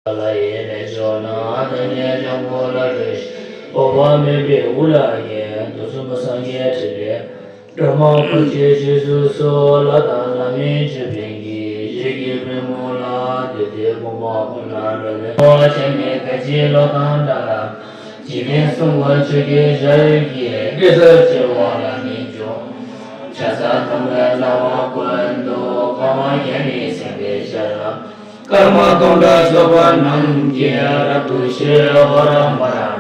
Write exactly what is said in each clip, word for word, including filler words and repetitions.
ལ་ཡིད་ནས་བྱོན་ན་ཨ་ཏི་ཉེ་ལྗང་ཁུ་ལ་རེ་ཞིག །འོ་བ་མེད་པའི་དབུ་ལ་ཡེ་འདུ་འཛོམས་སངས་རྒྱས་ཕྲིན་ལས། སྒྲོལ་མ་ཕུར་ཁྱེར་ཞེས་སུ་གསོལ། ལྷ་དང་ལྷ་མིན་ཅོད་པན་གྱིས། ཞལ་གྱི་པུས་མོ་ལ་བཏེགས་ཏེ། དགོངས་པ་ཁོ་ནར་འགྲོ་ལེན། འོ་བ་ཆད་མེད་ག་ཅི་ལོ་དང་འདྲ་ལ། འཇིག་རྟེན་གསུམ་མགོན་ཆུ་སྐྱེས་ཞབས་ཀྱིས། གེ་སར་བྱེ་བ་ལ་ནི་འཇོམས། ཕྱག་འཚལ་དུང་བའི་ལ་བ་ཀུན་ཏུ། འཕགས་མ་དགྱེས་ནས་གསན་པའི་ཞལ་ལ། སྐར་མ་སྟོང་ཕྲག་ཚོགས་པ་རྣམས་ཀྱིས། རབ་ཏུ་ཕྱི་འོ་རབ་འབར།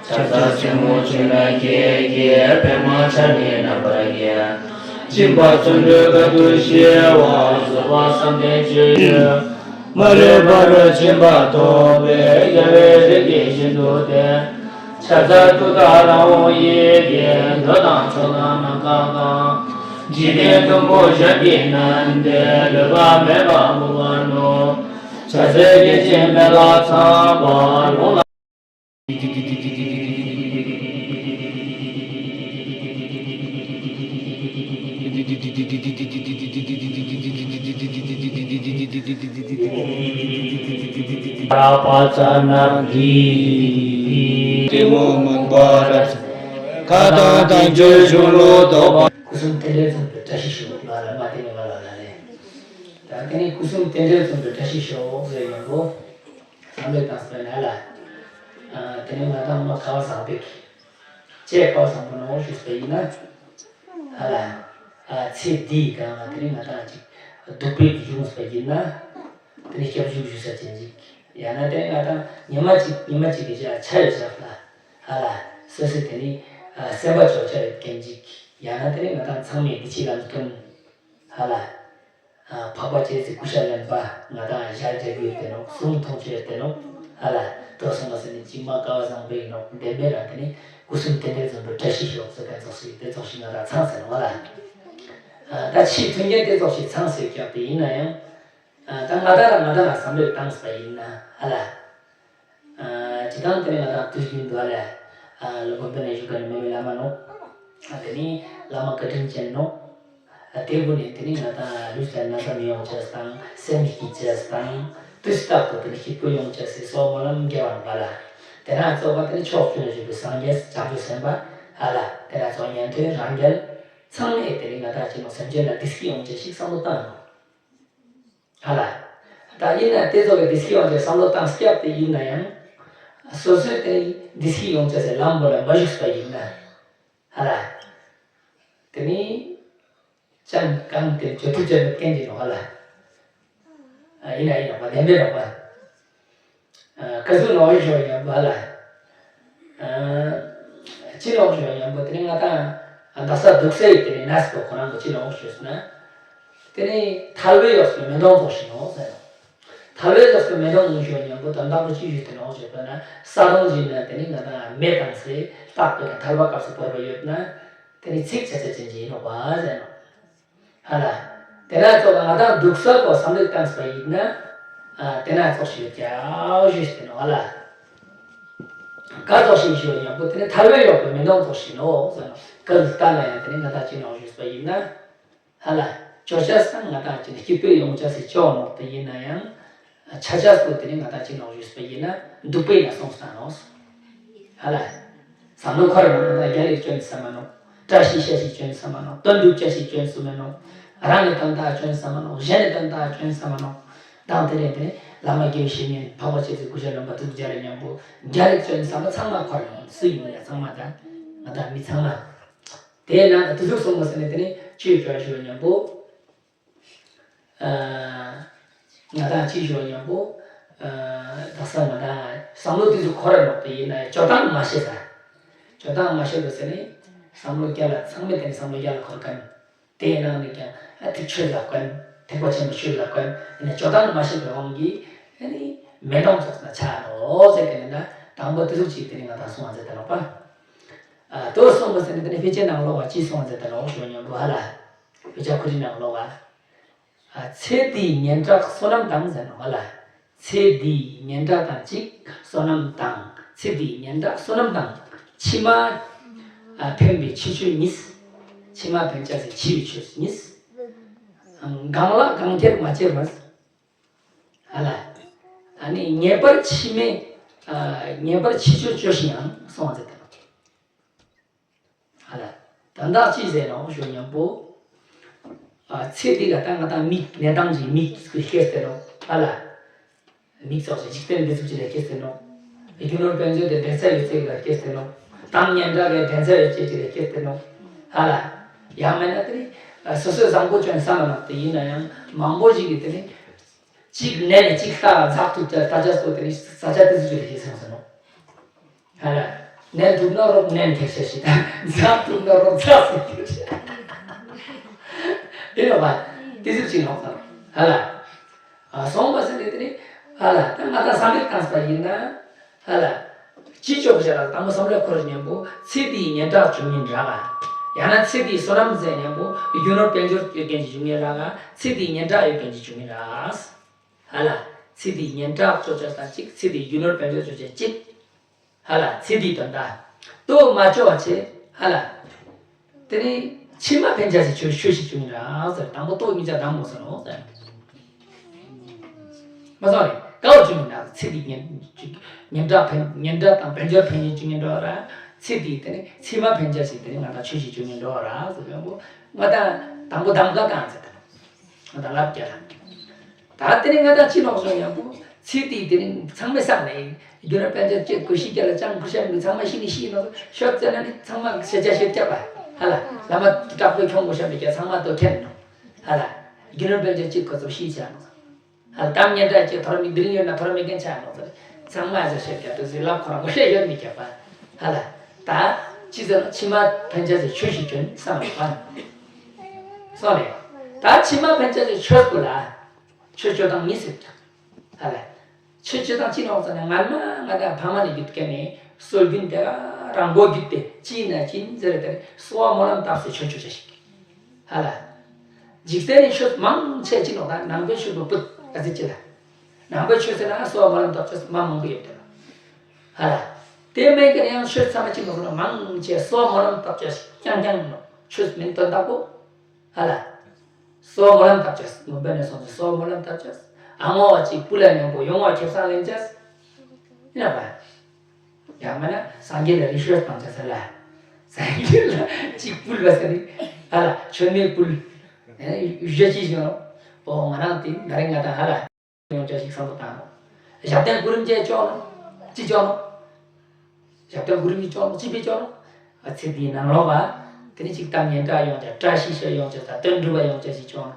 ཕྱག་འཚལ་སེར་སྔོ་ཆུ་ནག་གེགས་ཀྱི། པདྨ་འཆར་སྣང་རྣམ་པར་རྒྱལ། སྦྱིན་པ་བརྩོན་འགྲུས་དཀའ་ཐུབ་ཞི་བ། རྫོགས་པ་བསམ་གཏན་སྤྱོད་ཡུལ། མ་ལུས་པ་རུ་ཕྱིན་པ་ཐོབ་པའི། རྒྱལ་བའི་རིགས་ཀྱི་བཞིན་དུ་སྟེ། ཕྱག་འཚལ་ཏུཏྟཱ་ར་ཧཱུྃ་ཡི་གེས། འགྲོ་དང་ཕྱོགས་དང་ནམ་མཁའ་གང་། འཇིག་རྟེན་གཏུམ་པོ་ཞབས་ཀྱིས་མནན་ཏེ། ལུས་པ་མེད་པར་འགུགས་པར་ནུས། ཕྱག་འཚལ་བརྒྱ་བྱིན་མེ་ལྷ་ཚངས་པ་ལོངས་ལ། ར་པ་ཙ་ན་དྷཱིཿ་ཏི་མུ་མུན་པ་ར་ཏི། ཁ་དང་དམ་ཆོས་གཞུང་ལུགས་རྟོགས་པ། སྐུ་གསུམ་རྟེན་འབྲེལ་འཛོམས་པའི་བཀྲ་ཤིས་ཤོག །ལ་ལ་མ་ཏི་ནི་མ་ལ་ལ་ལས། ད་དེ་ནས་སྐུ་གསུམ་རྟེན་འབྲེལ་འཛོམས་པའི་བཀྲ་ཤིས་ཤོག་ཟེར་ཡོང་གོ། བསམ་བློ་བཏང་སྤེལ་ན་ལ། ཨ། དེ་ནས་ང་དང་མ་ཁ་བ་བཟང་པོས། ཅེས་ཁ་བ་བཟང་པོ་ནོ་ཞུས་པ་ཡིན་ན། ཧ་ལ། ཨ། ཚེ་འདིའི་སྒང་ལ་དེ་ནས་ང་དང་ཅིག་སྡུག་པའི་རྒྱུ་བྱུང་པ་ཡིན་ན། དེ་ནས་སྐྱབས་འཇུག་ཞུ་ས་ཅན་ཅིག །ཡང་ན་དེ་ནས་ང་དང་ཉི་མ་གཅིག་ཉི་མ་གཅིག་གི་ཆ་ཆ་ཡོད་ཆགས་ལ། ཧ་ལ། སོ་སོའི་དེ་ནས། ཨ། སེམས་པ་ཆོག་ཆ་ཡོད་མཁན་ཅིག །ཡང་ན་དེ་ནས་ང་དང་ཚང་མས་འདི་ཕྱི་ལམ་སྟོན། ཧ་ལ། ཨ། འཕགས་པ་སྤྱན་རས་གཟིགས་སྐུ་ཤ་ལེན་པ་ང་དང་ཞལ་མཇལ་རྒྱུ་ཡོད་དེ་ནོ། གསུང་མཐོང་ཆོས་ཡོད་དེ་ནོ། ཧ་ལ། དོ་སོང་བ་ཟེར་ནས་ཅིག་མ་ཀ་བ་བཟང་པོ་ཡིན་ནོ། བདེན་པའི་རང་དེ་ནི་སྐུ་གསུམ་རྟེན་འབྲེལ་འཛོམས་པའི་བཀྲ་ཤིས་ཤོག་ཟེར་མཁན་ཙོགས་ཤིག་དེ་ཙོགས་ཤིག་ང་དང་ཚང་ཟེར་ནོ་ལ། ཨ། ད་ཕྱིའི་མཐུན་རྐྱེན་དེ་ཙོགས་ཤིག་ཚང་ཟེར་ཀྱང་དེ་ཡིན་ན་ཡང་། ཨ། ད་ང་དང་རང་ང་དང་རང་བསམ་བློ་བཏང་ཟེར་བ་ཡིན་ན་ཧ་ལ། ཨ། སྤྱིར་བཏང་དེ་ནས་ང་དང་དུས་རྒྱུན་དུ་ཨ་ལས། ཨ། ལོ་དགོན་པ་ནས་བཞུགས་མཁན་ནི་མེ་མེ་བླ་མ་ནོ། ཨ། དེ་ནི་བླ་མ་བཀའ་དྲིན་ཅན་ནོ། ཨ། དེ་སྒོ་ནས་དེ་ནི་ང་དང་ལུས་ལ་ན་ཚ་མི་ཡོང་ཅེས་དང་སེམས་སྐྱིད་ཅེས་དང་། དུས་རྟག་ཏུ་དེ་ནི་སྐྱིད་པོ་ཡོང་ཅེས་སི་སོགས་སྨོན་ལམ་རྒྱབ་པ་ལ། དེ་ན་གཙོ་བོ་དེ་ནི་ཕྱོགས་བཅུ་ན་བཞུགས་པའི་སངས་རྒྱས་བྱང་ཆུབ་སེམས་དཔའ་ཧ་ལ། དེ་ན་གཙོ་ཉན་ཐོས་རང་རྒྱལ་ཚང་མས་དེ་ནི་ང་དང་ཅི་ནོ་སེམས་ཅན་ལ་བདེ་སྐྱིད་ཡོང་ཅེས་ཤིག་བསམ་བློ་བཏང་ནོ། ཧ་ལ། ད་ཡིན་ན་དེ་ཚོ་གི་བདེ་སྐྱིད་ཡོང་ཆེད་བསམ་བློ་བཏང་སྐབས་དེ་ཡིན་ན་ཡང་། སོ་སོའི་དེ་བདེ་སྐྱིད་ཡོང་ཆེད་སའི་ལམ་བོ་ལ་མ་ཞུགས་པ་ཡིན་ན། ཧ་ལ། དེ་ནི། ཅང་གང་དེ་བཅོས་ཐུབ་ཅེས་མེད་མཁན་གྱི་ནོ་ཧ་ལ། ཨ། ཡིན་ན་ཡིན་ནོ་བ་བདེན་པའི་ནོ་བ། ཨ། ཀ་ཟུག་ནོ་ཞོ་ཡང་བ་ལ། ཨ། ཅི་ནོ་ཞོ་ཡང་བ་དེ་ནི་ང་དང་། ཨ། འདག་ས་འདུག་སའི་དེ་ནི་ནས་པོ་ཁོ་རང་གི་ཅི་ནོ་ཞོ་ཟེར་ན། དེ་ནི་ཐལ་བའི་ཡོགས་སུ་མེ་དོང་ཙོགས་ཤིག་ནོ་ཟེར་ནོ། ཐལ་བའི་ཡོགས་སུ་མེ་དོང་ནོ་ཞོ་ཡང་བ་དོན་དག་པོ་ཅི་ཞིག་དེ་ནོ་ཞོ་བ་ན་ས་དོང་ཞིག་ན་དེ་ནི་ང་དང་མེ་བཏང་སའི་རྟག་ཏུ་ཐལ་བ་སྐབས་སུ་བབས་པ་ཡོད་ན། དེ་ནི་ཚིག་ཆ་ཆ་ཅན་ཅིག་ཡིན་ནོ་བ་ཟེར་ནོ། ཧ་ལ། དེ་ན་ཙོགས་ང་དང་འདུག་ས་གོ་བསམ་བློ་བཏང་ས་ཡིན་ན། ཨ། དེ་ན་ཙོགས་ཤིག་ཡོད་ཀྱང་ཞུས་ཏེ་ནོ་ཧ་ལ། ཀ་ཙོགས་ཤིག་ཞུ་ཡང་བུ་དེ་ནི་ཐལ་བའི་ཡོགས་པའི་མེ་དོང་ཙོགས་ཤིག་ནོ་ཟེར་ནོ། ཀ་ལྟ་ན་ཡང་དེ་ནི་ང་དང་ཅི་ནོ་ཞུས་པ་ཡིན་ན། ཧ་ལ། ཅོ་ཅ་ས་ང་དང་ཅི་ནི་སྐྱིད་པོའི་ཡོང་ཅ་སི་ཅོ་ནོ་དེ་ཡིན་ན་ཡང་། ཆ་ཆ་སོ་དེ་ནི་ང་དང་ཅི་ནོ་ཞུས་པ་ཡིན་ན་འདུག་པའི་ན་སོང་ས་ནོ། ཧ་ལ། བསམ་བློ་འཁོར་ནོ་ང་དང་རྒྱལ་ལེགས་སྐྱོན་ས་མ་ནོ། བཀྲ་ཤིས་ཤ་ཤིས་སྐྱོན་ས་མ་ནོ། དོན་འགྲུབ་ཅ་ཤིས་སྐྱོན་ས་མ་ནོ། རང་གི་དོན་དག་སྐྱོན་ས་མ་ནོ། གཞན་གྱི་དོན་དག་སྐྱོན་ས་མ་ནོ། དང་དེ་རེད་དེ་ནི་བླ་མ་དགེ་བའི་བཤེས་གཉེན་འཕགས་པ་སྤྱན་རས་གཟིགས་སྐུ་ཤ་ལོན་པ་ཐུགས་རྗེ་ལ་མཉམ་པོ་རྒྱལ་ལེགས་སྐྱོན་ས་མ་ཚང་མ་འཁོར་ནོ་སུ་ཡིན་ཡང་ཚང་མ་དང་ང་དང་མི་ཚང་མ། དེས་ན་དེ་ཟུག་སོང་བ་ཟེར་ནས་དེ་ནི་ཅིའི་སྐྱོན་ཞུ་བ་མཉམ་པོ། ཨ། ང་དང་ཅིའི་ཞུ་བ་མཉམ་པོ། ཨ། དག་ས་ང་དང་བསམ་བློ་དེ་ཚོ་འཁོར་ར་ནོག་དེ་ཡིན་ན་ཡང་སྤྱོད་སྟངས་མ་ཤེས་ས། སྤྱོད་སྟངས་མ་ཤེས་པ་ཟེར་ནས་བསམ་བློ་རྒྱ་ལ་ཚང་མས་དེ་ནི་བསམ་བློ་རྒྱ་ལ་འཁོར་མཁན། དེའི་ནང་ནས་ཀྱང་ཨ་ཐེག་ཆོས་ལ་བཀོན། ཐེག་པ་ཆེན་པོའི་ཆོས་ལ་བཀོན། ཡིན་ན་སྤྱོད་སྟངས་མ་ཤེས་པའི་དབང་གིས་ཨ་ནི་མེ་དོང་ཙོགས་ན་ཆགས་ནོག་ཟེར་དེ་ནི་ན་དང་པོ་དེ་ཟུག་ཅིག་དེ་ནི་ང་དང་གསུང་བ་མཛད་དེ་ནོག་པ། ཨ། དོ་གསུངས་པ་ཟེར་ནས་དེ་ནི་དཔེ་ཆའི་ནང་ལོགས་པ་ཅི་གསུངས་པ་ཟེར་དེ་ནོག་ཞུ་བ་མཉམ་པོ་ཧ་ལ། དཔེ་ཆ་ཁོ་རའི་ནང་ལོགས་པ། ཨ། ཚེ་འདིའི་སྙན་གྲགས་བསོད་ནམས་དང་ཟེར་ནོག་ཧ་ལ། ཚེ་འདིའི་སྙན་གྲགས་དང་གཅིག་བསོད་ནམས་དང་། ཚེ་འདིའི་སྙན་གྲགས་བསོད་ནམས་དང་། ཕྱི་མ། ཨ། ཕན་པའི་ཕྱི་ཆོས་གཉིས། ཕྱི་མ་ཕན་ཅེས་སི་ཕྱི་ཡི་ཆོས་གཉིས། གང་ལ་གང་ཁྱེར་མ་ཁྱེར་བ། ཧ་ལ། ད་ ཨ་ནི་ངེས་པར་ཕྱི་མའི་ཨ་ངེས་པར་ཕྱི་ཆོས་སྤྱོད་ཤིང་ཡང་གསུངས་པ་ཟེར་ཏེ། ཧ་ལ། དོན་དག་ཅི་ཟེར་ནོ་ཞུ་སྙམ་པོ། ཨ་ཚེ་འདི་ག་ད་ང་དང་མིག་གནས་སྟངས་ཀྱི་མིག་གི་སྐྱེས་ཏེ་ནོ། ཧ་ལ། མིག་སོགས་ཀྱི་འཇིག་རྟེན་འདི་ཚུགས་ཀྱི་ལས་སྐྱེས་ཏེ་ནོ། རྒྱུ་ནོར་དཔལ་འབྱོར་དེ་འབྲེལ་ཚད་ཡོད་ཚད་ལ་སྐྱེས་ཏེ་ནོ། གཏམ་སྙན་གྲགས་ཀྱི་འབྲེལ་ཚད་ཡོད་ཚད་ཀྱི་ལས་སྐྱེས་ཏེ་ནོ། ཧ་ལ། ཡང་མིན་ན་དེ་ནི་སོ་སོའི་བཟང་པོ་ཅན་བསམ་ན་དེ་ཡིན་ན་ཡང་མང་པོ་ཞིག་གིས་དེ་ནི། གཅིག་ནས་ནས་གཅིག་ལྟ་འཛག་ཐུབ་ཀྱང་ལྟ་ཅག་སོ་དེ་ནི་ས་ཆ་དེ་ཚོ་ཅིག་ལས་ཀྱི་སེམས་སོ་ནོ། ཧ་ལ། ནས་ཐུབ་ན་རོགས་ནས་ཁྱེར་ཤེས་ཤིག་དང་འཛག་ཐུབ་ན་རོགས་འཛག་སེ་ཁྱེར་ཤེས། དེ་ནོ་བ། དེ་ཚོ་ཅིག་ནོ་ཙང་ཧ་ལ། ཨ་སོང་བ་ཟེར་ནས་དེ་ནི་ཧ་ལ་ད་ང་ད་བསམ་པའི་བཏང་པ་ཡིན་ན། ཧ་ལ། ཅི་ལྕོགས་བྱ་ལ་དང་པོ་བསམ་བློ་འཁོར་སྙམ་པོ་ཚེ་འདིའི་སྙན་གྲགས་བྱུང་མིན་རག་ག་ཡང་ན་ཚེ་འདིའི་བསོད་ནམས་ཟད་སྙམ་པོ་རྒྱུ་ནོར་དཔལ་འབྱོར་ཡོད་མཁན་གྱི་བྱུང་མིན་རག་ག་ཚེ་འདིའི་སྙན་གྲགས་ཡོད་མཁན་གྱི་བྱུང་མིན་རག་ཧ་ལ། ཚེ་འདིའི་སྙན་གྲགས་ལྕོགས་བྱ་དང་གཅིག་ཚེ་འདིའི་རྒྱུ་ནོར་དཔལ་འབྱོར་ལྕོགས་བྱ་གཅིག་ཧ་ལ་ཚེ་འདིའི་དོན་དག་ལྟོ་མ་ལྕོགས་པ་བྱས་ཧ་ལ། དེ་ནི་ཕྱི་མ་ཕན་ཆ་ཞིག་ཆོས་ཆོས་ཤིག་བྱུང་ཡིན་ར་ཟེར་དང་པོ་ལྟོ་གཉིས་ཆ་དང་མོ་ཟེར་ནོ་ཟེར། མ་སོང་རེད་ཀའོ་བྱུང་ཡིན་ན་ཚེ་འདིའི་ཉེན་ཉེན་བྲག་ཕན་ཉེན་བྲག་དང་དཔལ་འབྱོར་ཕན་ཡིན་བྱུང་ཡིན་འགྲོ་ར་ཚེ་འདིའི་དེ་ནི་ཕྱི་མ་ཕན་ཆ་ཞིག་དེ་ནི་ང་དང་ཆོས་ཤིག་བྱུང་ཡིན་འགྲོ་ར་ཟེར་བས་མོ་ང་དང་དང་པོ་གདམ་ག་བཏང་ཟེར་དང་ང་དང་ལབ་རྒྱ་ར། ད་དེ་ནས་ང་དང་ཅི་ནོག་སོང་ཡང་པོ་ཚེ་དེའི་དེ་ནས་ཚང་མས་བསམ་ནས་རྒྱུ་ནོར་དཔལ་འབྱོར་སྤྱོད་དགོས་ཤེས་རྒྱ་ལ་ཅང་གོ་ཤ་མི་ཚང་མ་ཤི་ནི་ཤི་ནོག་ཤོད་ཙེ་ན་ནི་ཚང་མ་ཤེས་བྱ་ཤེས་རྒྱ་པ་ཧ་ལ་བླ་མ་དྲག་པོའི་ཁྱོང་གོ་ཤ་མི་རྒྱ་ཚང་མ་དོ་ཁྱེར་ནོག་ཧ་ལ་རྒྱུ་ནོར་དཔལ་འབྱོར་སྤྱོད་དགོས་ཚོ་ཤི་ཆ་ནོག་ཧ་ལ་གཏམ་སྙན་གྲགས་ཀྱི་ཐོར་མི་འདིར་ཡོད་ན་ཐོར་མི་རྒན་ཆ་ནོག་ཚོ་ཚང་མ་ཟེར་ཤེས་རྒྱ་དུ་ཟི་ལབ་ཁོ་རང་གོ་ཤ་ཡོད་མི་རྒྱ་པ་ཧ་ལ་ད་ཅི་ཟེར་ཕྱི་མ་ཕན་ཆ་ཟེར་ཆོས་ཤིག་བྱོན་བསམ་པ་སོང་རེད་ད་ཕྱི་མ་ཕན་ཆ་ཟེར་ཆོས་དགོས་ལ། ཆོས་སྤྱོད་སྟངས་གཉིས་ཟེར། ཧ་ལ། ཆོས་སྤྱོད་སྟངས་གཅིག་ནོག་ཙང་ནས་ང་མ་ང་དང་ཕ་མ་ནས་རྒྱུད་སྐྱེས་ནས་སྲོལ་རྒྱུན་དེ་ག་རང་མགོ་རྒྱུད་དེ་ཅི་ཡིན་ན་ཅི་ཡིན་ཟེར་དེ་གསོལ་བ་སྨོན་ལམ་བཏབ་སྟེ་ཆོས་སྤྱོད་བྱ་ཞིག་ཧ་ལ། འཇིག་རྟེན་ནས་ཆོས་མང་ཆེ་གཅིག་ནོག་ད་ནང་པའི་ཆོས་དང་པོ་ཨ་ཙི་ཅི་ལ། ནང་པའི་ཆོས་ཟེར་ན་གསོལ་བ་སྨོན་ལམ་བཏབ་ཆོས་མ་མང་པོ་ཡོད་དེ་ལ། ཧ་ལ། དེ་མེད་ཀྱང་ཡང་ཆོས་ཚང་མ་གཅིག་ནོག་ཟེར་ན་མང་ཆེ་གསོལ་བ་སྨོན་ལམ་བཏབ་ཆོས་རྐྱང་རྐྱང་ནོག་ཆོས་མིན་དོན་དག་པོ། ཧ་ལ། གསོལ་བ་སྨོན་ལམ་བཏབ་ཅེས་ངུ་འབོད་ནས་སོང་ནས་གསོལ་བ་སྨོན་ལམ་བཏབ་ཅེས་ཨ་ངོ་བ་གཅིག་པུ་ལ་མཉམ་པོ་ཡོང་བ་ཁེ་བཟང་ལེན་ཅེས་ཡིན་ན་བ། ཡང་མིན་ན་སངས་རྒྱས་ལ་རི་ཤོད་བཏང་ཅེས་ལ། སངས་རྒྱས་ལ་གཅིག་ཕུལ་བ་ཟེར་ནི་ཧ་ལ་མཆོད་མེ་ཕུལ། ཡུལ་ཅི་ཞིག་ཡོང་ཨོ་ང་རང་དེ་ད་རེས་ང་དང་ཧ་ལ། ཡོང་ཅེས་ཤིག་བསམ་བློ་བཏང་ནོ། ཞབས་བརྟན་སྐུ་རིམ་བཅས་ལྕོགས་ནོ། ཅི་ལྕོགས་ནོ། ཞབས་བརྟན་སྐུ་རིམ་གྱི་ལྕོགས་ནོ་ཅི་བེ་ལྕོགས་ནོ། ཨ་ཚེ་འདིའི་ནང་ལོགས་པ། དེ་ནི་ཅིག་གཏམ་སྙན་གྲགས་ཡོང་ཅེས་བཀྲ་ཤིས་ཤོད་ཡོང་ཅེས་དང་དོན་འགྲུབ་པ་ཡོང་ཅེས་ཤིག་ལྕོགས་ནོ།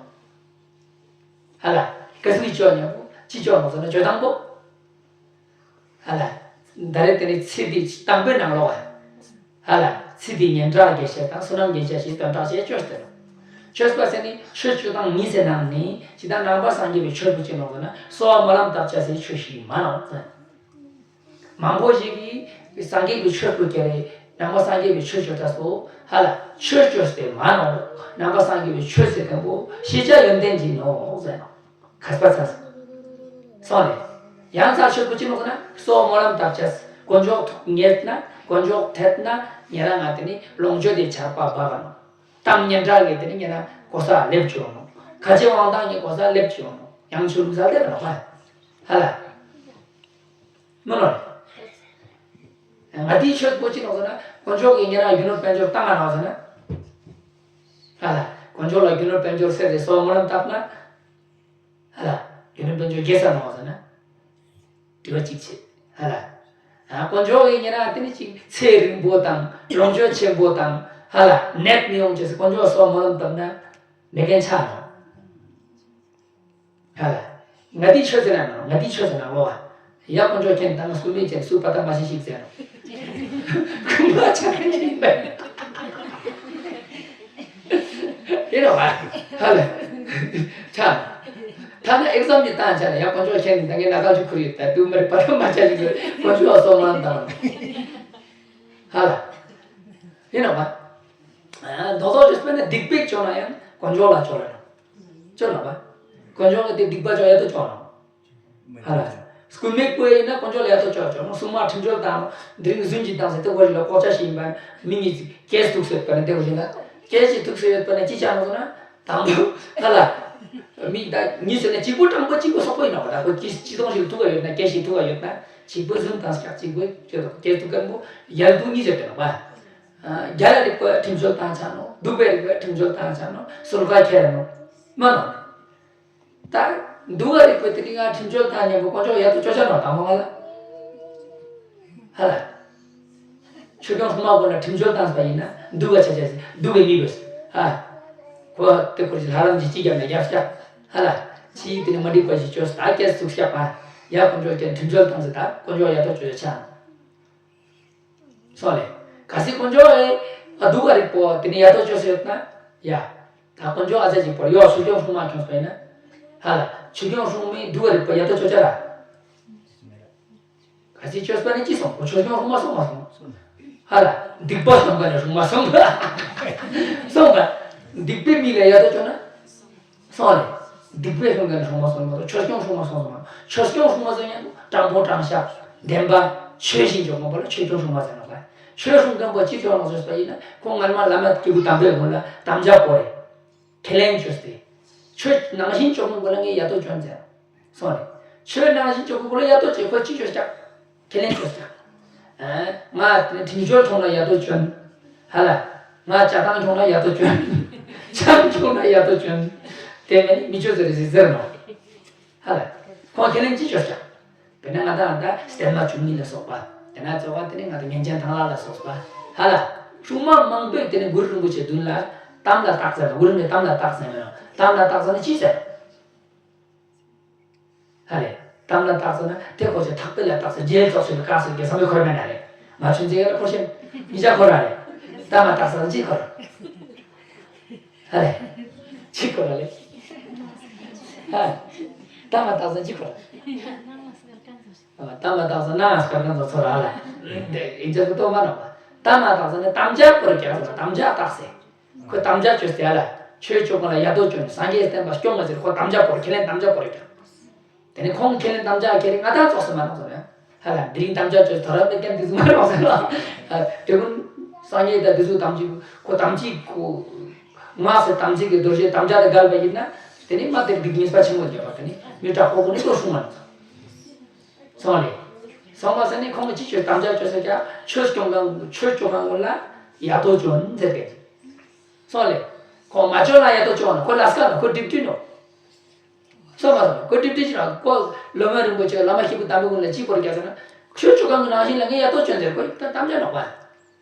ཧ་ལ། སྐུ་གཟུགས་ལྕོགས་ཉམ་པོ་ཅི་ལྕོགས་ནོ་ཟེར་ན་ཇོ་དང་པོ། ཧ་ལ། ད་རེས་དེ་ནི་ཚེ་འདི་དང་པོའི་ནང་ལོགས་པ། ཧ་ལ། ཚེ་འདིའི་སྙན་གྲགས་རྒྱས་ཤེས་དང་བསོད་ནམས་རྒྱས་ཤེས་ཞེས་དོན་དག་ཅེས་བཅོས་ཏེ། ཆོས་པ་ཟེར་ནི་ཆོས་སྤྱོད་སྟངས་གཉིས་ཟེར་ནང་ནས་ཇི་ལྟར་ནང་པ་སངས་རྒྱས་པའི་ཆོས་པོ་ཅི་ནོག་ཟེར་ན་གསོལ་བ་སྨོན་ལམ་བཏབ་བྱ་ཟེར་ཆོས་ཤིག་མ་ནོག་ཟེར། མང་པོ་ཞིག་གིས་སངས་རྒྱས་ཀྱི་ཆོས་པོ་ཀྱེ་རེ་ནང་པ་སངས་རྒྱས་པའི་ཆོས་སྤྱོད་ད་སོ་ཧ་ལ་ཆོས་སྤྱོད་ཟེར་མ་ནོག་ནང་པ་སངས་རྒྱས་པའི་ཆོས་ཟེར་དང་པོ་ཤེས་བྱ་ཡོན་ཏན་གྱི་ནོག་ཟེར་ནོག་མཁས་པ་ཚ། སོང་རེད། ཡང་ཚ་ཤོད་པོ་ཅི་ནོག་ཟེར་ན་གསོལ་བ་སྨོན་ལམ་བཏབ་བྱས་དཀོན་མཆོག་ཐུགས་ཉེར་ན་དཀོན་མཆོག་ཐད་ན་ཉེ་རང་ང་དེ་ནི་ལོངས་སྤྱོད་དེ་ཆར་པ་འབབ་པ་ནོག་གཏམ་སྙན་གྲགས་ཀྱི་དེ་ནི་ཉེ་རང་གོ་ས་སླེབས་བྱུང་ནོག་ཁ་ཆེ་དབང་ཐང་གི་གོ་ས་སླེབས་བྱུང་ནོག་ཡང་ཆུ་ལུག་ས་སླེབས་ནོག་པ། ཧ་ལ། མི་ནོག་རེད། ང་དེའི་ཆོས་པོ་ཅི་ནོག་ཟེར་ན་དཀོན་མཆོག་གིས་ཉེ་རང་རྒྱུ་ནོར་དཔལ་འབྱོར་བཏང་ང་ནོག་ཟེར་ན། ཧ་ལ། དཀོན་མཆོག་ལ་རྒྱུ་ནོར་དཔལ་འབྱོར་སེར་རེ་གསོལ་བ་སྨོན་ལམ་བཏབ་ན། ཧ་ལ། རྒྱུ་ནོར་དཔལ་འབྱོར་རྒྱས་ས་ནོག་ཟེར་ན། དྲི་བ་གཅིག་བྱེད། ཧ་ལ། ཨ་དཀོན་མཆོག་གིས་ཉེ་རང་དེ་ནི་ཅིག་ཚེ་རིང་པོ་དང་ལོངས་སྤྱོད་ཆེན་པོ་དང་ཧ་ལ་ནད་མི་ཡོང་ཅེས་དཀོན་མཆོག་གསོལ་སྨོན་ལམ་བཏབ་ན་མེད་མཁན་ཆགས་ནོག་ཧ་ལ། ང་དེའི་ཆོས་ཟེར་ན་ནོག་ང་དེའི་ཆོས་ཟེར་ན་ལོ་བ། ཡ་དཀོན་མཆོག་མཁྱེན་དང་སྐུ་མི་མཁྱེན་སུ་པ་ཏ་མ་ཤི་ཤིག་ཟེར་ནོག་ཁུངས་མ་ཆགས་མཁན་ཡིན་པས། ཡིན་ནོག་བ། ཧ་ལ། ཆ། ཐ་ན་ཨེག་ཛམ་གྱི་བཏང་ཆ་ལ་ཡ་དཀོན་མཆོག་མཁྱེན་ད་ངས་ན་ག་ཆུ་ཁུར་ཡོད་ད་དུ་མར་པ་ཏ་མ་ཆ་ཤིག་ཟེར་དཀོན་མཆོག་གསོལ་སྨོན་ལམ་བཏབ་ནོག་ཧ་ལ། ཡིན་ནོག་བ། ཨ་རྡོག་རྡོག་ཅིག་དཔེར་ན་སྡིག་པའི་ཆོག་ན་ཡང་དཀོན་མཆོག་ལ་ཆོག་ལ་ནོག་ཆོག་ལ་བ། དཀོན་མཆོག་གི་དེ་སྡིག་པ་ཆོག་ཡ་དོ་ཆོག་ལ་ནོག་ཧ་ལ། སྐུ་མེད་སྐུ་ཡིན་ན་དཀོན་མཆོག་ལ་ཡ་དོ་ཆོག་ཆོག་ནོག་སྲུང་མ་ཁྲིམས་སྦྱོར་དང་དེ་རིང་རྫུན་གྱིས་བཏང་ཟེར་དེ་བོ་ཞིག་ལ་ལྐོག་ཆ་ཞིག་ཡིན་པ་མི་གཉིས་ཀྱིས་སྐད་ཐུག་སོད་པ་ན་དེ་བོ་ཞིག་ལ་སྐད་ཅིག་ཐུག་སོད་ཡོད་པ་ན་ཅི་ཆགས་ནོག་ཟེར་ན་དང་པོ་ཧ་ལ། མི་ད་གཉིས་ཟེར་ན་གཅིག་པོ་སྤྲང་པོ་གཅིག་པོ་སོག་པོ་ཡིན་ནོ་ད་ཁོ་ཅི་ཅི་ཙོང་ཞིག་ཐུག་ག་ཡོད་ན་སྐད་ཞིག་ཐུག་ག་ཡོད་ན་གཅིག་པོ་བཟུང་དང་སྐྱག་གཅིག་པོ་ཁྱོད་དང་སྐད་ཐུག་མཁན་པོ་ཡར་འདུག་གཉིས་ཟེར་དེ་ནོ་པ། རྒྱལ་ལ་རིག་པ་ཁྲིམས་བཅོལ་བཏང་ཆ་ནོ་སྡུག་པའི་རིག་པ་ཁྲིམས་བཅོལ་བཏང་ཆ་ནོ་སུལ་ཁ་ཁྱེར་ནོ་མ་ནོ། ད་འདུག་ག་རིག་པའི་དེ་རིང་ང་ཁྲིམས་བཅོལ་བཏང་མཁན་པོ་དཀོན་མཆོག་ཡ་ཏོ་ཅོ་ཆ་ནོ་དང་མོ་ང་ལ། ཧ་ལ། ཆོས་སྐྱོང་སྲུང་མ་ཀུན་ལ་ཁྲིམས་བཅོལ་བཏང་པ་ཡིན་ན་སྡུག་ག་ཆ་ཆ་སྡུག་གི་མི་བོས། ཧ། ཁོ་དེ་ཁོར་གྱི་ལྷ་རམས་ཀྱི་སྤྱི་རྒྱབ་ནས་རྒྱབ་སྐྱག་ཧ་ལ། ཕྱིའི་དེ་ནི་མ་འགྲིག་པ་ཞིག་བཅོས་ད་སྐྱེས་ཚུགས་སྐྱག་པ། ཡ་དཀོན་མཆོག་ཀྱང་ཁྲིམས་བཅོལ་བཏང་ཟེར་ད་དཀོན་མཆོག་ཡ་ཏོ་ཅོ་ཆ། སོང་ལེ། ག་སྲིད་དཀོན་མཆོག་ཨེ། ཨ་སྡུག་ག་རིག་པོ་དེ་ནི་ཡ་ཏོ་ཅོ་སེ་ཡོད་ན། ཡ། ད་དཀོན་མཆོག་ཨ་ཙ་ཅིག་པོར་ཡོ་ཆོས་སྐྱོང་སྲུང་མ་ཁྱོངས་པ་ཡིན་ན། ཧ་ལ། ཆོས་སྐྱོང་སྲུང་མའི་སྡུག་ག་རིག་པོ་ཡ་ཏོ་ཅོ་ཆ་ར། ག་ཚིག་བཅོས་པ་ནི་ཅི་སོང་ཁོ་ཆོས་སྐྱོང་སྲུང་མ་སོང་མ་སོང་། ཧ་ལ། སྡིག་པ་སོང་ག་ནས་སྲུང་མ་སོང་། སོང་ག་སྡིག་པའི་མི་ལ་ཡ་ཏོ་ཅོ་ན། སོང་ལེ། སྡིག་པའི་སྲུང་ག་ནས་སྲུང་མ་སོང་མ་སོང་ཆོས་སྐྱོང་སྲུང་མ་སོང་སོང་མ་སོང་ཆོས་སྐྱོང་སྲུང་མ་སོང་ཡང་དྲང་པོ་དྲང་བཞག་བདེན་པ་ཆོས་བཞིན་འཇོག་མ་པོ་ལ་ཆོས་སྐྱོང་སྲུང་མ་ཟེར་ནོ་ག་ཆོས་སྲུང་མཁན་པོ་ཅི་ཆོས་ལ་བཟོས་པ་ཡིན་ན་ཁོ་སྔར་མ་བླ་མ་སྐྱེས་བུ་དམ་པའི་སྔོན་ལ་དམ་བཅའ་བོར་རེད། ཁས་ལེན་བཅོས་ཏེ། ཆོས་ནང་བཞིན་སྐྱོང་མཁན་པོ་ལ་ངས་ཡ་ཏོ་ཅོ་ན་ཟེར། སོང་རེད། ཆོས་ནང་བཞིན་སྤྱོད་དགོས་ལ་ཡ་ཏོ་བྱེད་ཁོ་ཅི་ཆོས་བྱ། ཁས་ལེན་ཆོས་བྱ། ཨ། ང་དེ་ཁྲིམས་སྦྱོར་ཐོག་ལ་ཡ་ཏོ་བྱོན། ཧ་ལ། ང་བྱ་བཏང་ཐོག་ལ་ཡ་ཏོ་བྱོན། ཆང་ཐོག་ལ་ཡ་ཏོ་བྱོན། དེ་མེད་ནི་མི་ཆོས་ཟེར་ཟེར་ཟེར་ནོ། ཧ་ལ། ཁོང་ཁས་ལེན་ཅི་ཆོས་བྱ། དཔེར་ན་ང་དང་ད་སྟན་མ་བཅུ་གཉིས་ལ་སོགས་པ། དེ་ན་གཙོ་བ་དེ་ནི་ང་དང་ཉན་ཅན་ཐང་ལ་ལ་སོགས་པ། ཧ་ལ། སྲུང་མ་མང་པོས་དེ་ནི་གུ་རུ་རིན་པོ་ཆེ་མདུན་ལ་གཏམ་ལ་བཏགས་ཟེར་ན་གུ་རུ་ནི་གཏམ་ལ་བཏགས་ཟེར་མེད་ནོ། གཏམ་ལ་བཏགས་ཟེར་ན་ཅི་ཟེར། ཧ་ལས། གཏམ་ལ་བཏགས་ཟེར་ན་དེ་ཁོ་ཚོས་ཐག་པ་ལ་བཏགས་ཟེར་རྗེས་ལ་ཙོག་ཟེར་བའི་བཀའ་ཟེར་གྱི་བསམ་བློ་འཁོར་མེད་ན་རེད། ང་ཆུང་ཚེ་ཡ་ལ་འཁོར་ཤེས་མི་ཆ་འཁོར་ར་རེད། གཏམ་ལ་བཏགས་ཟེར་ན་ཅི་འཁོར། ཧ་ལས། ཅི་འཁོར་ར་ལས། ཧ། གཏམ་ལ་བཏགས་ཟེར་ན་ཅི་འཁོར། གཏམ་ལ་བཏགས་ཟེར་ན་སྐར་གང་ཚོ་ཚོ་ར་ལ། དེ་ཡིན་ཚེ་ཁོ་ཏོ་མ་ནོ། གཏམ་ལ་བཏགས་ཟེར་ན་གཏམ་རྒྱག་པོ་ར་རྒྱག་ཟེར་ན་གཏམ་རྒྱག་བཏགས་ཟེར། ཁོས་དམ་བཅའ་བཅོས་ཏེ་ཡ་ལ། ཆོས་སྤྱོད་གོང་ལ་ཡ་ཏོ་བཅོས་ནས་སངས་རྒྱས་བསྟན་པ་སྐྱོང་བ་ཟེར་ཁོ་དམ་བཅའ་བོར་ཁས་ལེན་དམ་བཅའ་བོར་ཡོད་ཀྱང་། དེ་ནས་ཁོང་ཁས་ལེན་དམ་བཅའ་ཁྱེར་ང་དང་ཙོགས་སུ་མ་ནོག་ཟེར་ན། ཧ་ལ་དེ་རིང་དམ་བཅའ་བཅོས་ད་ར་མེད་ཀྱང་དེ་ཚོ་མ་ནོག་ཟེར་ན། དེ་ཀུན་སངས་རྒྱས་དང་དེ་ཚོ་དམ་ཚིག་ཁོ་དམ་ཚིག་ཁོ། སྔགས་སུ་དམ་ཚིག་གི་རྡོ་རྗེ་དམ་བཅའ་དང་འགལ་བ་ཡིན་ན། དེ་ནི་མ་དེར་སྡིག་ཉེས་པ་ཆེན་མོ་བརྒྱབ་པ་དེ་ནི་མི་དྲག་པོ་ཀུན་ནི་ལྟོ་སྲུང་མ་ནོག་སོང་ལེ། སོང་བ་ཟེར་ནི་ཁོང་གིས་ཅི་བཅོས་དམ་བཅའ་བཅོས་ཟེར་ཀྱང་ཆོས་སྐྱོང་གང་ཆོས་སྐྱོང་གང་ལ་ཡ་ཏོ་བཅོས་ཟེར་ཏེ། སོང་ལེ། ཁོང་མ་བཅོས་ལ་ཡ་ཏོ་བཅོས་ན་ཁོ་ལ་སྐལ་ན་ཁོ་སྒྲིབ་སྒྲིབ་ནོ། སོང་བ་ཟེར་ཁོ་སྒྲིབ་སྒྲིབ་ཅི་ན་ཁོ་ལོ་མོན་རིན་པོ་ཆེ་བླ་མ་སྐྱེས་བུ་དམ་པའི་ཀུན་ལ་ཅི་བོར་རྒྱག་ཟེར་ན། ཆོས་སྐྱོང་གང་གི་ནང་བཞིན་ལ་ངས་ཡ་ཏོ་བཅོས་ཟེར་ཁོ་དམ་བཅའ་ནོག་པ།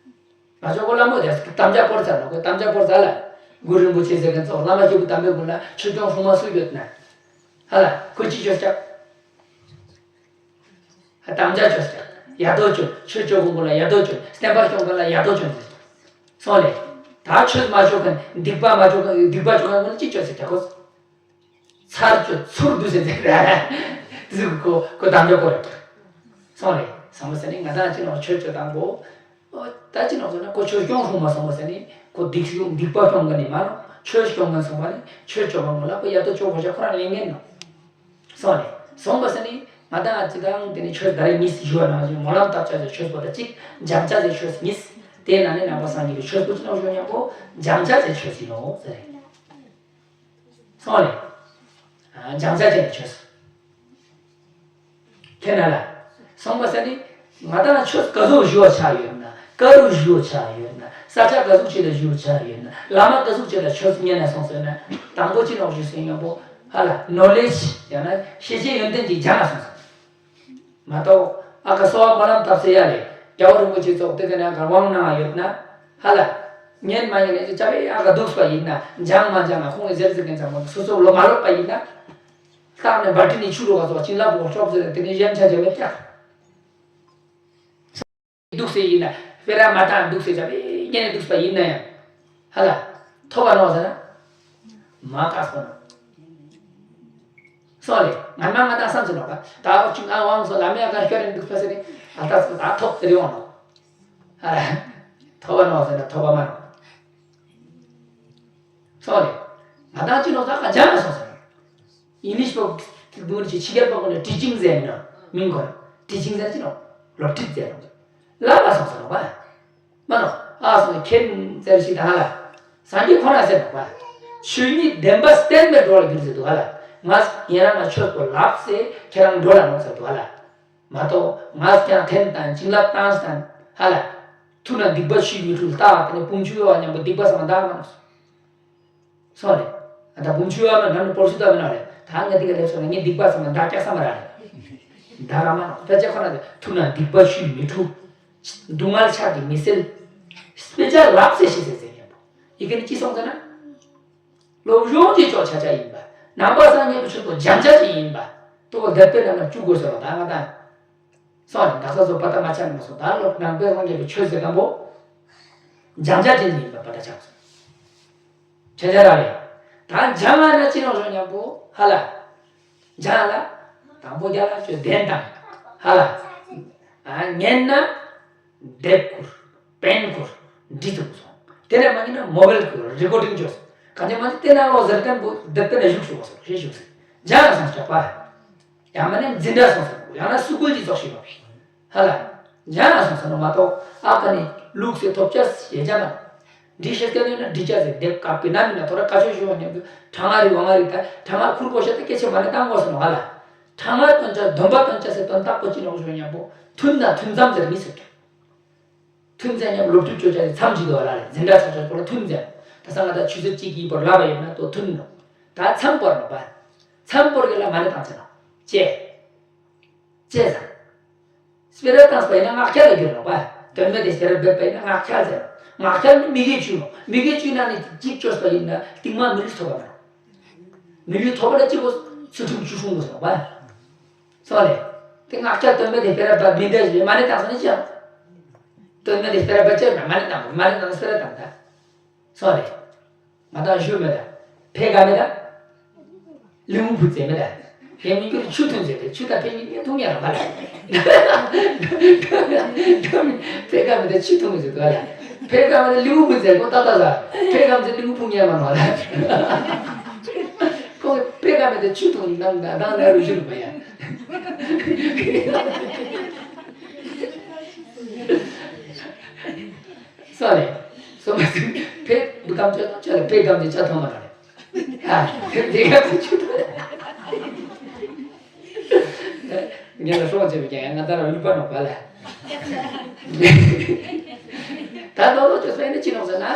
ང་ཚོ་ཁོ་ལ་མོ་དེ་དམ་བཅའ་བོར་ཚར་ན་ཁོ་དམ་བཅའ་བོར་ཚར་ལ། གུ་རུ་རིན་པོ་ཆེ་ཟེར་མཁན་ཚོ་བླ་མ་སྐྱེས་བུ་དམ་པའི་ཀུན་ལ་ཆོས་སྐྱོང་སྲུང་མ་སུ་ཡོད་ན། ཧ་ལ་ཁོ་ཅི་བཅོས་ཀྱང་། དམ་བཅའ་བཅོས་ཀྱང་། ཡ་ཏོ་བཅོས། ཆོས་སྤྱོད་གོང་ལ་ཡ་ཏོ་བཅོས། བསྟན་པ་སྐྱོང་མཁན་ལ་ཡ་ཏོ་བཅོས་ཟེར། སོང་ལེ། ད་ཆོས་མ་བཅོས་མཁན་སྡིག་པ་མ་བཅོས་མཁན་སྡིག་པ་བཅོས་མཁན་ཀུན་ལ་ཅི་བཅོས་ཟེར་ཀྱང་ཁོ། ཚར་གཅོད་ཚུར་བསྡུ་ཟེར་ཟེར། དེ་ཚོ་གི་གོ་གོ་དམ་བཅའ་བོར་ཡོད། སོང་རེད། སོང་བ་ཟེར་ནི་ང་དང་ཅི་ནོག་ཆོས་སྤྱོད་དང་པོ། ཨོ་ད་ཅི་ནོག་ཟེར་ན་ཁོ་ཆོས་སྐྱོང་སྲུང་མ་སོང་བ་ཟེར་ནི་ཁོ་སྡིག་སྐྱོང་སྡིག་པ་སྐྱོང་ག་ནི་མ་ནོག་ཆོས་སྐྱོང་ག་སོང་བ་ནི་ཆོས་སྐྱོང་བ་ངོ་ལ་ཁོ་ཡ་ཏོ་ཅོ་གོ་ཤ་ཁོ་རང་ལེན་ངེས་ནོག་སོང་རེད། སོང་བ་ཟེར་ནི་ང་དང་ཅི་དང་དེ་ནི་ཆོས་ད་རེས་གཉིས་ཞུ་བ་ནང་བཞིན་སྨོན་ལམ་བཏབ་བྱ་ཟེར་ཆོས་པོ་ད་གཅིག་སྦྱང་བྱ་ཟེར་ཆོས་གཉིས། དེ་ན་ནི་ནང་པ་སངས་རྒྱས་པའི་ཆོས་པོ་ཅི་ནོག་ཞུ་ཉམ་པོ་སྦྱང་བྱ་ཟེར་ཆོས་ཡིན་ནོག་ཟེར་རེད། སོང་ལེ། ཨ། སྦྱང་བྱ་བྱས་ནས་བྱོས། ཁྱེད་རྣམས་ལ། སོང་བ་ཟེར་ནི། ང་དང་ཆོས་ག་ཟུག་ཞུ་བ་ཆགས་ཡོད་ན། ག་རུ་ཞུ་བ་ཆགས་ཡོད་ན། ས་ཆ་ག་ཟུག་ཅིག་ལ་ཞུ་བ་ཆགས་ཡོད་ན། བླ་མ་ག་ཟུག་ཅིག་ལ་ཆོས་ཉན་ནས་སོང་ཟེར་ན། དང་པོ་ཅི་ནོག་ཞུས་ཟེར་ཡོང་པོ། ཧ་ལ་ནོ་ལེཇ་ཡང་ན་ཤེས་བྱའི་ཡོན་ཏན་ཅིག་སྦྱངས་ནས་སོང་ཟེར། མ་གཏོགས་ཨ་ཁ་གསོལ་བ་སྨོན་ལམ་བཏབ་ཟེར་ཡ་ལས་རྒྱལ་བ་རིན་པོ་ཆེ་ཚོགས་དེ་ག་ནས་གར་དབང་གནང་བ་ཡོད་ན། ཧ་ལ། ཉན་མ་ཉན་ནས་ཅ་བའི་ཨ་ཁ་འདུག་པ་ཡིན་ན། སྦྱང་མ་སྦྱང་ན་ཁོང་གི་ཟེར་ཟེར་མཁན་ཚང་མ་སོ་སོ་ལོ་མ་ལོག་པ་ཡིན་ན། ལྟག་ནས་འབའ་ཏི་ནས་ཆུ་རུ་བ་ཚོགས་བྱིན་རླབས་འོག་ཤོག་ཟེར་ནས་དེ་ནས་གཞན་ཆ་བྱ་བའི་ཀྱག་འདུག་ཟེར་ཡིན་ན། དཔེ་ར་མ་བཏང་འདུག་ཟེར་བྱ་བའི་ཉན་ནས་འདུག་པ་ཡིན་ན་ཡང་། ཧ་ལ། ཐོབ་པ་ནོག་ཟེར་ན། མ་བཀག་སོང་། སོང་ལེ། ང་མ་ང་དང་བསམ་ཚུལ་ནོག་པ། ད་འོ་ཅིག་ང་དབང་སོང་ལ་མེ་ཨ་ཀ་སྐྱོ་རེ་འདུག་པ་ཟེར་ནས་ཨ་ད་ཚོ་ད་ཐོབ་ཟེར་ཡོང་ནོག་ཧ་ལ། ཐོབ་པ་ནོག་ཟེར་ན་ཐོབ་པ་མ་ནོག་སོང་ལེ། ང་དང་ཅི་ནོག་ད་ཀ་སྦྱང་ན་སོང་ཟེར། ཨིང་ལིཤ་པོ་དེ་འདུག་ནི་ཕྱི་རྒྱལ་པ་ཀུན་ནས་ཊི་ཅིང་ཟེར་ནོག་མིང་གོ་ཊི་ཅིང་ཟེར་ཅི་ནོག་སློབ་ཁྲིད་ཟེར་ནོག་བསླབ་པ་སོང་ཟེར་ནོག་པ། མ་ནོག་ཨ་སོང་ཁྱེད་ཟེར་ཞིག་དང་ཧ་ལ། སངས་རྒྱས་ཁོ་རང་ཟེར་ནོག་པ། ཆོས་ཉིད་བདེན་པ་བསྟན་པའི་འགྲོ་ལ་གྱུར་ཟེར་འདུག་ཧ་ལ། ང་ཡིན་རང་ང་ཆོས་པོ་ལབ་ཟེར་ཁྱེད་རང་འགྲོ་ལ་ནོག་ཟེར་འདུག་ཧ་ལ། མ་གཏོགས་ང་ཀྱང་འཐེན་དང་བྱིན་རླབས་བཏང་དང་ཧ་ལ། ཐུབ་ན་སྡིག་པ་ཆུས་མི་འཁྲུ་ལྟ་བ་དེ་ནི་བུམ་ཆུ་ཡོད་པ་མཉམ་པོ་སྡིག་པ་ཚང་མ་འདག་མ་ནོག་སོང་རེད། ད་བུམ་ཆུ་ཡོད་ན་ནམ་ནི་པོར་ཤུ་ད་མི་ནོག་རེད། ད་ང་འདི་ག་ལེབ་སོང་ན་ངས་སྡིག་པ་ཚང་མ་འདག་རྒྱག་ས་མ་ར་རེད། འདག་ར་མ་ནོག་དཔེ་ཆ་ཁོ་ན་དེ་ཐུབ་ན་སྡིག་པ་ཆུས་མི་འཁྲུ། སྡུག་བསྔལ་ཕྱག་གིས་མི་སེལ། དཔེ་ཆ་ལབ་ཟེར་ཤེས་ཟེར་ཟེར་མཉམ་པོ་ཡི་གེ་ནི་ཅི་སོང་ཟེར་ན། སློབ་སྦྱོང་གི་ཕྱོགས་ཆ་ཆ་ཡིན་པ། ནང་པ་སངས་རྒྱས་ཀྱི་ཆོས་དང་སྦྱང་བྱ་ཅིག་ཡིན་པ། ལྟོ་བ་དད་པའི་ནང་ན་བཅུག་དགོས་ཟེར་བ་ད་ང་དང་། སོང་རེད། ད་ས་སོ་པ་ད་མ་ཆགས་ནས་མ་སོང་ད་སློབ་ནང་པའི་སངས་རྒྱས་ཀྱི་ཆོས་ཟེར་མཁན་པོ། སྦྱང་བྱ་ཅིག་ཡིན་པ་པ་ད་ཆགས་སོང་། ཆ་ཆ་ར་རེད། ད་སྦྱང་བ་ན་ཅི་ནོག་ཞོག་མཉམ་པོ་ཧ་ལ། སྦྱང་ལ། དང་པོ་རྒྱ་ལ་ཆོས་བདེན་དང་། ཧ་ལ། ཨ་ཉན་ན། དེབ་ཁུར། པེན་ཁུར། འབྲི་ཐུབ་སོང་། དེ་ནས་མ་ཉན་ན་མོ་བེལ་ཁུར་རི་ཀོ་ཌིང་བཅོས། གང་ཅི་མ་ཅི་དེ་ནང་ལོག་ཟེར་མཁན་པོ་དེབ་དེ་ནས་བཞུགས་ཤོག་སོང་ཞེས་བཞུགས་ཟེར། སྦྱང་ལ་སོང་སྐྱག་པ། ཡང་མ་ནས་འཛིན་གྲྭ་སོང་ཟེར། ཡང་ན་སུ་ཀུལ་གྱི་ཚོགས་ཤིག་ཡོད་པ། ཧ་ལ། སྦྱང་ལ་སོང་ཟེར་ནོ་མ་གཏོགས་ཨ་ཁ་ནི་ལུགས་སེ་ཐོབ་ཆ་ཞེས་བྱ་མ། འབྲི་ཤེས་མཁན་ཡོད་ན་འབྲི་ཆ་ཟེར་དེབ་བཀག་པའི་ནང་མིན་ན་ཐོ་ར་བཀའ་ཆོས་ཞུ་བ་མཉམ་དུ་གྲང་ངར་རི་བ་ངར་རི་ད་གྲང་ངར་ཁུར་གོ་ཤ་ད་སྐད་ཆ་མ་ནས་བཏང་དགོས་ཟེར་ནོ་ཧ་ལ། གྲང་ངར་སྟོན་ཆ་སྡོམ་པ་སྟོན་ཆ་ཟེར་དོན་དག་པོ་ཅི་ནོག་ཞུ་བ་མཉམ་པོ་མཐུན་དང་མཐུན་མཚམས་ཟེར་མི་ཟེར་ཀྱང་། མཐུན་ཚན་མཉམ་སློབ་ཕྲུག་བཅོ་བྱ་ནི་མཚམས་ཅི་དོ་ལ་རེད་འཛིན་གྲྭ་ཚོགས་ཆ་པོ་ལ་མཐུན་ཚན། ད་ས་ང་ད་ཆུ་ཚོད་གཅིག་གི་བོར་ལབ་པ་ཡིན་ན་ཏོ་མཐུན་ནོ། ད་མཚམས་བོར་ནོ་པ། མཚམས་བོར་གི་ལ་མ་ནི་བཏང་ཚེ་ནོ། ཅེ། ཅེ་ས། སྤེ་ར་བཏང་སྤེ་ན་ངག་ཁྱལ་ལ་གྱུར་ནོ་པ། དོན་མེད་དེ་སྤེ་ར་འབེབས་པ་ཡིན་ན་ངག་ཁྱལ་ཟེར། ངག་ཁྱལ་ནི་མི་དགེ་བཅུ་ནོ། མི་དགེ་བཅུ་ན་ནི་གཅིག་བཅོས་པ་ཡིན་ན་རྟིང་མ་མི་ལུས་ཐོབ་པ་མ་ནོ། མི་ལུས་ཐོབ་པ་ལ་གཅིག་པོ་ཚུལ་ཁྲིམས་བཅུ་སྲུང་དགོས་སོ་པ། སོང་རེད། དེ་ངག་ཁྱལ་དོན་མེད་དེ་སྤེ་ར་འབེབས་མི་འདྲ་ཞིག་མ་ནི་བཏང་སོང་ནི་ཅི་ཡང་། དོན་མེད་དེ་སྤེ་ར་འབེབས་ཅེ་མ་ནི་བཏང་མ་ནི་བཏང་སྤེ་ར་བཏང་ད། སོང་རེད། ང་དང་ཞུ་མེད་ད། ཕེ་ག་མེད་ད། ལིའུ་བུ་ཙེ་མེད་ད། ཡང་མི་འགྱུར་ཆུ་འཐུང་ཟེར་ཏེ་ཆུ་དང་ཕེ་གཉིས་ཀྱི་འཐུང་ཡ་རང་ག་ལ། ཕེ་ག་མེད་ད་ཆུ་འཐུང་ཟེར་ག་ལ། ཕེ་ག་མེད་ད་ལིའུ་བུ་ཙེ་ཁོ་ཏག་ཏག་ཟ། ཕེ་ག་མེད་ད་ལིའུ་བུ་ཉལ་མ་ནོ་ལ། ཁོ་ཕེ་ག་མེད་ད་ཆུ་འཐུང་ནང་ནང་ནང་རུ་ཞུ་རུ་མ་ཡ། སོ་རེད། སོ་མ་ཟིན་ཕེ་བུ་གམ་ཅོ་ཅོ་ལ་ཕེ་གམ་ཅོ་ཅོ་ཐོང་མ་རེད། ཨ། དེ་ག་ཚོད་ཆུ་ཐོག་ངས་ལ་སྲོག་བཅད་པའི་ཀྱང་ང་ད་རང་ལུས་པ་ནོག་པ་ལ། ད་ལོ་ལོ་ཅོ་སོ་ཡིན་ན་ཅི་ནོག་ཟེར་ན།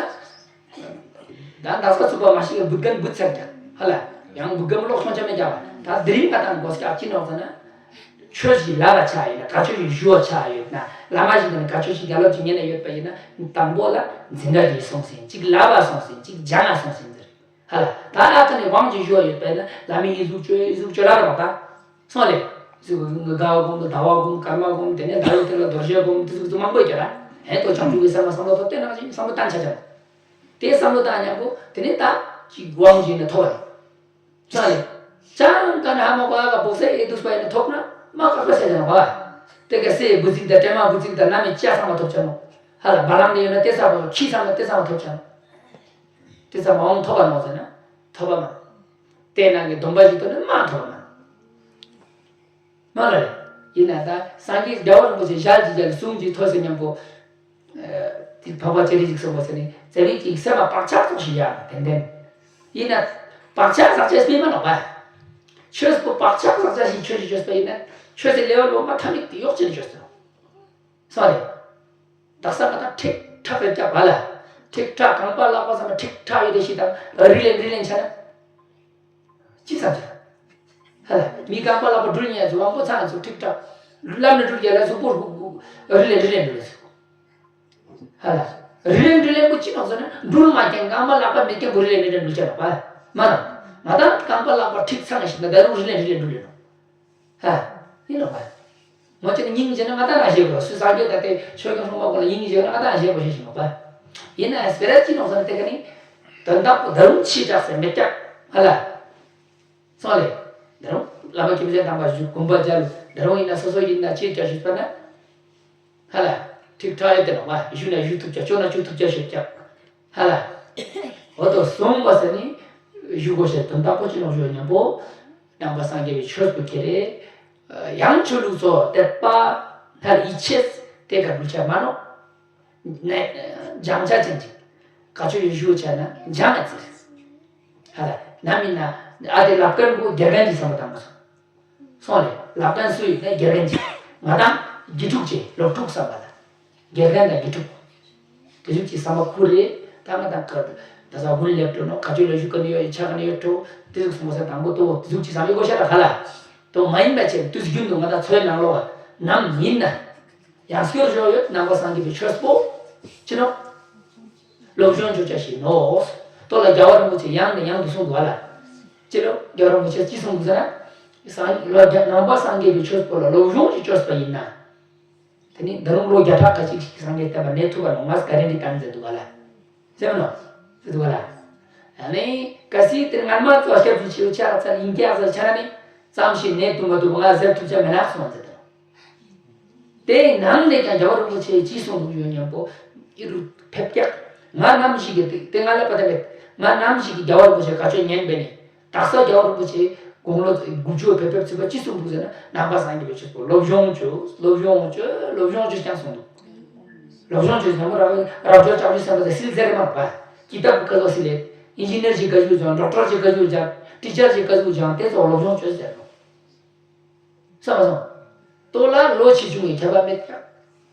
ད་ད་ས་ཚུགས་པ་མ་ཤེས་ཀྱི་བུ་གན་བུ་ཚར་ཀྱང་ཧ་ལ། ཡང་བུ་གན་ལོག་སོང་ཆ་མེད་ཀྱང་བ། ད་དེ་རིང་ང་དང་གོ་སྐྱག་ཅི་ནོག་ཟེར་ན། ཆོས་ཤིག་ལབ་པ་ཆགས་ཡོད་ན་ག་ཆོས་ཤིག་ཞུ་བ་ཆགས་ཡོད་ན་བླ་མ་ཞིག་དང་ག་ཆོས་ཤིག་རྒྱ་ལོ་ཅིག་ཉན་ན་ཡོད་པ་ཡིན་ན་དང་པོ་ལ་འཛིན་གྲྭ་ཅིག་སོང་ཟིན་ཅིག་ལབ་པ་སོང་ཟིན་ཅིག་སྦྱང་ང་སོང་ཟིན་ཟེར། ཧ་ལ། ད་ཨ་ཙི་ནས་དབང་ཅིག་ཞུ་བ་ཡོད་པས་ན་བླ་མའི་ཡིག་གཟུགས་བཅོས་ཡིག་གཟུགས་བཅོས་ལབ་རོགས་ད། སོང་ལེ། གཟུགས་ངུ་དགའ་བ་སྒོམ་དང་ཟླ་བ་སྒོམ་སྐར་མ་སྒོམ་དེ་ནས་ཟླ་བའི་སྟེང་ལ་རྡོ་རྗེ་སྒོམ་དེ་ཚོ་མང་པོ་ཡོད་ཀྱང་ཧན་ཏོ་བྱང་ཆུབ་ཀྱི་སེམས་ལ་བསམ་བློ་ཐོབ་བསྟན་གནང་ཞིང་བསམ་བློ་བཏང་ཆ་ཆ། དེ་བསམ་བློ་བཏང་མཉམ་པོ་དེ་ནས་ད་ཅིག་དབང་ཞིག་ནས་ཐོབ་པ་རེད། ཙང་ལེ། ཅང་ཀ་ན་ཧ་མ་གོ་ཨ་ག་བོག་སེ་ཨེ་དུས་པ་ཡིན་ན་ཐོབ་ན་མ་ཀ་ཀ་སེ་ཅང་གོ་ཨ། དེ་ག་སེ་བུ་ཙིག་དང་ཏྲེ་མ་བུ་ཙིག་དང་ན་མི་ཅ་ཚང་མ་ཐོབ་ཅང་ནོ། ཧ་ལ་བ་ལང་ནི་ཡོད་ན་དེ་ཚང་མ་ཁྱི་ཚང་མ་དེ་ཚང་མ་ཐོབ་ཅང་ནོ། དེ་ཚང་མ་འོང་ཐོབ་པ་ནོ་ཟེར་ན་ཐོབ་པ་མ། དེ་ནང་གི་སྡོམ་པ་ཞིག་ཐོབ་ན་མ་ཐོབ་པ་མ། མ་ལ་རེ། ཡིན་ན་ད་སངས་རྒྱས་རྒྱལ་བ་རིན་པོ་ཆེ་ཞལ་གྱིས་བརྒྱན་གསུང་གིས་ཐོས་ཟེར་མཉམ་པོ། དེ་འཕགས་པ་སྤྱན་རས་གཟིགས་གསུངས་པ་ཟེར་ནས་ཚེ་རིང་གི་སེམས་ལ་བག་ཆགས་ཙོགས་ཤིག་ཡ་ཏན་ཏན། ཡིན་ན། བག་ཆགས་བསགས་ཆ་སྤེལ་མ་ནོག་པ། ཆོས་པོ་བག་ཆགས་བསགས་ཆ་ཞིག་ཆོས་ཞིག་ཆོས་པ་ཡིན་ན། ཆོས་སི་ལེ་ཝལ་བོ་མ་ཐ་མིག་གི་གཡོག་ཅན་ཆོས་སོ། སོང་རེད། དག་ས་ང་ད་ཁྲིག་ཁྲག་རེ་རྒྱག་པ་ལ། ཁྲིག་ཁྲག་རྐང་པ་ལག་པ་ཚང་མ་ཁྲིག་ཁྲག་ཡོད་དེ་ཞིག་དང་རི་ལེན་རི་ལེན་ཆ་ན། ཅི་བསམ་ཚུལ། ཧ་ལ། མི་རྐང་པ་ལག་པ་འགྲུལ་ཉན་ཚུལ་དབང་པོ་ཚང་ཚུལ་ཁྲིག་ཁྲག་ལམ་ནས་འགྲུལ་རྒྱ་ལ་ཚུལ་པོ་རི་ལེན་རི་ལེན་འགྲུལ་ཚུལ། ཧ་ལ། རི་ལེན་རི་ལེན་པོ་ཅི་ནོག་ཟེར་ན་འགྲུལ་མ་ཀྱང་རྐང་པ་ལག་པ་མེད་ཀྱང་པོ་རི་ལེན་རི་ལེན་འགྲུལ་ཆ་ནོག་པ། མ་ན། ང་ད་རྐང་པ་ལག་པ་ཁྲིག་ཚང་ཞིག་ན་ད་རུང་རི་ལེན་རི་ལེན་འགྲུལ་ཡོད་ནོག་ཧ། ཡིན་ནོག་པ། ང་ཅི་ནི་སྙིང་རྗེ་ན་ང་ད་ན་ཞེས་པོ་སུ་སངས་རྒྱས་ད་ལྟའི་ཆོས་སྐྱོང་སྲུང་མ་ཀུན་ལ་སྙིང་རྗེ་ན་ང་ད་ན་ཞེས་པོ་ཞེས་ཞིག་ནོག་པ། ཡིན་ན་སྤེ་ར་ཅི་ནོག་ཟེར་ན་དེ་ག་ནི། དོན་དག་པོ་ད་རུང་ཕྱི་དྲགས་ཟེར་མི་རྒྱག་ཧ་ལ། སོང་ལེ། ད་རུང་བླ་མ་ཁྱིམ་སེང་དམ་པ་བཞུགས་དགོན་པ་མཇལ། ད་རུང་ཡིན་ན་སོ་སོ་ཡིན་ན་ཅིའི་སྐྱ་ཞུས་པ་ན། ཧ་ལ། ཁྲིག་ཁྲག་ཡོད་དེ་ནོག་པ་བཞུགས་ན་བཞུགས་ཐུབ་ཀྱ་བཅོ་ན་བཅོ་ཐུབ་ཀྱ་ཞུས་ཀྱ། ཧ་ལ། འོ་དོ་གསུངས་པ་ཟེར་ནི། བཞུགས་དགོས་ཤེས་དོན་དག་པོ་ཅི་ནོག་ཞུ་མཉམ་པོ། ནང་པ་སངས་རྒྱས་པའི་ཆོས་པོ་ཁྱེར་རེ། ཡང་ཆོས་ལུགས་ཚོ་དད་པ། ཧ་ལ་ཡིད་ཆེས་དེ་ག་འགྲུལ་ཆ་མ་ནོག་ནས་སྦྱང་བྱ་ཅན་ཅིག་ག་ཆོས་ཡོད་ཞུ་བྱས་ན་སྦྱང་ཨ་ཙི་རེད། ཨ་ལ་ནམ་ཡིན་ན་ཨ་དེ་ལབ་མཁན་གོ་དགེ་རྒན་གྱི་བསམ་པ་བཏང་གོ་སོང་། སོང་ལེ། ལབ་མཁན་སུ་ཡིན་ན་དགེ་རྒན་གྱི། ང་དང་དགེ་ཕྲུག་ཅེས་སློབ་ཕྲུག་བསམ་པ་ལ། དགེ་རྒན་དང་དགེ་ཕྲུག་དེ་ཟུག་གི་བསམ་པ་ཁུར་རེད། ད་ང་དང་ཀ་ད་ས་དགུན་སླེབས་འགྲོ་ནོ་ག་ཅོ་ལ་བཞུགས་ཀ་ནི་ཡོད་ཆ་ཀ་ནི་ཡོད་འགྲོ། དེ་ཟུག་སོང་ས་དང་པོ་ཏོ་དེ་ཟུག་གི་བསམ་ཡོད་གོ་ཤ་ར་ག་ལ། དོ་མ་ཡིན་པ་ཆེ་དུས་རྒྱུན་དུ་ང་དང་འཚོའི་ནང་ལོགས་ནམ་ཡིན་ན། ཡང་སྐྱོར་ཞོག་ཡོད་ནང་པ་སངས་རྒྱས་པའི་ཆོས་པོ། ཅི་ནོ། སློབ་སྦྱོང་བྱོས་བྱ་ཞིག་ནོ། ཏོ་ལ་རྒྱལ་བ་རིན་པོ་ཆེ་ཡང་ནས་ཡང་དུ་གསུངས་འདུག་ཨ་ལ། ཅི་ལོ་རྒྱལ་བ་རིན་པོ་ཆེ་ཅི་གསུངས་འདུག་ཟེར་ན། སངས་རྒྱས་ལོ་རྒྱ་ནང་པ་སངས་རྒྱས་པའི་ཆོས་པོ་ལ་སློབ་སྦྱོང་ཞིག་བྱོས་པ་ཡིན་ན། དེ་ནི་ད་རུང་ལོ་བརྒྱ་ཕྲག་ཁ་ཅིག་ཞིག་སངས་རྒྱས་བསྟན་པ་གནས་ཐུབ་པ་ལ་ང་ག་རེ་འདྲི་བཏང་མཛད་འདུག་ག་ལ། ཟེར་མ་ནོ། ཟེར་འདུག་ག་ལ། ཨ་ནི་གལ་སྲིད་དེ་སྔར་མ་ཚོ་སྐྱབས་སུ་མཆིའོ་ཆ་ཚ་ཡིན་ཀྱག་ཟེར་ཆ་ན་ནི་ཙམ་ཞིག་གནས་ཐུབ་མ་ཐུབ་ང་ཟེར་ཐུབ་ཆ་མེད་ལགས་སོང་ཟེར་དང་། དེའི་ནང་ནས་ཀྱང་རྒྱལ་བ་རིན་པོ་ཆེས་ཅི་གསུངས་འདུག་ཡོད་སྙམ་པོ་ཨི་རུ་ཕེབས་ཀྱག་ང་ནམ་ཞིག་གི་དེ་དེ་ང་ལ་པ་དེ་མེད། ང་ནམ་ཞིག་གི་རྒྱལ་བ་རིན་པོ་ཆེ་བཀའ་ཆོས་ཉན་པས་ནི། དག་ས་རྒྱལ་བ་རིན་པོ་ཆེ་དགུང་ལོ་དགུ་བཅུ་བོད་ཕེབས་ཚུད་པ་ཅི་གསུངས་འདུག་ཟེར་ན་ནང་པ་སངས་རྒྱས་པའི་ཆོས་པོ་སློབ་སྦྱོང་བྱོས་སློབ་སྦྱོང་བྱོས་སློབ་སྦྱོང་བྱོས་ཀྱང་གསུངས་འདུག་སློབ་སྦྱོང་བྱོས་ཟེར་མོ་རབ་རབ་འབྱོར་ལྕགས་ཀྱུ་སེམས་དཔའ་ཟེར་སིལ་ཟེར་མ་པ་ཀི་ཏབ་ཀ་ཟོ་སིལ་ལེ་ཨིན་ཇི་ནེར་གྱི་བཀའ་བརྒྱུད་ཀྱང་ཌོག་ཊར་གྱི་བཀའ་བརྒྱུད་ཀྱང་ཊི་ཅར་གྱི་བཀའ་བརྒྱུད་ཀྱང་དེ་ཚོ་སློབ་སྦྱོང་བྱོས་ཟེར་རོ། བསམ་པ་སོང་། ལྟོ་ལ་ལོ་ཆེ་ཆུང་གི་ཁྱད་པར་མེད་ཀྱང་།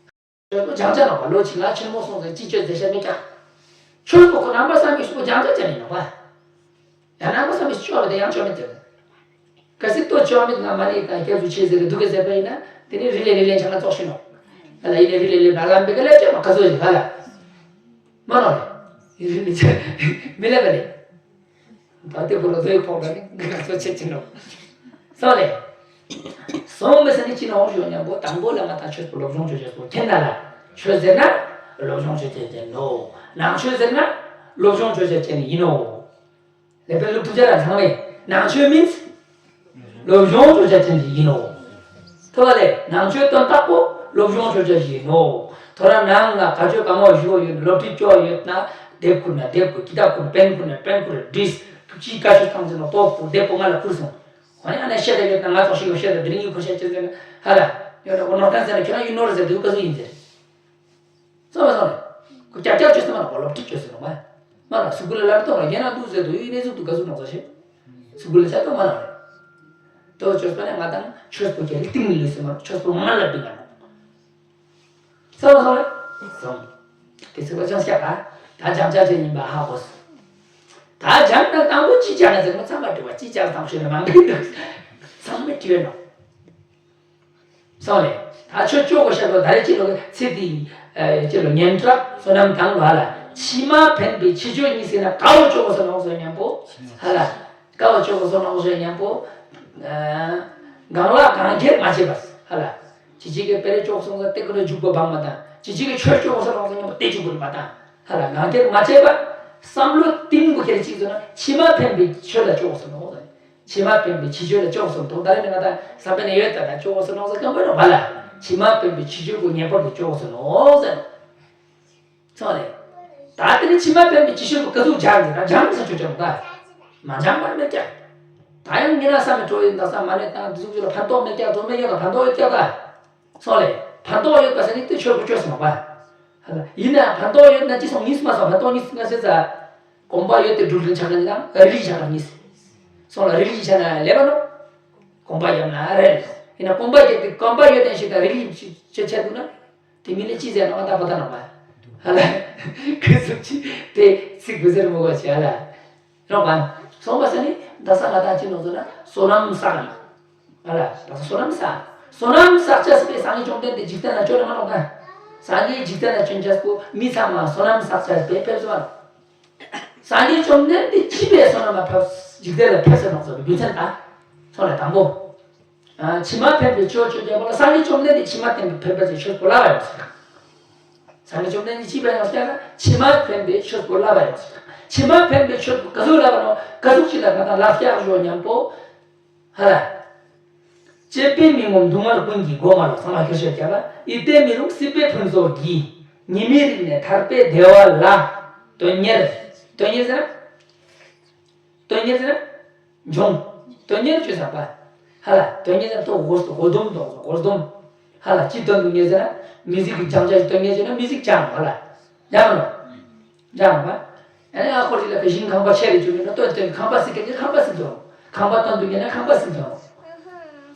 ཆོས་པོ་སྦྱང་བྱ་ནོག་པ་ལོ་ཆེ་ང་ཆེན་མོ་སོང་ཟེར་ཅི་ཆོས་ཟེར་བཤད་མེད་ཀྱང་། ཆོས་པོ་ཁོ་རང་པ་བསམ་གྱི་ཤུགས་པོ་སྦྱང་བྱ་བྱ་ནི་ནོག་པ། ཡང་ནང་པ་བསམ་གྱི་ཤུགས་པ་དེ་ཡང་ཆོས་མེད་ཟེར། གལ་སྲིད་ལྟོ་ཆོས་མེད་ང་མ་ནི་དང་སྐྱབས་སུ་མཆི་ཟེར་གི་འདུག་གི་ཟེར་པ་ཡིན་ན་དེ་ནི་རི་ལས་རི་ལས་ཆང་ལ་ཙོག་ཤི་ནོག་ཨ་ལ་ཡིན་ནི་རི་ལས་ལས་ལ་ལམ་པའི་ག་ལས་ཆོས་མ་ག་ཚོད་ཡིན་ག་ལ། མ་ནོག་རེད། རི་ལས་ཆོས་མི་ལས་པ་རེད། ད་ལྟའི་བུ་རུ་ཚོའི་ཕོག་པ་ནི་ང་ཚོ་ཆེ་ཆེ་ནོ། སོང་ལེ། སོང་མི་ས་ནི་ཅི་ནོ་ཞུ་སྙམ་པོ་དང་པོ་ལ་ང་དང་ཆོས་པོ་སློབ་སྦྱོང་བྱོས་བྱས་སོ་ཁྱེད་ན་ལ། ཆོས་ཟེར་ན་སློབ་སྦྱོང་བྱོས་བྱས་ཅན་ནོ། ནང་ཆོས་ཟེར་ན་སློབ་སྦྱོང་བྱོས་བྱས་ཅན་ཡིན་ནོ། ལེ་པན་ལུག་ཐུག་ཅ་ལ་ཚང་མས་ནང་ཆོས་མིན། སློབ་སྦྱོང་བྱོས་བྱས་ཅན་ཡིན་ནོ། ཐོ་བ་ལེ་ནང་ཆོས་དོན་དག་པོ་སློབ་སྦྱོང་བྱོས་བྱས་ཡིན་ནོ། ཐོ་ར་ནང་ལ་ག་ཆོས་ག་མོ་ཞུ་ཡོད་སློབ་ཁྲིད་བཅོ་ཡོད་ན་དེབ་ཁུར་ན་དེབ་ཁུར་ཀི་ཏབ་ཁུར་པན་ཁུར་ན་པན་ཁུར་བྲིས་ཐུགས་ཀྱི་བཀའ་ཆོས་ཐང་ཚེ་ན་ཏོག་ཁུར་དེབ་པོ་ང་ལ་ཁུར་སོང་། ཁོ་ནི་ཨ་ནེ་བཤད་ད་ཡོད་ན་ང་ཚོ་ཞིག་ཡོད་བཤད་ད་དེ་རིང་ཡོད་ཁོ་བཤད་ཅེས་ཟེར་ན་ཧ་ལ་ཡོད་ན་ཁོ་ནོར་ཁན་ཟེར་ན་ཁྱོད་རང་ཡིན་ནོར་ཟེར་དུས་ག་ཚོད་ཡིན་ཟེར། ཚང་མ་ཚང་མ་ཁོ་ཀྱག་ཀྱག་བཅོས་ཟེར་མ་ན་ཁོ་སློབ་ཁྲིད་བཅོས་ཟེར་ནོ་མ། མ་ན་སུ་གུ་ལ་ལར་གཏོང་ལ་ཡན་ན་འདུག་ཟེར་དུས་ཡིན་ནས་ཟུག་ཏུ་ག་ཟུག་ནོ་ཟེར་ཞེས། སུ་གུ་ལ་ཆ་ཏོ་མ་ན་རེད། དོ་བཅོས་པ་ནས་ང་དང་ཆོས་པོ་ཀྱ་རིག་སྟེང་ནས་ལུས་ཟེར་མ་ཆོས་པོ་ང་ལ་འདུག་ང་ནོ། སོང་སོང་རེད། སོང་། དེ་ཚོ་བ་ཅང་བཤད་པ། ད་སྦྱང་བྱ་ཅན་ཡིན་པ་ཧ་གོ་སོང་། ད་སྦྱང་ན་དང་པོ་ཅི་སྦྱང་ན་ཟེར་ན་ཚང་མ་དྲི་བ་ཅི་སྦྱང་དང་ཤོད་ན་མང་པོ་འདུག་ཚང་མས་དྲི་བ་ནོ། སོང་རེད། ད་ཆོས་སྤྱོད་གོ་ཤ་ལོ་ད་རེ་ཅི་ལོ་ཚེ་འདི་ཅི་ལོ་ཉན་གྲབས་བསོད་ནམས་དང་བ་ལ་ཕྱི་མ་ཕན་པའི་ཕྱི་སྤྱོད་གཉིས་ཟེར་ན་ག་བོ་སྤྱོད་གོ་སོ་ནོ་ཟེར་སྙམ་པོ་ཧ་ལ། དཀའ་བ་སྤྱོད་དགོས་སོ་ནོ་ཞེས་སྙམ་པོ། གང་ལ་གང་འཁྱེར་མ་བྱེད་པར་ཧ་ལ། ཅི་ཅིག་གི་དཔེ་རེ་སྤྱོད་སོང་ཙང་སྟེགས་ཀུན་ལ་འཇུག་པ་བག་མ་དང་ཅི་ཅིག་གི་ཆོས་སྤྱོད་དགོས་སོ་ནོ་ཞེས་སྙམ་པོ་སྟེགས་འཇུག་པ་མ་དང་ཧ་ལ་གང་འཁྱེར་མ་བྱེད་པར་བསམ་བློ་གཏིང་པོ་ཁྱེར་ཅིག་ཟེར་ན་ཕྱི་མ་ཕན་པའི་ཆོས་ལ་སྤྱོད་དགོས་སོ་ནོ། ཕྱི་མ་ཕན་པའི་ཕྱི་ཆོས་ལ་སྤྱོད་དགོས་སོ་ནོ་ད་རེ་ནི་ང་ད་བསམ་པའི་ནི་ཡོད་ད་ད་སྤྱོད་དགོས་སོ་ནོ་ཟེར་སྐྱོན་པོ་ཡོད་ནོ་བ་ལ་ཕྱི་མ་ཕན་པའི་ཕྱི་ཆོས་ཀུན་ངེས་པར་དུ་སྤྱོད་དགོས་སོ་ནོ་ཟེར། སོང་རེད། ད་དེ་ནི་ཕྱི་མ་ཕན་པའི་ཕྱི་ཆོས་པོ་ག་ཟུག་སྦྱང་ཟེར་ན་སྦྱང་ཟེར་ཆོས་ཆོས་མ་མ་སྦྱང་བར་མེད་ཀྱང་། ད་ཡང་ངེད་རང་བསམ་མེད་འགྲོ་ཡིན་ད་བསམ་མ་ནས་དང་དེ་ཟུག་ཆོས་ལ་ཕན་ཐོགས་མེད་ཀྱང་འགྲོ་མེད་ཀྱང་ད་ཕན་ཐོགས་ཡོད་ཀྱང་ད། སོང་རེད། ཕན་ཐོགས་ཡོད་པ་ཟེར་ནི་དེ་ཆོས་པོ་ཆོས་སུ་མ་པ། ཧ་ལ་ཡིན་ན་ཕན་ཐོགས་ཡོད་ན་ཅི་སོང་གཉིས་སུ་མ་སོང་ཕན་ཐོགས་གཉིས་སུ་ང་ཟེར་ཙ། གོམས་པ་ཡོད་དེ་སྒྲུབ་ལེན་ཆགས་ན་གཉིས་དང་རིགས་ལས་ཆགས་ན་གཉིས། སོང་ལ་རིགས་ལས་ཆགས་ན་ལེ་བ་ནོ། གོམས་པ་ཡོད་ན་རེད། ཡིན་ན་གོམས་པ་ཡོད་དེ་གོམས་པ་ཡོད་དེ་ཞིག་དང་རིགས་ལས་ཆེ་ཆེ་འདུག་ན། དེ་མིན་ལས་ཅི་ཟེར་ན་ང་ད་པ་ད་ནང་པ། ཧ་ལ། ཁོས་སུ་ཅི་དེ་ཚིག་བུ་ཟེར་མོ་གོ་ཆེ་ཧ་ལ། རོགས་པ། སོང་པ་ཟེར་ནི་ད་ས་ང་དང་ཅི་ནོ་ཟེར་ན་བསོད་ནམས་བསགས་ནི། ཧ་ལ། ད་ས་བསོད་ནམས་བསགས། བསོད་ནམས་བསགས་ཆ་སི་པའི་སངས་རྒྱས་བཅོམ་ལྡན་འདས་འཇིག་རྟེན་ལ་བཅོ་ལ་མ་ནོག་ད། སངས་རྒྱས་འཇིག་རྟེན་ལ་བཅོན་ཆ་སི་པོ་མི་ཚང་མ་བསོད་ནམས་བསགས་ཆ་སི་པའི་ཕེབས་སོ་བ་ནོ། སངས་རྒྱས་བཅོམ་ལྡན་འདས་ཅི་པའི་བསོད་ནམས་ལ་ཕེབས་འཇིག་རྟེན་ལ་ཕེབས་སོ་ནོ་ཟེར་བའི་རྒྱུ་མཚན་ད། སོང་ལ་དང་པོ། ཕྱི་མ་ཕན་པའི་ཆོས་སྤྱོད་རྒྱལ་པོ་ལ་སངས་རྒྱས་བཅོམ་ལྡན་འདས་ཕྱི་མ་ཕན་པའི་ཕན་པ་ཅན་ཆོས་པོ་ལ་བ་ཡོང་ཟེར། སངས་རྒྱས་བཅོམ་ལྡན་འདས་ཅི་པའི་ཡང་ཟེར་ན་ཕྱི་མ་ཕན་པའི་ཆོས་པོ་ལ་བ་ཡོང་ཟེར། ཕྱི་མ་ཕན་པའི་ཆོས་པོ་ག་ཟུག་ལ་བ་ནོ་ག་ཟུག་ཅིག་ལ་ང་དང་ལ་སྐྱག་ཞོ་མཉམ་པོ། ཧ་ལ། སྤྱད་པས་མི་ངོམས་སྡུག་བསྔལ་ཀུན་གྱི་སྒོ་མ་ལོག་ཚང་མ་ཁྱེར་ཤོད་རྒྱ་ལ་ཡིད་བརྟན་མི་རུང་སྲིད་པའི་ཕུན་ཚོགས་ཀྱིས། ཉི་མའི་རིགས་ནས་ཐར་པའི་བདེ་བ་ལ། དོན་གཉེར། དོན་གཉེར་ཟེར་ན། དོན་གཉེར་ཟེར་ན། འབྱུང་། དོན་གཉེར་ཆོས་ཟེར་པ། ཧ་ལ་དོན་གཉེར་ཟེར་ན་ཐོག་འོག་སྒོ་སྡོམ་དང་སྒོ་སྡོམ། ཧ་ལ་ཅི་དོན་དུ་གཉེར་ཟེར་ན་མི་ཟིག་གི་སྦྱང་བྱ་ཞིག་དོན་གཉེར་བྱས་ན་མི་ཟིག་སྦྱང་ཧ་ལ། སྦྱང་རོ། སྦྱང་བ། ཨ་ནི་ཨ་ཁོ་ཅིག་ལ་ཁ་ཞིང་ཁང་པ་ཆེ་རེ་བཅུག་ཡོད་ན་སྟོན་སྟོན་ཁང་པ་ཟིག་ག་ཁང་པ་ཟིག་འདོན། ཁང་པ་སྟོན་དུ་ཉན་ན་ཁང་པ་ཟིག་འདོན།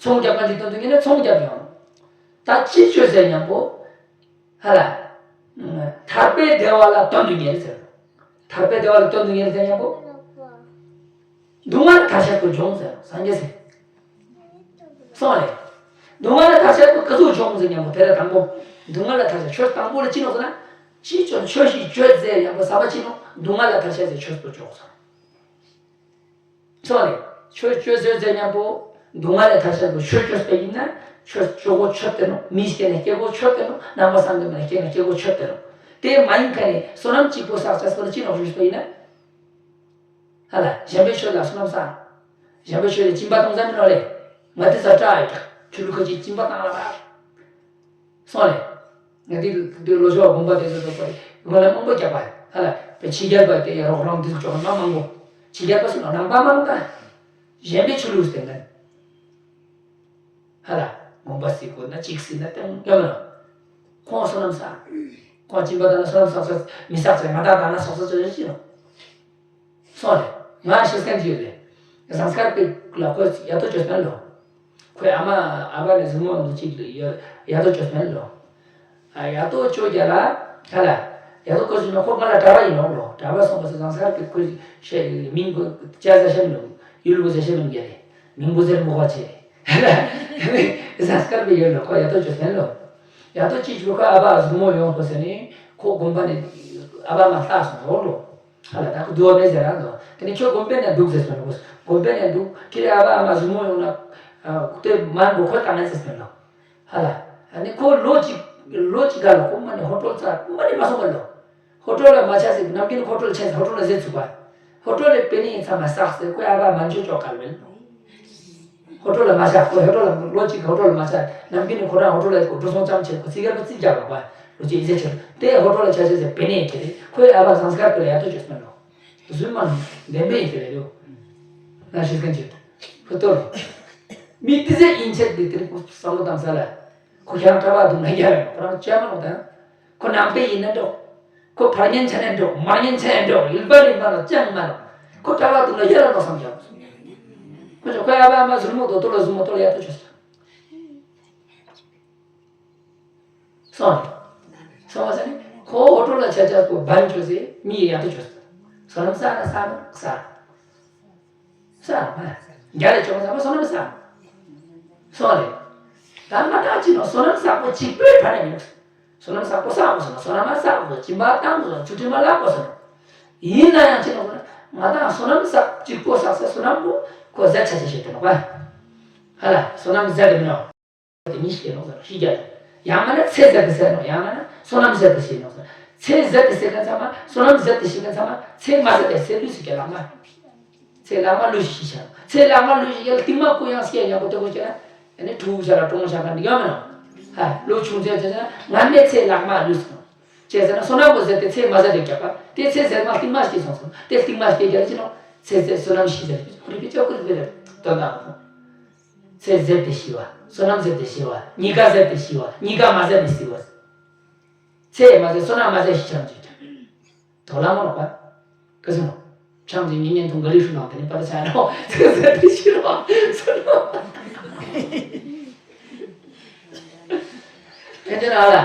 ཚོང་རྒྱབ་ག་ཅིག་སྟོན་དུ་ཉན་ན་ཚོང་རྒྱབ་ཡོང་། ད་ཅི་བཅོས་ཟེར་སྙམ་པོ། ཧ་ལ། ཐར་པའི་བདེ་བ་ལ་སྟོན་དུ་ཉན་ཟེར། ཐར་པའི་བདེ་བ་ལ་སྟོན་དུ་ཉན་ཟེར་སྙམ་པོ། སྡུག་བསྔལ་ཐར་ཤེས་པོ་སྦྱོང་ཟེར་སངས་རྒྱས་ཟེར། སོང་ལེ། སྡུག་བསྔལ་ལ་ཐར་ཤེས་པོ་ག་ཚོད་སྦྱོང་ཟེར་སྙམ་པོ་དེ་ལ་དང་པོ། སྡུག་བསྔལ་ལ་ཐར་ཤེས་ཆོས་དང་པོ་ལ་ཅི་ནོག་ཟེར་ན། ཅི་བཅོ་ཆོས་ཤིག་བཅོས་ཟེར་སྙམ་པོ་ཟབ་པ་ཅི་ནོག་སྡུག་བསྔལ་ལ་ཐར་ཤེས་ཟེར་ཆོས་པོ་སྦྱོང་ཟེར། སོང་ལེ། ཆོས་བཅོས་ཟེར་སྙམ་པོ། སྡུག་བསྔལ་ལ་ཐར་ཤེས་པོ་ཆོས་བཅོས་པ་ཡིན་ན། ཆོས་བཅོ་གོ་ཆོད་དེ་ནོག་མི་སྐྱེ་ན་སྐྱེ་གོ་ཆོད་དེ་ནོག་ནང་པ་སངས་རྒྱས་མ་ན་སྐྱེ་ན་སྐྱེ་གོ་ཆོད་དེ་ནོག་དེ་མ་ཡིན་ཁ་ནས་བསོད་ནམས་གཅིག་པོ་བསགས་བྱས་པོ་ལ་ཅི་ནོག་ཞུས་པ་ཡིན་ན། ཧ་ལ། གཞན་པའི་ཆོས་ལ་བསོད་ནམས་བསགས། གཞན་པའི་ཆོས་ལ་སྦྱིན་པ་གཏོང་ཙམ་མིན་ནོག་ལེ། ང་དེ་ས་བཀྲ་ཡོད་ཀྱང་ཆོས་ལུགས་ཁ་ཅིག་སྦྱིན་པ་བཏང་ལ་བ། སོང་ལེ། ང་དེ་དེ་ལོ་ཆོག་དགོན་པ་དེ་ཚོ་འགྲོ་པ་ཡིན་ལ་མང་པོ་རྒྱབ་པ་ཧ་ལ་པའི་ཕྱི་རྒྱལ་པ་དེ་ཡ་རོགས་རམ་དེ་ཚོ་ཅོག་མ་མང་པོ། ཕྱི་རྒྱལ་པ་སུ་ནང་ནང་པ་མང་ད། གཞན་པའི་ཆོས་ལུགས་དེ་ང་། ཧ་ལ། དགོན་པ་སྲིད་དགོས་ན་གཅིག་སྲིད་ན་སྟོན་ཡོད་མ་ནོག་ཁོང་བསོད་ནམས་བསགས། ཁོང་སྦྱིན་པ་དང་ན་བསོད་ནམས་བསགས་ས་མི་བསགས་ཚེ་ང་དག་དང་ན་བསགས་ས་ཚོད་ཅི་ནོག་སོང་རེད། ང་ཤེས་སེམས་ཀྱི་ཡོད་རེད། ཟངས་དཀར་པའི་ལ་ཁོས་ཡ་ཏོ་བཅོས་མེད་ལོ། ཁོའི་ཨ་མ་ཨ་ཕ་ནས་གཟིགས་མོ་འདུག་ཅིག་ཡ་ཡ་ཏོ་བཅོས་མེད་ལོ། ཨ་ཡ་ཏོ་བཅོས་རྒྱ་ལ་ཧ་ལ། ཡ་ཏོ་བཅོས་ན་ཁོ་ང་ལ་གྲྭ་པ་ཡིན་ནོག་ལོ། གྲྭ་པ་སོང་བ་སོང་ཟངས་དཀར་པའི་ཁོས་ཤེས་མིང་གོ་ཅ་ཟ་ཤེས་མི་འདུག་ཡུལ་བུ་ཟ་ཤེས་མི་འདུག་རྒྱ་རེད། མིང་བུ་ཟེར་མོ་ཁོ་ཆེ་རེད། ཧ་ལ། ཟངས་དཀར་པའི་ཡོད་ལོ་ཁོ་ཡ་ཏོ་བཅོས་མེད་ལོ། ཡ་ཏོ་ཅིག་བཅོས་ཁོ་ཨ་ཕ་གཟིགས་མོ་ཡོང་ཁོ་ཟེར་ནས་ཁོ་དགོན་པ་ནས་ཨ་ཕ་མ་ལྟ་སོང་ལོ་ལོ། ཧ་ལ་ད་ཁོ་འདུག་བ་མེད་ཟེར་ར་འདུག་དེ་ནས་ཁྱོད་དགོན་པའི་ནང་འདུག་ཟེར་སོང་ནས་དགོན་པའི་ནང་འདུག་ཁྱེད་རའི་ཨ་ཕ་ཨ་མ་གཟིགས་མོ་ཡོང་ན་ཁོ་དེ་མ་འགྲོ་ཁོ་བཏང་ངས་ཟེར་སོང་ལོ། ཧ་ལ། ཨ་ནི་ཁོ་ལོ་གཅིག་ལོ་གཅིག་ག་ལ་ཁོ་མ་ནི་ཧོ་ཀྲོལ་ཚ་མ་ནི་མ་སོང་བ་ལོ། ཧོ་ཀྲོལ་ལ་མ་ཆགས་ཟེར་ནམ་རྒྱུན་ཧོ་ཀྲོལ་ཆེན་ཧོ་ཀྲོལ་ལ་ཟེར་ཚུགས་པ། ཧོ་ཀྲོལ་ལ་པེ་ནི་ཡིན་ཚ་མ་བསགས་ཟེར་ཁོའི་ཨ་ཕ་མ་འཇོ་ཅོག་ག་ལ་མེད་ལོ། ཧོ་ཀྲོལ་ལ་མ་ཆགས་ཁོ་ཧོ་ཀྲོལ་ལ་ལོ་གཅིག་ཧོ་ཀྲོལ་ལ་མ་ཆགས་ནམ་རྒྱུན་ནི་ཁོ་རང་ཧོ་ཀྲོལ་ལ་ཁོ་འགྲོ་སོང་ཙམ་བྱེད་ཁོ་ཚིག་གར་ཁོ་རྩིས་རྒྱག་རོགས་པ། ལོ་གཅིག་ཡིན་ཟེར་ཆེ་དེ་ཧོ་ཀྲོལ་ལ་ཆ་ཆེ་ཟེར་པེ་ནི་ཡིན་ཁྱེད་རེད་ཁོའི་ཨ་ཕ་ཟངས་དཀར་པོ་ལ་ཡ་ཏོ་བཅོས་སོང་ལོ། བཟོས་མ་ལོ། བདེན་པའི་ཡིན་ཟེར་རེད་ཡོ། ང་ཤེས་མཁན་ཅིག་ཧུ་ཏོ་ལོ། མི་ཏི་ཟེར་ཡིན་ཆད་དེ་དེ་རིང་ཁོ་བསམ་བློ་བཏང་ས་ལ། ཁོ་ཁྱེད་རང་གྲྭ་པ་འདུག་ན་རྒྱ་རེད་ཁོ་རང་བཅོས་མ་ལོ་དང་། ཁོ་ནང་པའི་ཡིན་ན་འགྲོ། ཁོ་ཕར་ཉན་ཆ་ནས་འགྲོ་མར་ཉན་ཆ་ནས་འགྲོ་ཡུལ་པ་རེད་མ་ལོ་ཅང་མ་ལོ། ཁོ་གྲྭ་པ་འདུག་ན་རྒྱ་ར་ལོ་བསམ་ཀྱང་། ཁོ་ཚོ་ཁོའི་ཨ་ཕ་ཨ་མ་ཟུར་མོ་དོ་ཏོ་ལ་ཟུར་མོ་ཏོ་ལ་ཡ་ཏོ་བཅོས་ས། སོང་རེད། སོང་བ་ས་ནི་ཁོ་ཧོ་ཀྲོལ་ལ་ཆ་ཆ་ཁོ་བན་བཅོས་སེ་མི་ཡི་ཡ་ཏོ་བཅོས་ས། བསོད་ནམས་བསགས་ན་བསགས་ན་བསགས། བསགས་མ། རྒྱ་ལ་བཅོས་ས་མ་བསོད་ནམས་བསགས། སོང་རེད། ད་ང་ད་ཅི་ནོ་བསོད་ནམས་བསགས་པོ་གཅིག་པོའི་ཕ་ནས་མིན། བསོད་ནམས་བསགས་པོ་བསགས་པོ་སོང་ན་བསོད་ནམས་མ་བསགས་པོ་སྦྱིན་པ་བཏང་དགོས་སོང་ཚུལ་ཁྲིམས་མ་བརླག་དགོས་སོང་། ཡིན་ན་ཡང་ཅི་ནོ་ང་ད་བསོད་ནམས་བསགས་གཅིག་པོ་བསགས་ས་བསོད་ནམས་པོ་ཁོ་ཟད་ཆ་ཆ་ཞིག་དེ་ནོ་བ། ཧ་ལ་བསོད་ནམས་ཟད་དེ་མིན་ནོ། དེ་ཉིད་ཤེས་ནོ་ཟེར་ཤེས་རྒྱ། ཡང་མིན་ན་ཚེ་ཟད་དེ་ཟད་ནོ་ཡང་མིན་ན་བསོད་ནམས་ཟད་དེ་ཤེས་ནོ་ཟེར། ཚེ་ཟད་དེ་ཟེར་མཁན་ཚང་མ་བསོད་ནམས་ཟད་དེ་ཤེས་མཁན་ཚང་མ་ཚེ་མ་ཟད་དེ་ཟད་ལུས་སུ་སྐྱེ་ལག་མ། ཚེ་ལག་མ་ལུས་ཤེས་བྱ། ཚེ་ལག་མ་ལུས་ཤེས་ཡ་ལ་རྟིང་མ་ཀུ་ཡངས་སྐྱེ་ཡག་པོ་ལྟོ་གོས་སྐྱེ་ན། ཨ་ནི་ཕྲུ་གུ་ཆ་ལ་གྲོང་ཆ་ག་འདི་ཡོད་མིན་ནོ། ཧ་ལོ་ཆུང་ཚེ་ཚེ་ཚེ་ང་ནས་ཚེ་ལག་མ་ལུས་སོང་། ཅེས་ཟེར་ན་བསོད་ནམས་པོ་ཟད་དེ་ཚེ་མ་ཟད་དེ་སྐྱེ་བ་དེ་ཚེ་ཟད་མ་རྟིང་མ་སྐྱེ་སོང་སོང་དེ་རྟིང་མ་སྐྱེ་རྒྱ་ལ་ཅི་ནོ། ཚེ་ཚེ་བསོད་ནམས་ཤི་ཟེར་རེ་པི་ཅོ་ཀུ་རེ་པི་རེ་དོན་དག་ཚེ་ཟད་དེ་ཤི་བ། བསོད་ནམས་ཟད་དེ་ཤི་བ། གཉིས་ཀ་ཟད་དེ་ཤི་བ། གཉིས་ཀ་མ་ཟད་དེ་ཤི་བ། ཚེ་མ་ཟད་བསོད་ནམས་མ་ཟད་ཤི་ཆ་མ་བྱེད་ཀྱང་། དོ་ལ་མ་ནོག་པ། ཀི་སི་ནོ། ཆང་ཅིག་ཉིན་ཉིན་ཐུང་ག་ལི་ཧྲུ་ནང་དེ་ནི་པ་ད་ཆ་ཡ་ནོ། ཚེ་ཟད་དེ་ཤི་བ། བསོད་ནམས། ཕན་ཆད་ཨ་ལ།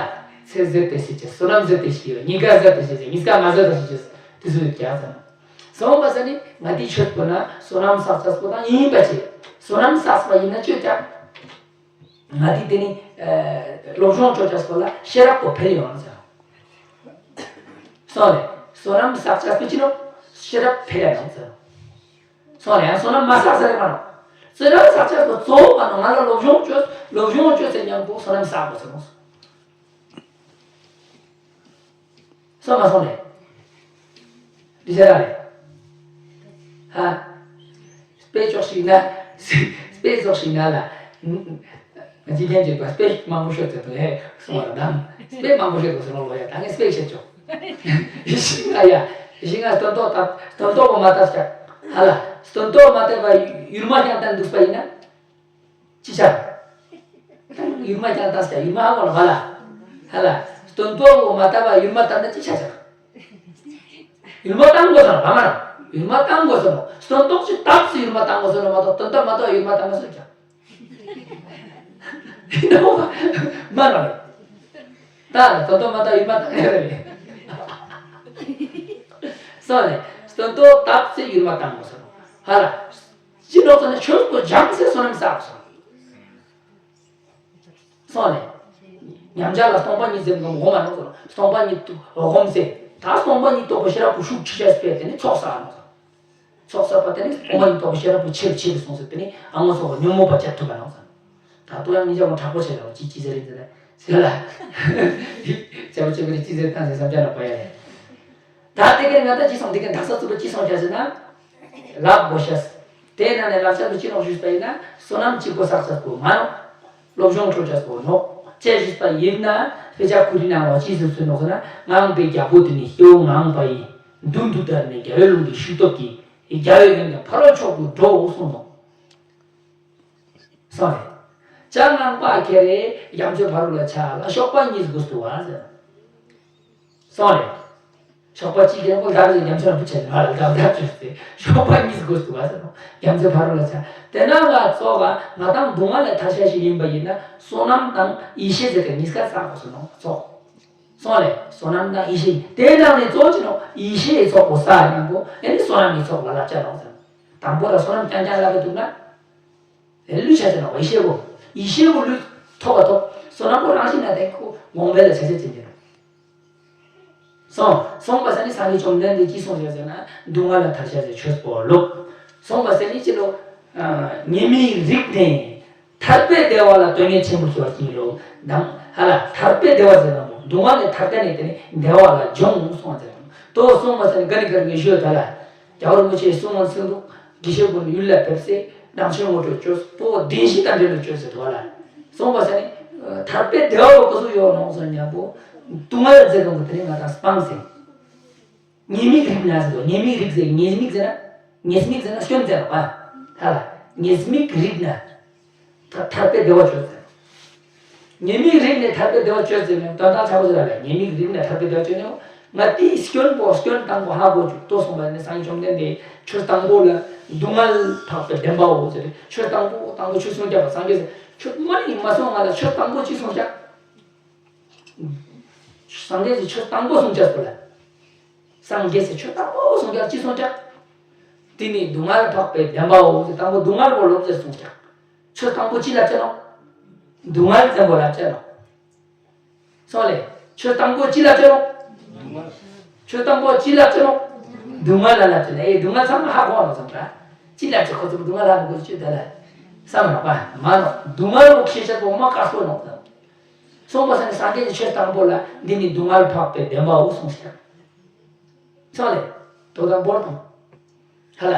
ཚེ་ཟད་དེ་ཤི་ཆ། བསོད་ནམས་ཟད་དེ་ཤི་བ། གཉིས་ཀ་ཟད་དེ་ཤི་ཆ། གཉིས་ཀ་མ་ཟད་དེ་ཤི་ཆ། དེ་ཚོ་ཡོད་ཀྱང་ཚང་། སོང་བ་ས་ནི་ང་དེའི་ཆོས་པོ་ན་བསོད་ནམས་བསགས་ཚ་སོ་དང་ཡིན་པ་ཆེ། བསོད་ནམས་བསགས་པ་ཡིན་ན་ཆོས་ཀྱང་། ང་དེ་དེ་ནི་སློབ་སྦྱོང་ཆོས་ཆ་སོ་ལ་ཤེས་རབ་པོ་འཕེལ་ཡོང་ཟེར། སོང་རེད། བསོད་ནམས་བསགས་ཚ་སོ་ཅི་ནོ་ཤེས་རབ་འཕེལ་ཡ་ཡོང་ཟེར། སོང་རེད། ཡང་བསོད་ནམས་མ་བསགས་ས་རེད་མ་ནོ། བསོད་ནམས་བསགས་ཚ་སོ་གཙོ་བོ་མ་ནོ་ང་ལ་སློབ་སྦྱོང་ཆོས་སློབ་སྦྱོང་ཆོས་ཟེར་མཉམ་པོ་བསོད་ནམས་བསགས་དགོས་ཟེར་ནོ། སོང་མ་སོང་ལེ། འདི་ཤ་ར་ལེ། ཧ། དཔེ་ཅོག་ཞིག་ན། དཔེ་ཅོག་ཞིག་ན་ལ། ང་འཇིག་རྟེན་འཇིག་པ་དཔེ་མང་པོ་ཤོད་ཚེ་དུ་ཧེ་སོང་བ་ལ་དང་། དཔེ་མང་པོ་ཤོད་དུ་སོང་ལོ་ཡ་ད་ངས་དཔེ་བཤད་ཆོག་ཡི་ཤི་ང་ཡ། ཡི་ཤི་ང་སྟོན་ཐོག་ད་སྟོན་ཐོག་གོ་མ་ལྟ་སྐྱ། ཧ་ལ། སྟོན་ཐོག་མ་ལྟ་བ་ཡུར་མ་ཀྱང་བསྟན་འདུག་པ་ཡིན་ན། ཅི་བྱ། ཡུལ་མ་ཀྱང་ལྟ་ས་ཡུལ་མ་ཧ་གོ་ལ་བ་ལ། ཧ་ལ། སྟོན་ཐོག་གོ་མ་ལྟ་བ་ཡུལ་མ་ལྟ་ན་ཅི་བྱ་བྱ། ཡུལ་མ་བཏང་དགོས་ས་རེད་བ། མ་རེད། ཡུལ་མ་བཏང་དགོས་ས་རེད། སྟོན་ཐོག་ཅིག་བཏབ་ཚེ་ཡུལ་མ་བཏང་དགོས་ས་རེད་མ་གཏོགས། དོན་དག་མ་གཏོགས་ཡུལ་མ་བཏང་དགོས་ས་རེད་ཀྱང་། མ་རེད། ད་དོན་དག་མ་གཏོགས་ཡུལ་མ་བཏང་ཡ་རེད། སོང་ནས་སྟོན་ཐོག་བཏབ་ཚེ་ཡུལ་མ་བཏང་དགོས་ས་རེད། ཧ་ལ། ཅི་ལོག་ས་ནས་ཆོས་པོ་སྦྱངས་ཚེ་བསོད་ནམས་བསགས་དགོས་ས་རེད། སོང་ནས། ཉམས་ཆག་ལ་སྟོང་པ་ཉིད་ཟེར་གོ་མ་ནོ། སྟོང་པ་ཉིད་དུ་སྒོམ་ཟེར། ད་སྟོང་པ་ཉིད་རྟོགས་པ་ཤེས་རབ་ཀྱི་ཤུགས་ཆེ་ཤོས་སྤེལ་དེ་ནི་ཚོགས་བསགས་ནོ། ཚོགས་བསགས་པ་དེ་ནི་སྟོང་པ་ཉིད་རྟོགས་པ་ཤེས་རབ་ཀྱི་ཆེ་རུ་ཆེ་རུ་སོང་ཟེར་དེ་ནི་ཨ་ངོ་སོགས་ཉོན་མོངས་པ་བཅད་ཐུབ་པ་ནོ། ད་ལྟོ་ཡང་ངེད་ཅག་མ་དྲག་པོ་བྱས་ལ་ཅི་ཅི་ཟེར་རེད་ཟེར་ལ་ཟེར་ལ། བྱ་བ་བྱེད་པ་རེད་ཅི་ཟེར་ཐང་ཟེར་བསམ་འཆར་ལ་བ་ཡ་རེད། ད་དེ་གའི་ང་ད་ཅི་སོང་དེ་གའི་འདག་ས་རྩུབ་པོ་ཅི་སོང་བྱ་ཟེར་ན། ལབ་དགོས་ཤེས། དེའི་ནང་ནས་ལབ་བྱ་དུ་ཅི་ནོག་ཞུས་པ་ཡིན་ན་བསོད་ནམས་གཅིག་པོ་བསགས་བྱ་དགོས་མ་ནོག་སློབ་སྦྱོང་འཕྲོ་བྱ་དགོས་ནོག་ཅེས་ཞུས་པ་ཡིན་ན་དཔེ་ཆ་ཁུ་རི་ནང་ལ་ཅི་ཟེར་ཚུལ་ནོག་ཟེར་ན། ངང་པའི་རྒྱལ་པོ་དེ་ནི་སྐྱེ་བོ་ངང་པ་ཡི། མདུན་དུ་བདར་ནས་རྒྱལ་བའི་ལུང་གི་ཤུགས་སྟོབས་ཀྱིས། རྒྱལ་བའི་ཡོན་ཏན་ཕ་རོལ་མཆོག་ཏུ་འགྲོའོ་གསུངས་ནོག་སོང་རེད། བྱ་ངང་པ་ཁྱེར་རེ་རྒྱ་མཚོའི་ཕ་རོལ་ལ་ཆ་ལ་གཤོག་པ་གཉིས་དགོས་སུ་བ་ཟེར། སོང་རེད། གཤོག་པ་གཅིག་གིས་ཁོ་ལྟར་རྒྱ་མཚོ་ལ་བུ་ཆ་ལ་ལ་ལ་ལ་བཅོས་ཏེ་གཤོག་པ་གཉིས་དགོས་སུ་བ་ཟེར། རྒྱ་མཚོའི་ཕ་རོལ་ལ་ཆ། དེ་ན་ལ་ཚོགས་ལ་ང་དང་སྡུག་བསྔལ་ལས་ཐར་ཤ་ཞིག་ཡིན་པ་ཡིན་ན་བསོད་ནམས་དང་ཡེ་ཤེས་ཟེར་གི་གཉིས་ཀ་བསགས་དགོས་སུ་ནོག་ཚོགས། སོང་ལེ། བསོད་ནམས་དང་ཡེ་ཤེས་དེའི་ནང་ནས་གཙོ་ཆེ་ནོག་ཡེ་ཤེས་ཚོགས་པོ་ས་ཡིན་པོ་ཨེ་ནི་བསོད་ནམས་ཀྱི་ཚོགས་ལ་ལ་ཆ་ནོག་ཟེར། དང་པོ་ལ་བསོད་ནམས་རྐྱང་རྐྱང་ལ་གི་འདུག་ན། ལུས་ཆ་ཆ་ན་ཡེ་ཤེས་པོ། ཡེ་ཤེས་པོ་ལུས་ཐོབ་པ་ཐོབ། བསོད་ནམས་པོ་རང་བཞིན་ན་དེ་ཁོ་ངོ་མ་ལ་ཆ་ཆ་ཅན་ཅན། སོང་སོང་པ་ས་ནི་སངས་རྒྱས་བཅོམ་ལྡན་འདས་ཀྱིས་གསུངས་ཡོད་ཟེར་ན་སྡུག་བསྔལ་ལས་ཐར་བྱ་ཟེར་ཆོས་པོ་ལོ། སོང་པ་ས་ནི་ཅི་ལོ། ཉེས་དམིགས་རིག་ནས་ཐར་པའི་བདེ་བ་ལ་དོན་གཉེར་ཆེན་པོ་ཞུ་བ་ཅིག་ལོ། དང་ཧ་ལ་ཐར་པའི་བདེ་བ་ཟེར་ན་མོ་སྡུག་བསྔལ་ལས་ཐར་ཀ་ནས་དེ་ནི་བདེ་བ་ལ་འབྱོངས་སོང་ཟེར་ན། དོ་སོང་པ་ས་ནི་ག་ནི་ག་རེ་ངས་ཞུ་ད་ལ། རྒྱལ་བ་རིན་པོ་ཆེའི་གསུང་ངོ་ཚིག་འདུག་དགེ་བཤེས་ཀུན་ཡུལ་ལ་ཕེབས་སེ་རང་བྱུང་ངོ་སྤྲོད་བཅོས་པོ་བདེན་བཞི་དང་འབྲེལ་ལ་བཅོས་ཟེར་དུ་བ་ལ། སོང་པ་ས་ནི་ཐར་པའི་བདེ་བ་བོ་ག་སུ་ཡོད་ནོག་སོང་ཉམ་པོ་སྡུག་བསྔལ་ཟེར་གོང་གི་དེ་རིང་ང་དང་སྤངས་ཟེར། ཉེས་དམིགས་རིག་ན་ཟེར་དུ་ཉེས་དམིགས་རིག་ཟེར་ཉེས་དམིགས་ཟེར་ན་ཉེས་དམིགས་ཟེར་ན་སྐྱོན་ཟེར་བ་ཧ་ལ་ཉེས་དམིགས་རིག་ན། ཐ་ཐར་པའི་བདེ་བ་བཅོས་ཟེར། ཉེས་དམིགས་རིག་ནས་ཐར་པའི་བདེ་བ་བཅོས་ཟེར་ནས་དོན་དག་ཆགས་པ་ཟེར་བ་ལས་ཉེས་དམིགས་རིག་ནས་ཐར་པའི་བདེ་བ་བཅོས་ནས་ང་དེའི་སྐྱོན་པོ་སྐྱོན་དང་པོ་ཧ་གོ་བཅུག་ཏོ་སོང་བ་ནི་སངས་རྒྱས་བཅོམ་ལྡན་འདས་ཆོས་དང་པོ་ལ་སྡུག་བསྔལ་འཕགས་པའི་བདེན་པའོ་ཟེར་ཆོས་དང་པོ་དང་པོ་ཆོས་གསུངས་རྒྱ་བ་སངས་རྒྱས་ཟེར་ཆོས་མ་ནི་མ་སོང་ང་ལ་ཆོས་དང་པོ་ཅི་གསུངས་རྒྱ། སངས་རྒྱས་ཀྱི་ཆོས་དང་པོ་གསུངས་རྒྱ་སོ་ལ། སངས་རྒྱས་ཀྱི་ཆོས་དང་པོ་གསུངས་རྒྱ་ཅི་གསུངས་རྒྱ། དེ་ནི་སྡུག་བསྔལ་འཕགས་པའི་བདེན་པའོ་ཟེར་དང་པོ་སྡུག་བསྔལ་པོ་ལོབས་ཟེར་གསུངས་རྒྱ། ཆོས་དང་པོ་ཅི་ལ་བྱེད་ནོ། སྡུག་བསྔལ་བཙན་པོ་ལ་བྱེད་ནོ། སོང་ལེ། ཆོས་དང་པོ་ཅི་ལ་བྱེད་ནོ། ཆོས་དང་པོ་ཅི་ལ་བྱེད་ནོ། སྡུག་བསྔལ་ལ་ལ་བྱེད་ནོ། ཨེ་སྡུག་བསྔལ་ཚང་མ་ཧ་གོ་ནོ་ཙམ་ར། ཅི་ལ་བྱེད་ཁོ་ཚོ་སྡུག་བསྔལ་ཧ་མི་གོ་ཅི་དེ་ལ། བསམ་མ་པ་མ་ནོ། སྡུག་བསྔལ་པོ་ཤེས་བྱ་པོ་མ་དཀར་སོ་ནོ་ཙམ། སོང་པ་ས་ནི་སངས་རྒྱས་ཀྱི་ཆོས་དང་པོ་ལ་འདི་ནི་སྡུག་བསྔལ་འཕགས་པའི་བདེན་པའོ་གསུངས་ཤིང་། སོང་ལེ། དོ་དང་པོར་དང་། ཧ་ལ།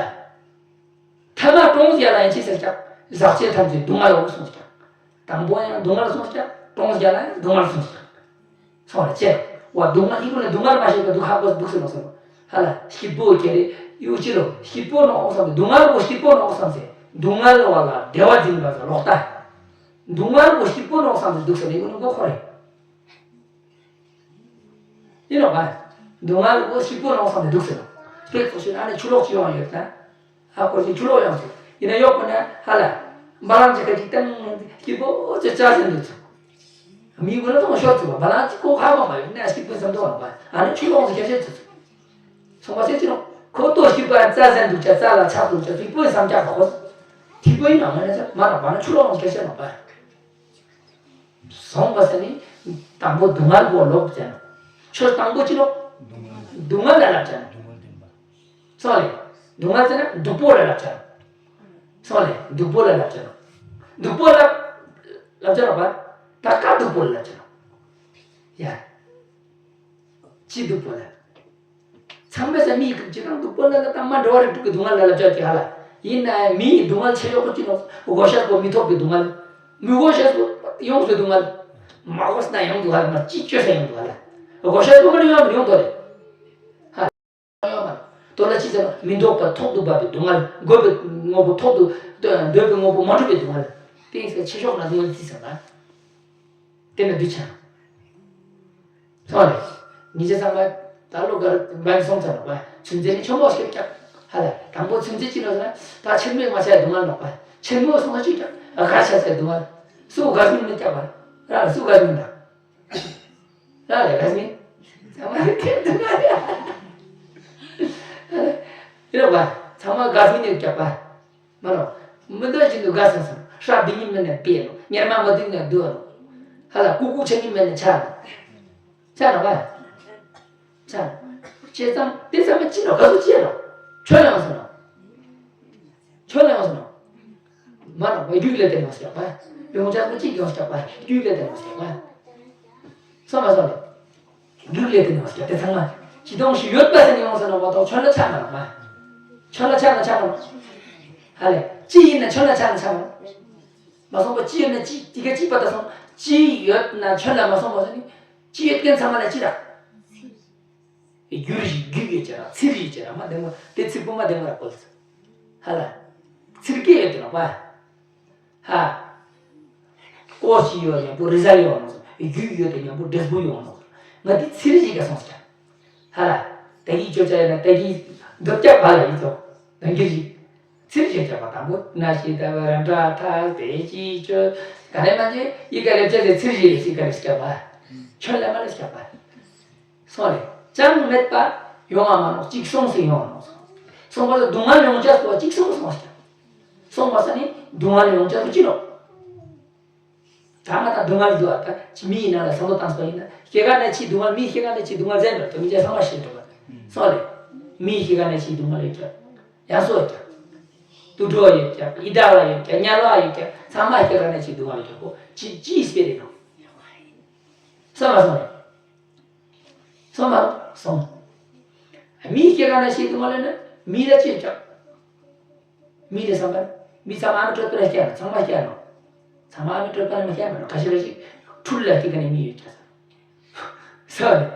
ཐ་མ་ཀྲོང་ཟེར་ལ་ཡང་ཅི་ཟེར་ཀྱང་ཟག་བཅས་ཐམས་ཅད་སྡུག་བསྔལ་ལོ་གསུངས་ཀྱང་། དང་པོ་ཡང་སྡུག་བསྔལ་གསུངས་ཀྱང་ཀྲོང་ཟེར་ལ་ཡང་སྡུག་བསྔལ་གསུངས་ཀྱང་། སོང་ལེ་ཅེ། བ་སྡུག་བསྔལ་ཡིན་ཀུན་ལ་སྡུག་བསྔལ་མ་ཤེས་པ་སྡུག་ཁག་པོ་སྡུག་ཟེར་ལོ་ཟེར་ལོ། ཧ་ལ་སྐྱིད་པོ་ཁྱེར་རེ་ཡུ་ཅི་ལོ་སྐྱིད་པོ་ནོ་ཨོ་བསམ་སྟེ་སྡུག་བསྔལ་པོ་སྐྱིད་པོ་ནོ་ཨོ་བསམ་སྟེ་སྡུག་བསྔལ་བ་ལ་བདེ་བ་འཛིན་པ་ཟེར་ལོག་ལྟ། སྡུག་བསྔལ་པོ་སྐྱིད་པོ་ནོ་བསམ་སྟེ་སྡུག་ཟེར་ལེ་ཡུ་ནི་མགོ་ཁོ་རེ། ཡིན་ནོ་བ། སྡུག་བསྔལ་པོ་སྐྱིད་པོ་ནོ་བསམ་སྟེ་སྡུག་ཟེར་ལོ། དཔེ་ཚོ་ཞིག་ཨ་ནི་ཆུ་ལོག་ཅི་ཡོང་ཡོད་ན། ཧ་གོ་ཞིག་ཆུ་ལོག་ཡོང་ཟེར། ཡིན་ན་གཡོག་པོ་ན་ཧ་ལ། འབའ་ལང་ཅི་ཁ་ཅིག་བཏང་། སྐྱིད་པོ་ཅི་ཅག་ཟེར་འདུག་ཚོ། མི་ཀུན་ལ་ཐོང་ཤོར་ཚུགས་པ་འབའ་ལང་ཅི་ཁོ་ཧ་གོ་མ་ཡོད་ན་སྐྱིད་པོ་བསམ་དོ་ལ་བ། ཨ་ནི་ཆུ་ལོག་ཟེར་ཁྱེར་ཤེས་ཚུགས་ཚུགས། སོང་བ་ཟེར་ཅི་རུང་ཁོ་ལྟོ་སྐྱིད་པ་རྩྭ་ཟན་འདུག་ཅག་རྩྭ་ལ་ཆགས་འདུག་ཅག་སྐྱིད་པོའི་བསམ་ཅག་ག་གོ། ཐིག་པོ་ཡིན་ནམ་ང་ནས་ཚ་མ་རག་པ་ན་ཆུ་ལོག་ཁྱེར་ཤེས་མ་པ། སོང་བ་ཟེར་ནི། དང་པོ་སྡུག་བསྔལ་པོ་ལོབས་ཟེར་ན། ཆོས་དང་པོ་ཅི་ལོ། སྡུག་བསྔལ་ལ་ལབ་ཅག་སོང་ལེ། སྡུག་བསྔལ་ཟེར་ན་སྡུག་པོ་ལ་ལབ་ཅག་སོང་ལེ། སྡུག་པོ་ལ་ལབ་ཅག་སྡུག་པོ་ལ་ལབ་ཅག་རོགས་པ། ད་ཀ་སྡུག་པོ་ལ་ལབ་ཅག་ཡ། ཅི་སྡུག་པོ་ལ། ཚང་མས་ས་མིའི་སྐབས་ཅི་དང་སྡུག་པོ་ལ་ལ་དང་མ་འགྲོ་བ་རིགས་དྲུག་གི་སྡུག་བསྔལ་ལ་ལ་བཅར་གྱི་ཧ་ལ། ཡིན་ན་མིའི་སྡུག་བསྔལ་ཆེ་ཡོག་པོ་ཅི་ནོ། གོ་ཤ་པོ་མི་ཐོབ་པའི་སྡུག་བསྔལ། མི་གོ་ཤ་པོ་ཡོངས་སུ་སྡུག་བསྔལ། མ་གོ་ས་ན་ཡོང་སྡུག་ཧ་ལ་མ་ཅི་བཅོས་ས་ཡོང་སྡུག་ཧ་ལ། གོ་ཤ་པོ་མ་ནི་ཡོང་མི་ཡོང་དོ་རེད། ཧ་ལ་ཡོང་མ། དོ་ལ་ཅི་ཟེར་ན་མི་ལྡོག་པ་ཐོག་ཏུ་བབས་པའི་སྡུག་བསྔལ། འགོད་པའི་དངོས་པོ་ཐོག་ཏུ་འདོད་པའི་དངོས་པོ་མ་འགྲུབ་པའི་སྡུག་བསྔལ། དེ་ཡིན་ས་ཆེ་ཤོས་ན་སྡུག་བསྔལ་ཅི་ཟེར་ན། དེ་ནི་འདུས་བྱས། སོང་རེད། ཉིན་བྱེད་ཚང་མ། ད་ལོ་གར་འབའ་སོང་ཚར་ནོག་པ། ཚུན་ཚོད་ནི་ཆེན་པོ་ཞིག་རྒྱབ། ཧ་ལ་དང་པོ་ཚུན་ཚོད་ཅི་ནོག་ཟེར་ན། ད་ཆེན་པོའི་མ་ཆགས་སྡུག་བསྔལ་ནོག་པ། ཆེན་པོ་སོང་ན་ཅི་རྒྱབ། གར་ཆགས་ཚར་སྡུག་བསྔལ། སུ་གར་མིན་ནི་རྒྱབ་པ། ར་ལ་སུ་གར་མིན་ད། ར་ལ་གར་མིན། ཚང་མ་རེད་དེ་སྡུག་བསྔལ་རེད། ཡོད་པ། ཚང་མ་གར་མིན་ནི་རྒྱབ་པ། མ་རོ། མི་འདོད་བཞིན་དུ་དགའ་སོང་སོང་། ཧྲ་བི་ཉིན་མེད་ན་བདེ་ནོ། ཉར་མ་མ་བཏུང་ན་སྡུག་ནོ། ཧ་ལ་ཀུ་ཀུ་ཆ་ཉིན་མེད་ན་ཆ་ནོ། ཆ་ནོ་བ། ཆ་ནོ། བྱས་ཙང་དེ་ཚང་མ་ཅི་ནོ། ག་ཚོད་ཅི་ནོ། ཆོས་ལ་ཡོང་སོང་ནོ། ཆོས་ལ་ཡོང་སོང་ནོ། མ་ནོ་བ། རྒྱུད་ལ་བརྟེན་ནོ་སྐྱག་པ། ཡོང་ཆ་སོང་ཅི་ཡོང་སྐྱག་པ། རྒྱུད་ལ་བརྟེན་ནོ་སྐྱག་པ། སོང་མ་སོང་ལེ། རྒྱུད་ལ་བརྟེན་ནས་ཡོང་ས་དེ་ཚང་མ་ཅི་དོང་ཞིག་ཡོད་པ་ཟེར་ནས་ཡོང་ས་ནོ་མ་གཏོགས་ཆོས་ལ་ཆགས་མ་རེད་མ། ཆོས་ལ་ཆགས་ན་ཆགས་མ་རེད། ཧ་ལས་ཅི་ཡིན་ན་ཆོས་ལ་ཆགས་ན་ཆགས་མ་རེད། མ་སོང་པ་ཅི་ཡོད་ན་ཅི་དེ་ག་ཅི་པ་ད་སོང་ཅི་ཡོད་ན་ཆོས་ལ་མ་སོང་བ་ཟེར་ནི། ཅི་ཡོད་མཁན་ཚང་མ་ལ་ཅི་ར། རྒྱུ་རིགས་རྒྱུ་ཡོད་ཅེ་ར་ཚིག་རིགས་ཅེ་ར་མ་བདེན་པ་དེ་ཚིག་པོ་མ་བདེན་པ་ར་བཀོལ་ཚུལ། ཧ་ལ། ཚིག་སྐད་ཡོད་དེ་ལ་བ། ཧ། ཀོ་ཞིག་ཡོད་མཉམ་པོ་རི་གཟར་ཡོད་ནོ། རྒྱུ་ཡོད་དེ་མཉམ་པོ་འབྲས་བུ་ཡོད་ནོ། ང་འདི་ཚིག་རིགས་ཤིག་ག་སོང་ཟེར། ཧ་ལ། ད་གིན་ཁྱོད་ཅག་ཡིན་ན་ད་གིན་འདོད་ཀྱག་བ་ལ་ཡིན་ཙོ། ད་གིན་རིགས། ཚིག་རིགས་ཀྱག་པ་དང་པོ་ན་ཞིག་ད་བ་ར་འདྲ་ཐག་དེ་ཅི་ཅོ། ག་རེ་མ་ཅི་ཡི་ག་ལེབ་ཅེ་དེ་ཚིག་རིགས་ལེབ་ཅི་ག་ལེབ་ཀྱག་པ། ཁྱོད་ལ་མ་ལེབ་ཀྱག་པ། སོང་རེད། ཅང་མེད་པ་ཡོང་བ་མ་ནོག་གཅིག་སོང་ཟིན་ཡོང་བ་ནོག་སོང་བ་ལ་སྡུག་བསྔལ་ཡོང་ཆ་སོགས་གཅིག་སོང་སོང་ཟིན། སོང་བ་ས་ནི་སྡུག་བསྔལ་ཡོང་ཆ་སོགས་གཅིག་ནོག་ད་ང་དང་སྡུག་བསྔལ་འདུག་ཨ། ད་ཅི་མི་ཡིན་ན་ལ་བསམ་བློ་བཏང་སོང་བ་ཡིན་ན་སྐྱེ་རྒ་ན་འཆིའི་སྡུག་བསྔལ། མིའི་སྐྱེ་རྒ་ན་འཆིའི་སྡུག་བསྔལ་ཟེར་འགྲོ་དུ་མི་ཅག་ཚང་མ་ཤེས་འགྲོ་བ། སོང་རེད། མིའི་སྐྱེ་རྒ་ན་འཆིའི་སྡུག་བསྔལ་ཡོད་ཀྱང་ཡང་སོ་ཡོད་ཀྱང་། དུད་འགྲོ་ཡོད་ཀྱང་ཡི་དྭགས་ལ་ཡོད་ཀྱང་དམྱལ་བ་ཡོད་ཀྱང་ཚང་མ་སྐྱེ་རྒ་ན་འཆིའི་སྡུག་བསྔལ་ཡོད་ཀྱང་ཁོ་ཅི་ཅི་སྤེལ་རེད་ནོ། སོང་མ་སོང་རེད། སོང་མ་སོང་། མིའི་སྐྱེ་རྒ་ན་འཆིའི་སྡུག་བསྔལ་ལས་ནི་མི་ལ་ཅི་ཡོད་ཀྱང་། མི་ལ་བསམ་པ། མི་ཚང་མ་ཨ་མའི་གྲོད་པ་ལ་སྐྱེས་ནོ། ཚང་མ་སྐྱེས་ནོ། ཚང་མ་ཨ་མའི་གྲོད་པ་ལ་མ་སྐྱེས་མ་ནོ། ཁ་ཤས་ཁ་ཤས་འཁྲུལ་ལ་སྐྱེ་ག་ནས་མི་ཡོད་ཀྱང་། སོང་རེད།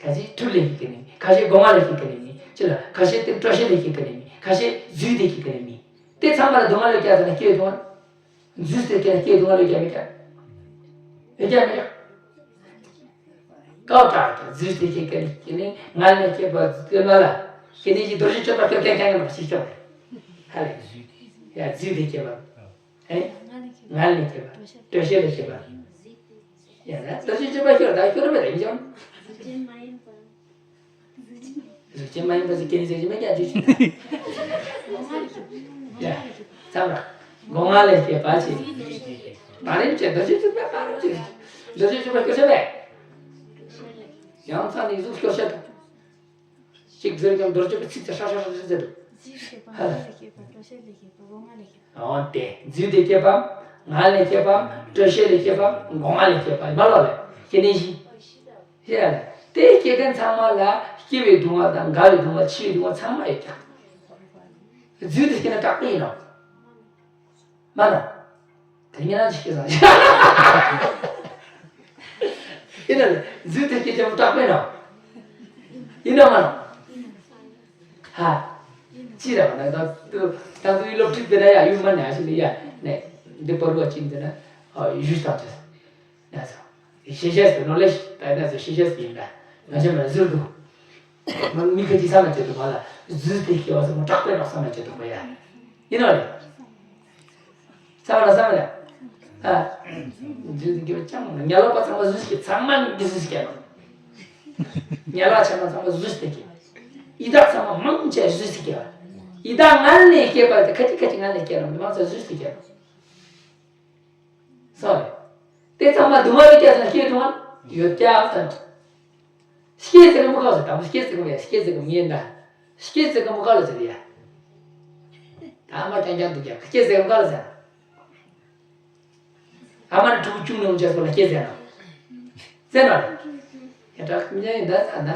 ཁ་ཤས་འཁྲུལ་ལས་སྐྱེ་ག་ནས་མི། ཁ་ཤས་སྒོ་ང་ལས་སྐྱེ་ག་ནས་མི། ཅི་ལ་ཁ་ཤས་དེ་སྤྲོ་བཤད་ལས་སྐྱེ་ག་ནས་མི། ཁ་ཤས་རྫུས་ཏེ་སྐྱེ་ག་ནས་མི། དེ་ཚང་མ་ལ་སྡུག་བསྔལ་ཡོད་ཀྱང་ཟེར་ན་སྐྱེ་ཡོད་དུ་མ། རྫུས་ཏེ་སྐྱེ་ན་སྐྱེ་སྡུག་བསྔལ་ཡོད་ཀྱང་མེད་ཀྱང་། ཡོད་ཀྱང་མེད་ཀྱང་། ཀའོ་ཀྲག་ཀྱང་རྫུས་ཏེ་སྐྱེ་སྐྱེ་ནི་སྐྱེ་ནི་ངལ་ནས་སྐྱེས་པ་སྐྱེ་ལ་ལ། སྐྱེ་ནི་ཞིག་རྡོ་རྗེ་གཅོད་པ་སྐྱོ་སྐྱེ་ཀྱང་ཡང་ཞིག་སྐྱོ། ཧ་ལས། ཡ་རྫུས་ཏེ་སྐྱེས་པ། ཨེ། ངལ་ནས་སྐྱེས་པ། སྤྲོ་བཤད་ལས་སྐྱེས་པ། ཡ་ན་རྡོ་རྗེ་གཅོད་པ་སྐྱོ་ད་སྐྱོ་ར་མེད་ད་ཡིན་ཀྱང་། གཟུགས་ཅན་མ་ཡིན་པ་ཟེར་སྐྱེ་ནི་ཟེར་གྱི་མེད་ཀྱང་རྫུས་ཅན། ཡ། ཙམ་ར། སྒོ་ང་ལས་སྐྱེས་པ་ཅི། མ་རིམ་བྱེད་རྡོ་རྗེ་གཅོད་པ་མ་རིམ་བྱེད། རྡོ་རྗེ་གཅོད་པ་སྐྱོ་ཤ་བས། ཡང་ཚ་ནི་གཟུགས་སྐྱོ་ཤ་དང་། གཅིག་ཟེར་ཀྱང་རྡོ་རྗེ་གི་ཚིག་དེ་ཧྲ་ཧྲ་ཧྲ་ཧྲ་ཟེར་འདུག་རྫུས་ཏེ་སྐྱེས་པ། ཧ་ལ། ངལ་ལས་སྐྱེས་པ། སྤྲོ་བཤད་ལས་སྐྱེས་པ། སྒོ་ང་ལས་སྐྱེས་པ། འོ་དེ་རྫུས་ཏེ་སྐྱེས་པའམ། ངལ་ལས་སྐྱེས་པའམ། སྤྲོ་བཤད་ལས་སྐྱེས་པའམ། སྒོ་ང་ལས་སྐྱེས་པ་མ་ལོ་ལས་སྐྱེ་ནི་ཞིག་ཤེས་ཡ་ལ། དེ་སྐྱེ་མཁན་ཚང་མ་ལ་སྐྱེ་བའི་སྡུག་བསྔལ་དང་རྒ་བའི་སྡུག་བསྔལ། འཆི་བའི་སྡུག་བསྔལ་ཚང་མ་ཡོད་ཀྱང་། རྫུས་ཏེ་སྐྱེས་ན་དྲག་པོ་ཡིན་ནོ། མ་ནོ། དེ་ཉིན་རང་ཅིག་སྐྱེས་སོང་། ཡིན་ན་ལས་རྫུས་ཏེ་སྐྱེས་ཀྱང་དྲག་པོ་ཡིན་ནོ། ཡིན་ནོ་མ་ནོ། ཧ། ཅི་རེད་བ་ན་ད་དུ་ད་དུ་ཡུལ་སློབ་ཁྲིད་དེ་ན་ཡ་ཡུལ་མ་ཉག་ཞིག་ལ་ཡ་ནས་འདི་པར་བ་ཅིག་འདི་ན་ཨ་ཡུལ་སྟངས་ཅི། ཡ་ས། ཤེས་བྱ་ཟེར་ནོ་ལེ་ཤ་ད་ཡིན་ན་ཟེར་ཤེས་བྱ་ཟེར་ཡིན་ད། ང་ཅག་མ་ཟུར་དུ། མ་མི་ཁ་ཅིག་བསམ་མ་བྱེད་དུ་མ་ལ་ཟུར་དེ་སྐྱེ་བ་ཟེར་མོ་དྲག་པོའི་ནོག་བསམ་མ་བྱེད་དུ་མ་ཡ། ཡིན་ནོ་ལེ། བསམ་མ་ལ་བསམ་མ་ལ། ཨ། ཟུར་དེ་སྐྱེ་བ་ཅང་མ་ཉལ་བ་ཚང་མ་ཟུར་སྐྱེ་ཚང་མ་གི་ཟུར་སྐྱེ་ནོ། ཉལ་བ་ཆ་མ་ཚང་མ་ཟུར་དེ་སྐྱེ། ཡི་དྭགས་ཚང་མ་མང་ཆེ་ཟུར་སྐྱེ་བ། ཡི་དྭགས་ངལ་ནས་སྐྱེས་པ་དེ་ཁ་ཅིག་ཁ་ཅིག་ངལ་ནས་སྐྱེ་ནོ་མང་ཆེ་ཟུར་སྐྱེ་ནོ། སོང་རེད། དེ་ཚང་མ་སྡུག་བསྔལ་ཡོད་ཀྱང་ཟེར་ན་སྐྱེ་སྡུག་བསྔལ་ཡོད་ཀྱང་ཟེར་ན། སྐྱེ་ཟེར་གི་མི་ག་ལ་ཟེར། དང་པོ་སྐྱེ་ཟེར་གི་མི་ཡ་སྐྱེ་ཟེར་གི་མི་ཡིན་ད། སྐྱེ་ཟེར་གི་མི་ག་ལ་ཟེར་ཡ། ད་ཨ་མ་རྐྱང་རྐྱང་འདུག་ཀྱང་སྐྱེ་ཟེར་གི་མི་ག་ལ་ཟེར། ཨ་མ་ནི་ཕྲུ་གུ་བཅུ་ནས་འོང་ཅེས་སོགས་ལ་སྐྱེ་ཟེར་ན། ཟེར་ན། ཡ་དྲག་མྱ་ཡིན་ད་ཟེར་ན།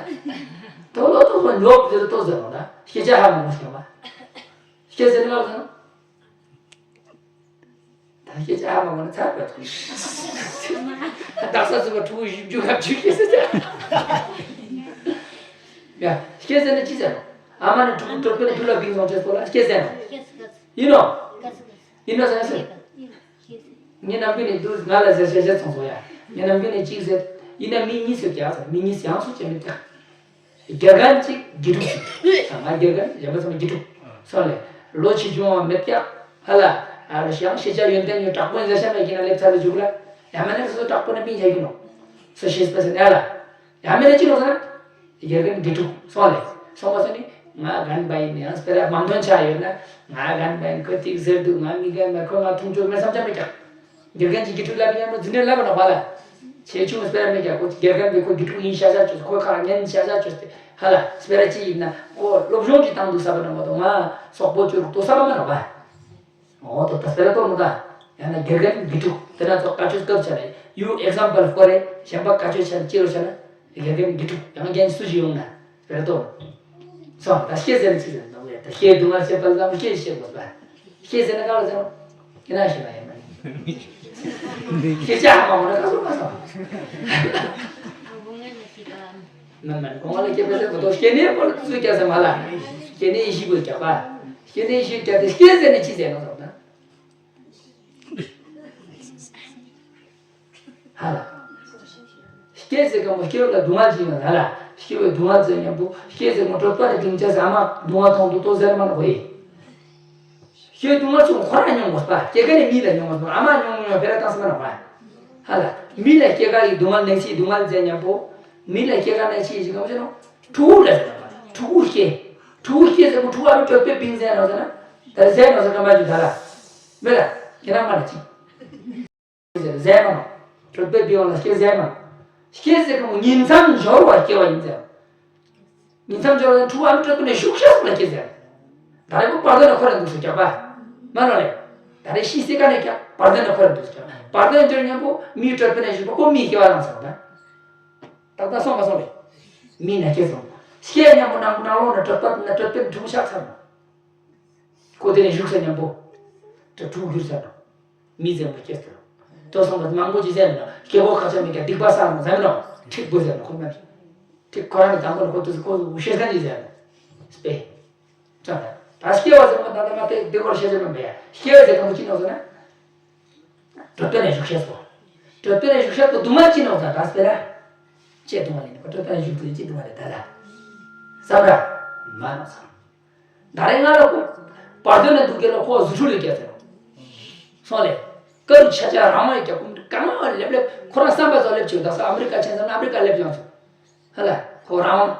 ཏོ་ལོ་ཏོ་ལོ་ཉོབ་ཟེར་ཏོ་ཟེར་ནོ་ད་སྐྱེ་ཆ་ཧ་མ་གོ་ཤེས་མ། སྐྱེ་ཟེར་ནི་ག་ལ་ཟེར་ན། ད་སྐད་ཆ་ཧ་མ་གོ་ན་ཚར་བ་དང་། དག་ས་ཚུགས་པ་ཕྲུ་གུ་བཞི་བཅུ་ལྔ་བཅུ་སྐྱེས་ཟེར་ཏེ། ཡ། སྐྱེས་ཟེར་ན་ཅི་ཟེར་ནོ། ཨ་མ་ནི་ཕྲུ་གུ་གྲོད་པའི་ཕུ་ལ་བིང་སོང་ཅེས་སོགས་ལ་སྐྱེས་ཟེར་ནོ། ཡིན་ནོ། ཡིན་ནོ་ཟེར་ན་ཟེར། ངས་ནམ་རྒྱུན་ནས་འདུག་ང་ལ་ཟེར་བཤད་བཤད་སོང་སོང་ཡ། ངས་ནམ་རྒྱུན་ནས་ཅིག་ཟེར། ཡིན་ན་མི་གཉིས་ཟེར་ཀྱང་ཟེར། མི་གཉིས་ཡང་སུ་བྱེད་མི་ཀྱང་། དགེ་རྒན་གཅིག་དགེ་ཕྲུག་གཅིག་ང་དགེ་རྒན་གཞན་པ་ཚང་མ་དགེ་ཕྲུག་སོང་ལས། ལོ་ཆེ་ཆུང་བ་མེད་ཀྱང་ཧ་ལ། ཨ་ལ་ཞང་ཤེས་བྱ་ཡོན་ཏན་ཡོད་དྲག་པོ་ཡིན་ཟེར་ཤ་མེད་ཀྱི་ན་སླེབས་ཚར་ལ་འཇུག་ལ། ཡང་མིན་ན་སོ་སོ་དྲག་པོ་ན་མི་ཡ་གི་ནོ། སོ་ཤེས་པ་ཟེར་ན་ཡ་ལ། ཡང་མིན་ན་ཅི་ནོ་ཟེར་ན། དགེ་རྒན་དགེ་ཕྲུག་སོང་ལས། སོང་བ་སོ་ནི་ང་རྒན་པ་ཡིན་ཡང་སྤེ་ར་མང་དོན་ཆ་ཡོད་ན་ང་རྒན་པ་ཡིན་ཁོ་ཏིག་ཟེར་འདུག་ང་མི་རྒན་པ་ཁོ་ང་མཐོང་ཆོས་མེད་བསམ་ཆ་མེད་ཀྱང་། དགེ་རྒན་གྱི་དགེ་ཕྲུག་ལབ་ཡང་མོ་འཛིན་གྲྭའི་ལབ་ནོ་བ་ལ། ཆེ་ཆུང་སྤེ་ར་མེད་ཀྱང་ཁོ་དགེ་རྒན་པས་ཁོ་དགེ་ཕྲུག་ཡིན་ཤ་ཤ་ཆོས་ཁོ་ཁ་ཉན་ཤ་ཤ་ཆོས་ཏེ་ཧ་ལ་སྤེ་ར་ཅི་ཡིན་ན་ཁོ་སློབ་སྦྱོང་ཅི་བཏང་འདུག་ས་བ་ན་མ་གཏོགས་ང་སོག་པོ་ཅོ་རུག་ཏོ་ས་བ་མ་ནོ་བ། འོ་ཏོ་ད་སྤེ་ར་ཏོ་མོ་ད། ཡང་ན་དགེ་རྒན་དགེ་ཕྲུག་དེ་ན་ཚོ་བཀའ་ཆོས་སྐབས་ཆ་ལ་ཡུ་ཨེག་ཛམ་པལ་ཁོ་རེ་གཞན་པ་བཀའ་ཆོས་ཆ་ལ་ཅི་རུ་ཆ་ན་དགེ་རྒན་དགེ་ཕྲུག་ཡང་རྒན་སུ་ཞིག་ཡོང་ན་སྤེ་ར་ཏོ། སོང་ད་སྐྱེས་ཟེར་ན་ཅི་ཟེར་ན་ད་སྐྱེས་སྡུག་བསྔལ་བྱེད་པ་ལ་སྐྱེས་ཤེས་དགོས་པ། སྐྱེས་ཟེར་ན་ག་ལ་ཟེར་ནོ། ཡིན་ན་ཤེས་པ་ཡིན་པ་ནི། སྐྱེས་ཆ་ཧ་མ་གོ་ན་ག་སོང་ག་སོང་། མན་མན་གོང་ལ་སྐྱེས་པའི་ཚེ་མ་གཏོགས་སྐྱེས་ནས་པོ་ལ་ཚུར་སྐྱེས་ཟེར་མ་ལ། སྐྱེས་ནས་ཡེ་ཤེས་པོ་རྒྱག་པ། སྐྱེས་ནས་ཡེ་ཤེས་རྒྱག་སྟེ་སྐྱེས་ཟེར་ནས་ཅི་ཟེར་ནོ་ཟེར་ན། ཧ་ལ། སྐྱེས་ཟེར་ག་མོ་སྐྱེ་བོ་ལ་སྡུག་བསྔལ་ཅི་ཡོང་ཧ་ལ། སྐྱེ་བོའི་སྡུག་བསྔལ་ཟེར་མཉམ་པོ་སྐྱེས་ཟེར་མོ་གྲོད་པ་ནས་བིང་ཆ་ཟ་མ་སྡུག་བསྔལ་མཐོང་དུ་ལྟོ་ཟེར་མ་ན་གོ་ཡི། ཤོད་སྡུག་བསྔལ་ཚོ་ཁོ་རང་མྱོང་དགོས་པ་སྐྱེ་ཀ་ནས་མི་ལ་མྱོང་དགོས་པ་ཨ་མ་མྱོང་མྱོང་ཕེ་ར་བཏང་སེ་མ་རང་བ། ཧ་ལ། མི་ལ་སྐྱེ་ཀ་ཡི་སྡུག་བསྔལ་ནད་ཀྱི་སྡུག་བསྔལ་ཟེར་མཉམ་པོ། མི་ལ་སྐྱེ་ཀ་ནད་ཀྱི་ཞིག་ག་མོ་ཆེ་ནོ། ཕྲུ་གུ་ལ་ཟེར་བ། ཕྲུ་གུ་སྐྱེ། ཕྲུ་གུ་སྐྱེ་ཟེར་གོ་ཕྲུ་གུ་ཨ་རུ་གྲོད་པའི་བིང་ཟེར་ནོ་ཟེར་ན། ད་ཟེར་ནོ་ཟེར་ག་མ་ཅུ་ད་ལ། མེ་ལ། ཁྱེད་རང་མ་ལ་ཅི། ཟེར་ཟེར་མ་ནོ། གྲོད་པའི་བིང་བ་ལ་སྐྱེ་ཟེར་མ། སྐྱེ་ཟེར་གོ་ཉིང་མཚམས་སྦྱོར་བ་སྐྱེ་བ་ཡིན་ཟེར། ཉིང་མཚམས་སྦྱོར་བ་ནི་ཕྲུ་གུ་ཨ་རུ་གྲོད་པ་ནས་ཞུགས་ཤག་ལ་སྐྱེ་ཟེར། ད་རེ་གོ་བར་དོ་ནས་ཁོ་རང་འདུག་སུ་རྒྱག་པ། མ་ནོ་ལེ། ད་རེ་ཤི་སེ་ཀ་ནས་ཀྱང་བར་དོ་ནས་ཁོ་རང་འདུག་སུ་རྒྱག་བར་དོ་ནས་འབྱོར་མཉམ་པོ་མིའི་གྲོད་པ་ནས་ཞུགས་པ་ཁོ་མིའི་སྐྱེ་བ་རང་སོང་ད། ཏག་ཏག་སོང་མ་སོང་ལེ། མི་ན་སྐྱེ་སོང་། སྐྱེ་མཉམ་པོ་ནང་ནང་ལོགས་ན་གྲོད་པ་ན་གྲོད་པའི་ཕྲུ་གུ་ཆགས་ཚར་ནོ། ཁོ་དེ་ནས་བཞུགས་ས་མཉམ་པོ། དེ་ཕྲུ་གུ་གྱུར་ཚར་ནོ། མི་ཙམ་པོ་སྐྱེ་ཚར་ནོ། ཏོ་སོང་པ་མང་པོ་ཅི་ཟེར་ནོ། སྐྱེ་བོ་ཁ་ཆ་མི་སྐྱ་སྡིག་པ་བསགས་ནོ་ཟེར་ནོ། ཁྲིག་པོ་ཟེར་ནོ་ཁོ་མ། ཁྲིག་ཁོ་རང་གི་དང་པོ་ནས་ཁོ་དུས་སུ་ཁོ་ཤེས་ས་ཅི་ཟེར་ནོ། སྤེ། ད་སྐྱེ་བ་ཟེར་མོ་ད་ལྟ་མ་དེ་དེ་སྐོར་བཤད་ཆ་མེད་པས། སྐྱེ་བ་ཟེར་གང་པོ་ཅི་ནོ་ཟེར་ན། གྲོད་པ་ནས་བཞུགས་ཤེས་སོ། གྲོད་པ་ནས་བཞུགས་ཤེས་སོ་སྡུག་བསྔལ་ཅི་ནོ་ཟེར་ད་སྤེ་ར། ཅེས་སྡུག་བསྔལ་ཡིན་ནོ་གྲོད་པ་ནས་བཞུགས་དུས་ཅི་སྡུག་བསྔལ་རེད་ད་ལ། བསམ་ར། མ་ནོ་བསམ། ད་རེས་ང་ལ་ཁོ། བར་དོ་ནས་འདུག་གེ་ལ་ཁོ་གཟུགས་ཁྲུ་ལས་སྐྱེས་ཟེར། སོང་ལེ། ཀ་རུ་ཆ་ཆ་རང་མ་ཡི་རྒྱབ་ཀུན་གང་ལ་ལེབ་ལེབ་ཁོ་རང་བསམ་པ་ཚོ་ལེབ་ཆེ་ད་ས་ཨ་མི་རི་ཀ་ཆེན་ས་ན་ཨ་མི་རི་ཀ་ལེབ་ཡོང་ཚོ། ཧ་ལ་ཁོ་རང་།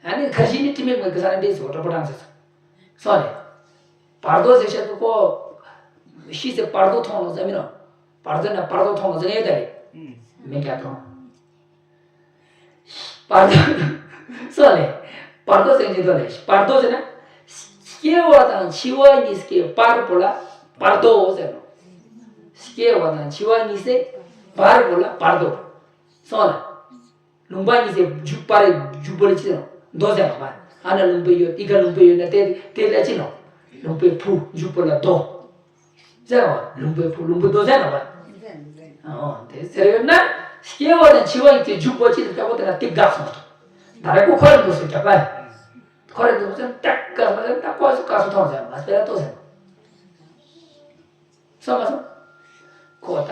ཨ་ནི་ཁ་ཤས་ནི་དྲི་མེད་མོད་ཀྱི་ས་ནས་འདས་སོ་གྲོགས་པོ་རང་ཟེར་སོ། སོང་ལེ། བར་དོ་ཟེར་ཤེས་སུ་ཁོ། ཤི་ཚེ་བར་དོ་མཐོང་ལོ་ཟེར་མི་ནོ། བར་དོ་ན་བར་དོ་མཐོང་ལོ་ཟེར་ཡོད་ད་རེད། མི་སྐྱ་མཐོང་། བར་དོ། སོང་ལེ། བར་དོ་ཟེར་གྱི་འདུག་ལེ། བར་དོ་ཟེར་ན། སྐྱེ་བ་དང་འཆི་བ་གཉིས་ཀྱི་བར་པོ་ལ་བར་དོ་ཟེར་ནོ། སྐྱེ་བ་དང་འཆི་བ་གཉིས་སའི་བར་པོ་ལ་བར་དོ། སོང་ལེ། ལུང་པ་གཉིས་སའི་མཇུག་པ་རེ་མཇུག་པོ་ལ་ཅི་ནོ། མདོ་ཟེར་ནོ་བ། ཨ་ན་ལུང་པའི་ཡོད་ཨི་ཀ་ལུང་པའི་ཡོད་ན་དེ་དེ་ལ་ཅི་ནོ། ལུང་པའི་ཕུ་མཇུག་པོ་ལ་མདོ། ཟེར་བ། ལུང་པའི་ཕུ་ལུང་པའི་མདོ་ཟེར་ནོ་བ། ཨོ་དེ་ཟེར་ཡོད་ན། སྐྱེ་བ་དང་འཆི་བ་ཡི་གེ་མཇུག་པོ་ཅི་ལ་ཀ་པོ་དེ་ན་ཏིག་དགག་སོང་། ད་རེ་ཁོ་ཁོ་རེ་འདུག་སེ་རྒྱབ་པ། ཁོ་རེ་འདུག་སེ་ཏག་དགག་སོང་ད་ཁོ་སུ་དགག་སོང་མཐོང་ཟེར་ནོ་བ་སྤེ་ར་ཏོ་ཟེར་ནོ། སོང་མ་སོང་། ཁོ་ད།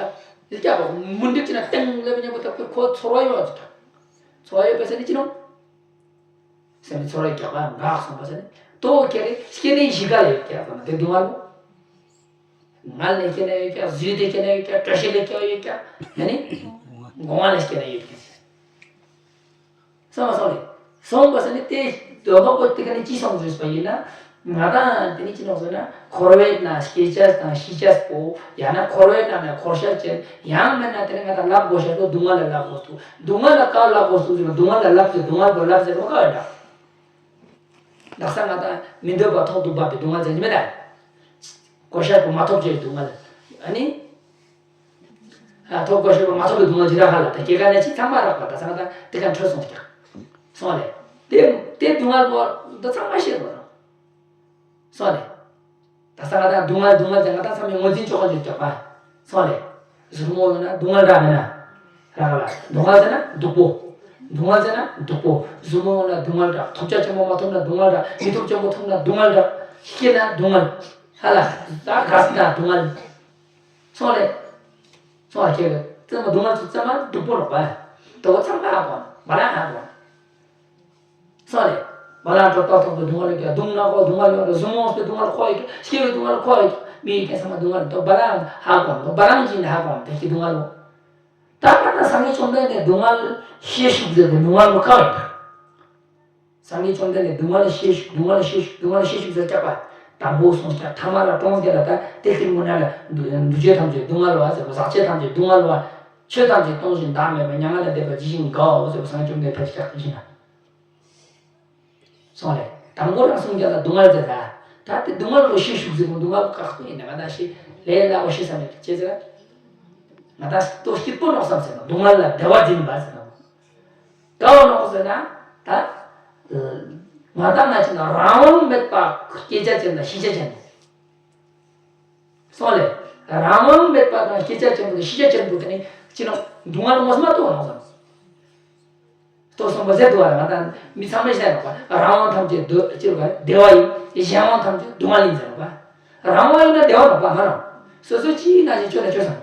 ཡི་སྐྱ་བ་མུན་འདེབས་ཀྱི་ན་སྟེང་ལེབ་མཉམ་པོ་ད་ཁོ་ཁོ་ཚོར་བ་ཡོང་བ་ཅིག་ད། ཚོར་བ་ཡོད་པ་ཟེར་ནི་ཅི་ནོ། སེམས་ཚོར་བ་རྒྱག་པ་འགག་སོང་པ་ཟེར་ནི། ཏོ་ཁྱེར་རེ་སྐྱེ་གནས་བཞི་ག་ལ་ཡོད་ཀྱ་ཟེར་ན་དེ་སྡུག་བསྔལ་ལོ། ངལ་ལས་སྐྱེ་ན་ཡོད་ཀྱ་གཟུགས་དེ་སྐྱེ་ན་ཡོད་ཀྱ་བཀྲ་ཤིས་ལས་སྐྱེ་བ་ཡོད་ཀྱ་ཡ་ནི། སྒོ་ང་ལས་སྐྱེ་ན་ཡོད་ཀྱ་ཟེར། སོང་བ་སོང་རེད། སོང་བ་སོང་ནི་དེ་འདོད་པ་པོ་དེ་ག་ནི་ཅི་སོང་ཟེར་བ་ཡིན་ན། ང་དང་དེ་ནི་ཅི་ནོག་ཟེར་ན་འཁོར་བའི་ནང་སྐྱེ་ཅེས་དང་ཤི་ཅེས་པོ་ཡང་ན་འཁོར་བའི་ནང་ནས་འཁོར་ཤ་ཅན་ཡང་མིན་ན་དེ་ནི་ང་དང་ལབ་དགོས་ཤ་ཚོ་སྡུག་བསྔལ་ལ་ལབ་དགོས་སུ་སྡུག་བསྔལ་ལ་ཀ་ལབ་དགོས་སུ་ཟེར་ན་སྡུག་བསྔལ་ལ་ལབ་ཟེར་སྡུག་བསྔལ་པོ་ལབ་ཟེར་རོ་ཀ་བ་འདྲ། དག་ས་ང་དང་མི་འདོད་པ་ཐོག་ཏུ་བབས་པའི་སྡུག་བསྔལ་ཟེར་གྱི་མེད་ད། གོ་ཤ་པོ་མ་ཐོབ་ཅེས་སྡུག་བསྔལ་ཨ་ནི། ཐོབ་དགོས་ཞེས་པ་མ་ཐོབ་པའི་སྡུག་བསྔལ་ཇི་ལྟར་ཧ་ལ་དང་སྐྱེ་རྒ་ན་འཆི་ཚང་མ་རག་པ་དང་ཚང་མ་དང་དེ་ག་འཕྲོད་སོང་ཀྱང་། སོང་ལེ། དེ་དེ་སྡུག་བསྔལ་པོ་འདི་ཚང་མ་ཤེས་དགོས་རང་། སོང་ལེ། ད་ས་ང་དང་སྡུག་བསྔལ་སྡུག་བསྔལ་དེ་ང་དང་ཚང་མས་ངོས་འཛིན་ཆོག་ག་འཇུག་ཀྱང་པ། སོང་ལེ། ཟུར་མོ་ཡོང་ན་སྡུག་བསྔལ་འདྲ་མེད་ན། རག་ལ་སྡུག་བསྔལ་ཟེར་ན་སྡུག་པོ། སྡུག་བསྔལ་ཟེར་ན་སྡུག་པོ། ཟུར་མོ་ཡོང་ན་སྡུག་བསྔལ་འདྲ་ཐོབ་བྱ་ཆེན་པོ་མ་ཐོབ་ན་སྡུག་བསྔལ་འདྲ་མི་ཐོབ་ཆེན་པོ་ཐོབ་ན་སྡུག་བསྔལ་འདྲ་སྐྱེས་ན་སྡུག་བསྔལ། ཧ་ལ་ད་ག་ཟེར་ན་སྡུག་བསྔལ། སོང་ལེ། སོང་ལ་ཁྱེད་ཀྱི་བཙུན་མ་སྡུག་བསྔལ་ཚོ་བཙུན་མ་སྡུག་པོ་རོགས་པ། དོ་ཚང་མ་ཧ་གོ་མ་ར་ཧ་གོ་སོང་ལེ། བ་ལང་གྲོ་ཏོག་ཏོག་གི་སྡུག་བསྔལ་ཡོད་ཀྱང་སྡུག་ནག་པོ་སྡུག་བསྔལ་ཡོད་རེད། གཟུགས་མང་པོའི་སྡུག་བསྔལ་ཁོ་ཡོད་ཀྱང་སྐྱེ་བའི་སྡུག་བསྔལ་ཁོ་ཡོད་ཀྱང་མི་ཡི་ཁེ་ས་མ་སྡུག་བསྔལ་དོ་བ་ལང་ཧ་གོ་འདུག་བ་ལང་ཅི་ནི་ཧ་གོ་འདུག་ཀྱི་སྡུག་བསྔལ་ལོ། ད་ལྟ་ན་སངས་རྒྱས་བཅོམ་ལྡན་འདས་སྡུག་བསྔལ་ཤེས་ཤུགས་ཟེར་ཏེ་སྡུག་བསྔལ་ལོ་ཁ་ཡོད་ད། སངས་རྒྱས་བཅོམ་ལྡན་འདས་སྡུག་བསྔལ་ཤེས་ཤུགས་སྡུག་བསྔལ་ཤེས་ཤུགས་སྡུག་བསྔལ་ཤེས་ཤུགས་ཟེར་ཀྱག་པ། དང་པོ་སོང་ཀྱག་ཐ་མ་ལ་གྲོངས་ཀྱག་ལ་ད་དེ་ལྟར་མུན་ནག་ལ་འདུ་འདུ་བྱེད་ཐམས་ཅད་སྡུག་བསྔལ་བ་ཟེར་བ། ཟག་བཅས་ཐམས་ཅད་སྡུག་བསྔལ་བ། ཆོས་ཐམས་ཅད་སྟོང་ཞིང་བདག་མེད་པ་མྱ་ངན་ལས་འདས་པ་ཇི་བཞིན་དགའོ་ཟེར་བ་སངས་རྒྱས་བཅོམ་ལྡན་འདས་ཕེབས་ཀྱག་ཡིན་ན། སོང་ལེ། དང་པོ་རང་གསུངས་ཀྱང་ལ་སྡུག་བསྔལ་ཟེར་ད། ད་དེ་སྡུག་བསྔལ་ལོ་ཤེས་ཤུགས་ཟེར་གོ་སྡུག་བསྔལ་ཁག་པོ་ཡིན་ན་ང་ད་ཤེས་ལས་སླ་བོ་ཤེས་ས་མེད་ཅེས་ཟེར། ང་ད་ལྟོ་སྐྱིད་པོ་ནོག་བསམ་ཟེར་ན་སྡུག་བསྔལ་ལ་བདེ་བ་འཛིན་པ་ཟེར་ན། དགའ་བོ་ནོག་ཟེར་ན་ད། ང་ད་ང་ཅི་ན་རང་དབང་མེད་པ་སྐྱེ་རྒྱ་ཅན་དང་ཤི་རྒྱ་ཅན་དུ། སོང་ལེ། རང་དབང་མེད་པ་དང་སྐྱེ་རྒྱ་ཅན་དུ་ཤི་རྒྱ་ཅན་དུ་དེ་ནི་ཅི་ནོག་སྡུག་བསྔལ་ངོ་མ་ལྟོ་ནོག་བསམ། ལྟོ་སོང་བ་ཟེར་འདུག་བ་ལ་ང་དང་མི་ཚང་མས་བཤད་ནོག་པ། རང་དབང་ཐམས་ཅད་འདོད་ཅེས་པ་བདེ་བ་ཡིན། གཞན་དབང་ཐམས་ཅད་སྡུག་བསྔལ་ཡིན་ཟེར་ནོག་པ། རང་དབང་ཡིན་ན་བདེ་བ་ནོག་པ་མ་རང་། སོ་སོ་ཅི་ཡིན་ན་ཞིག་ཆོས་ན་ཆོས་སང་།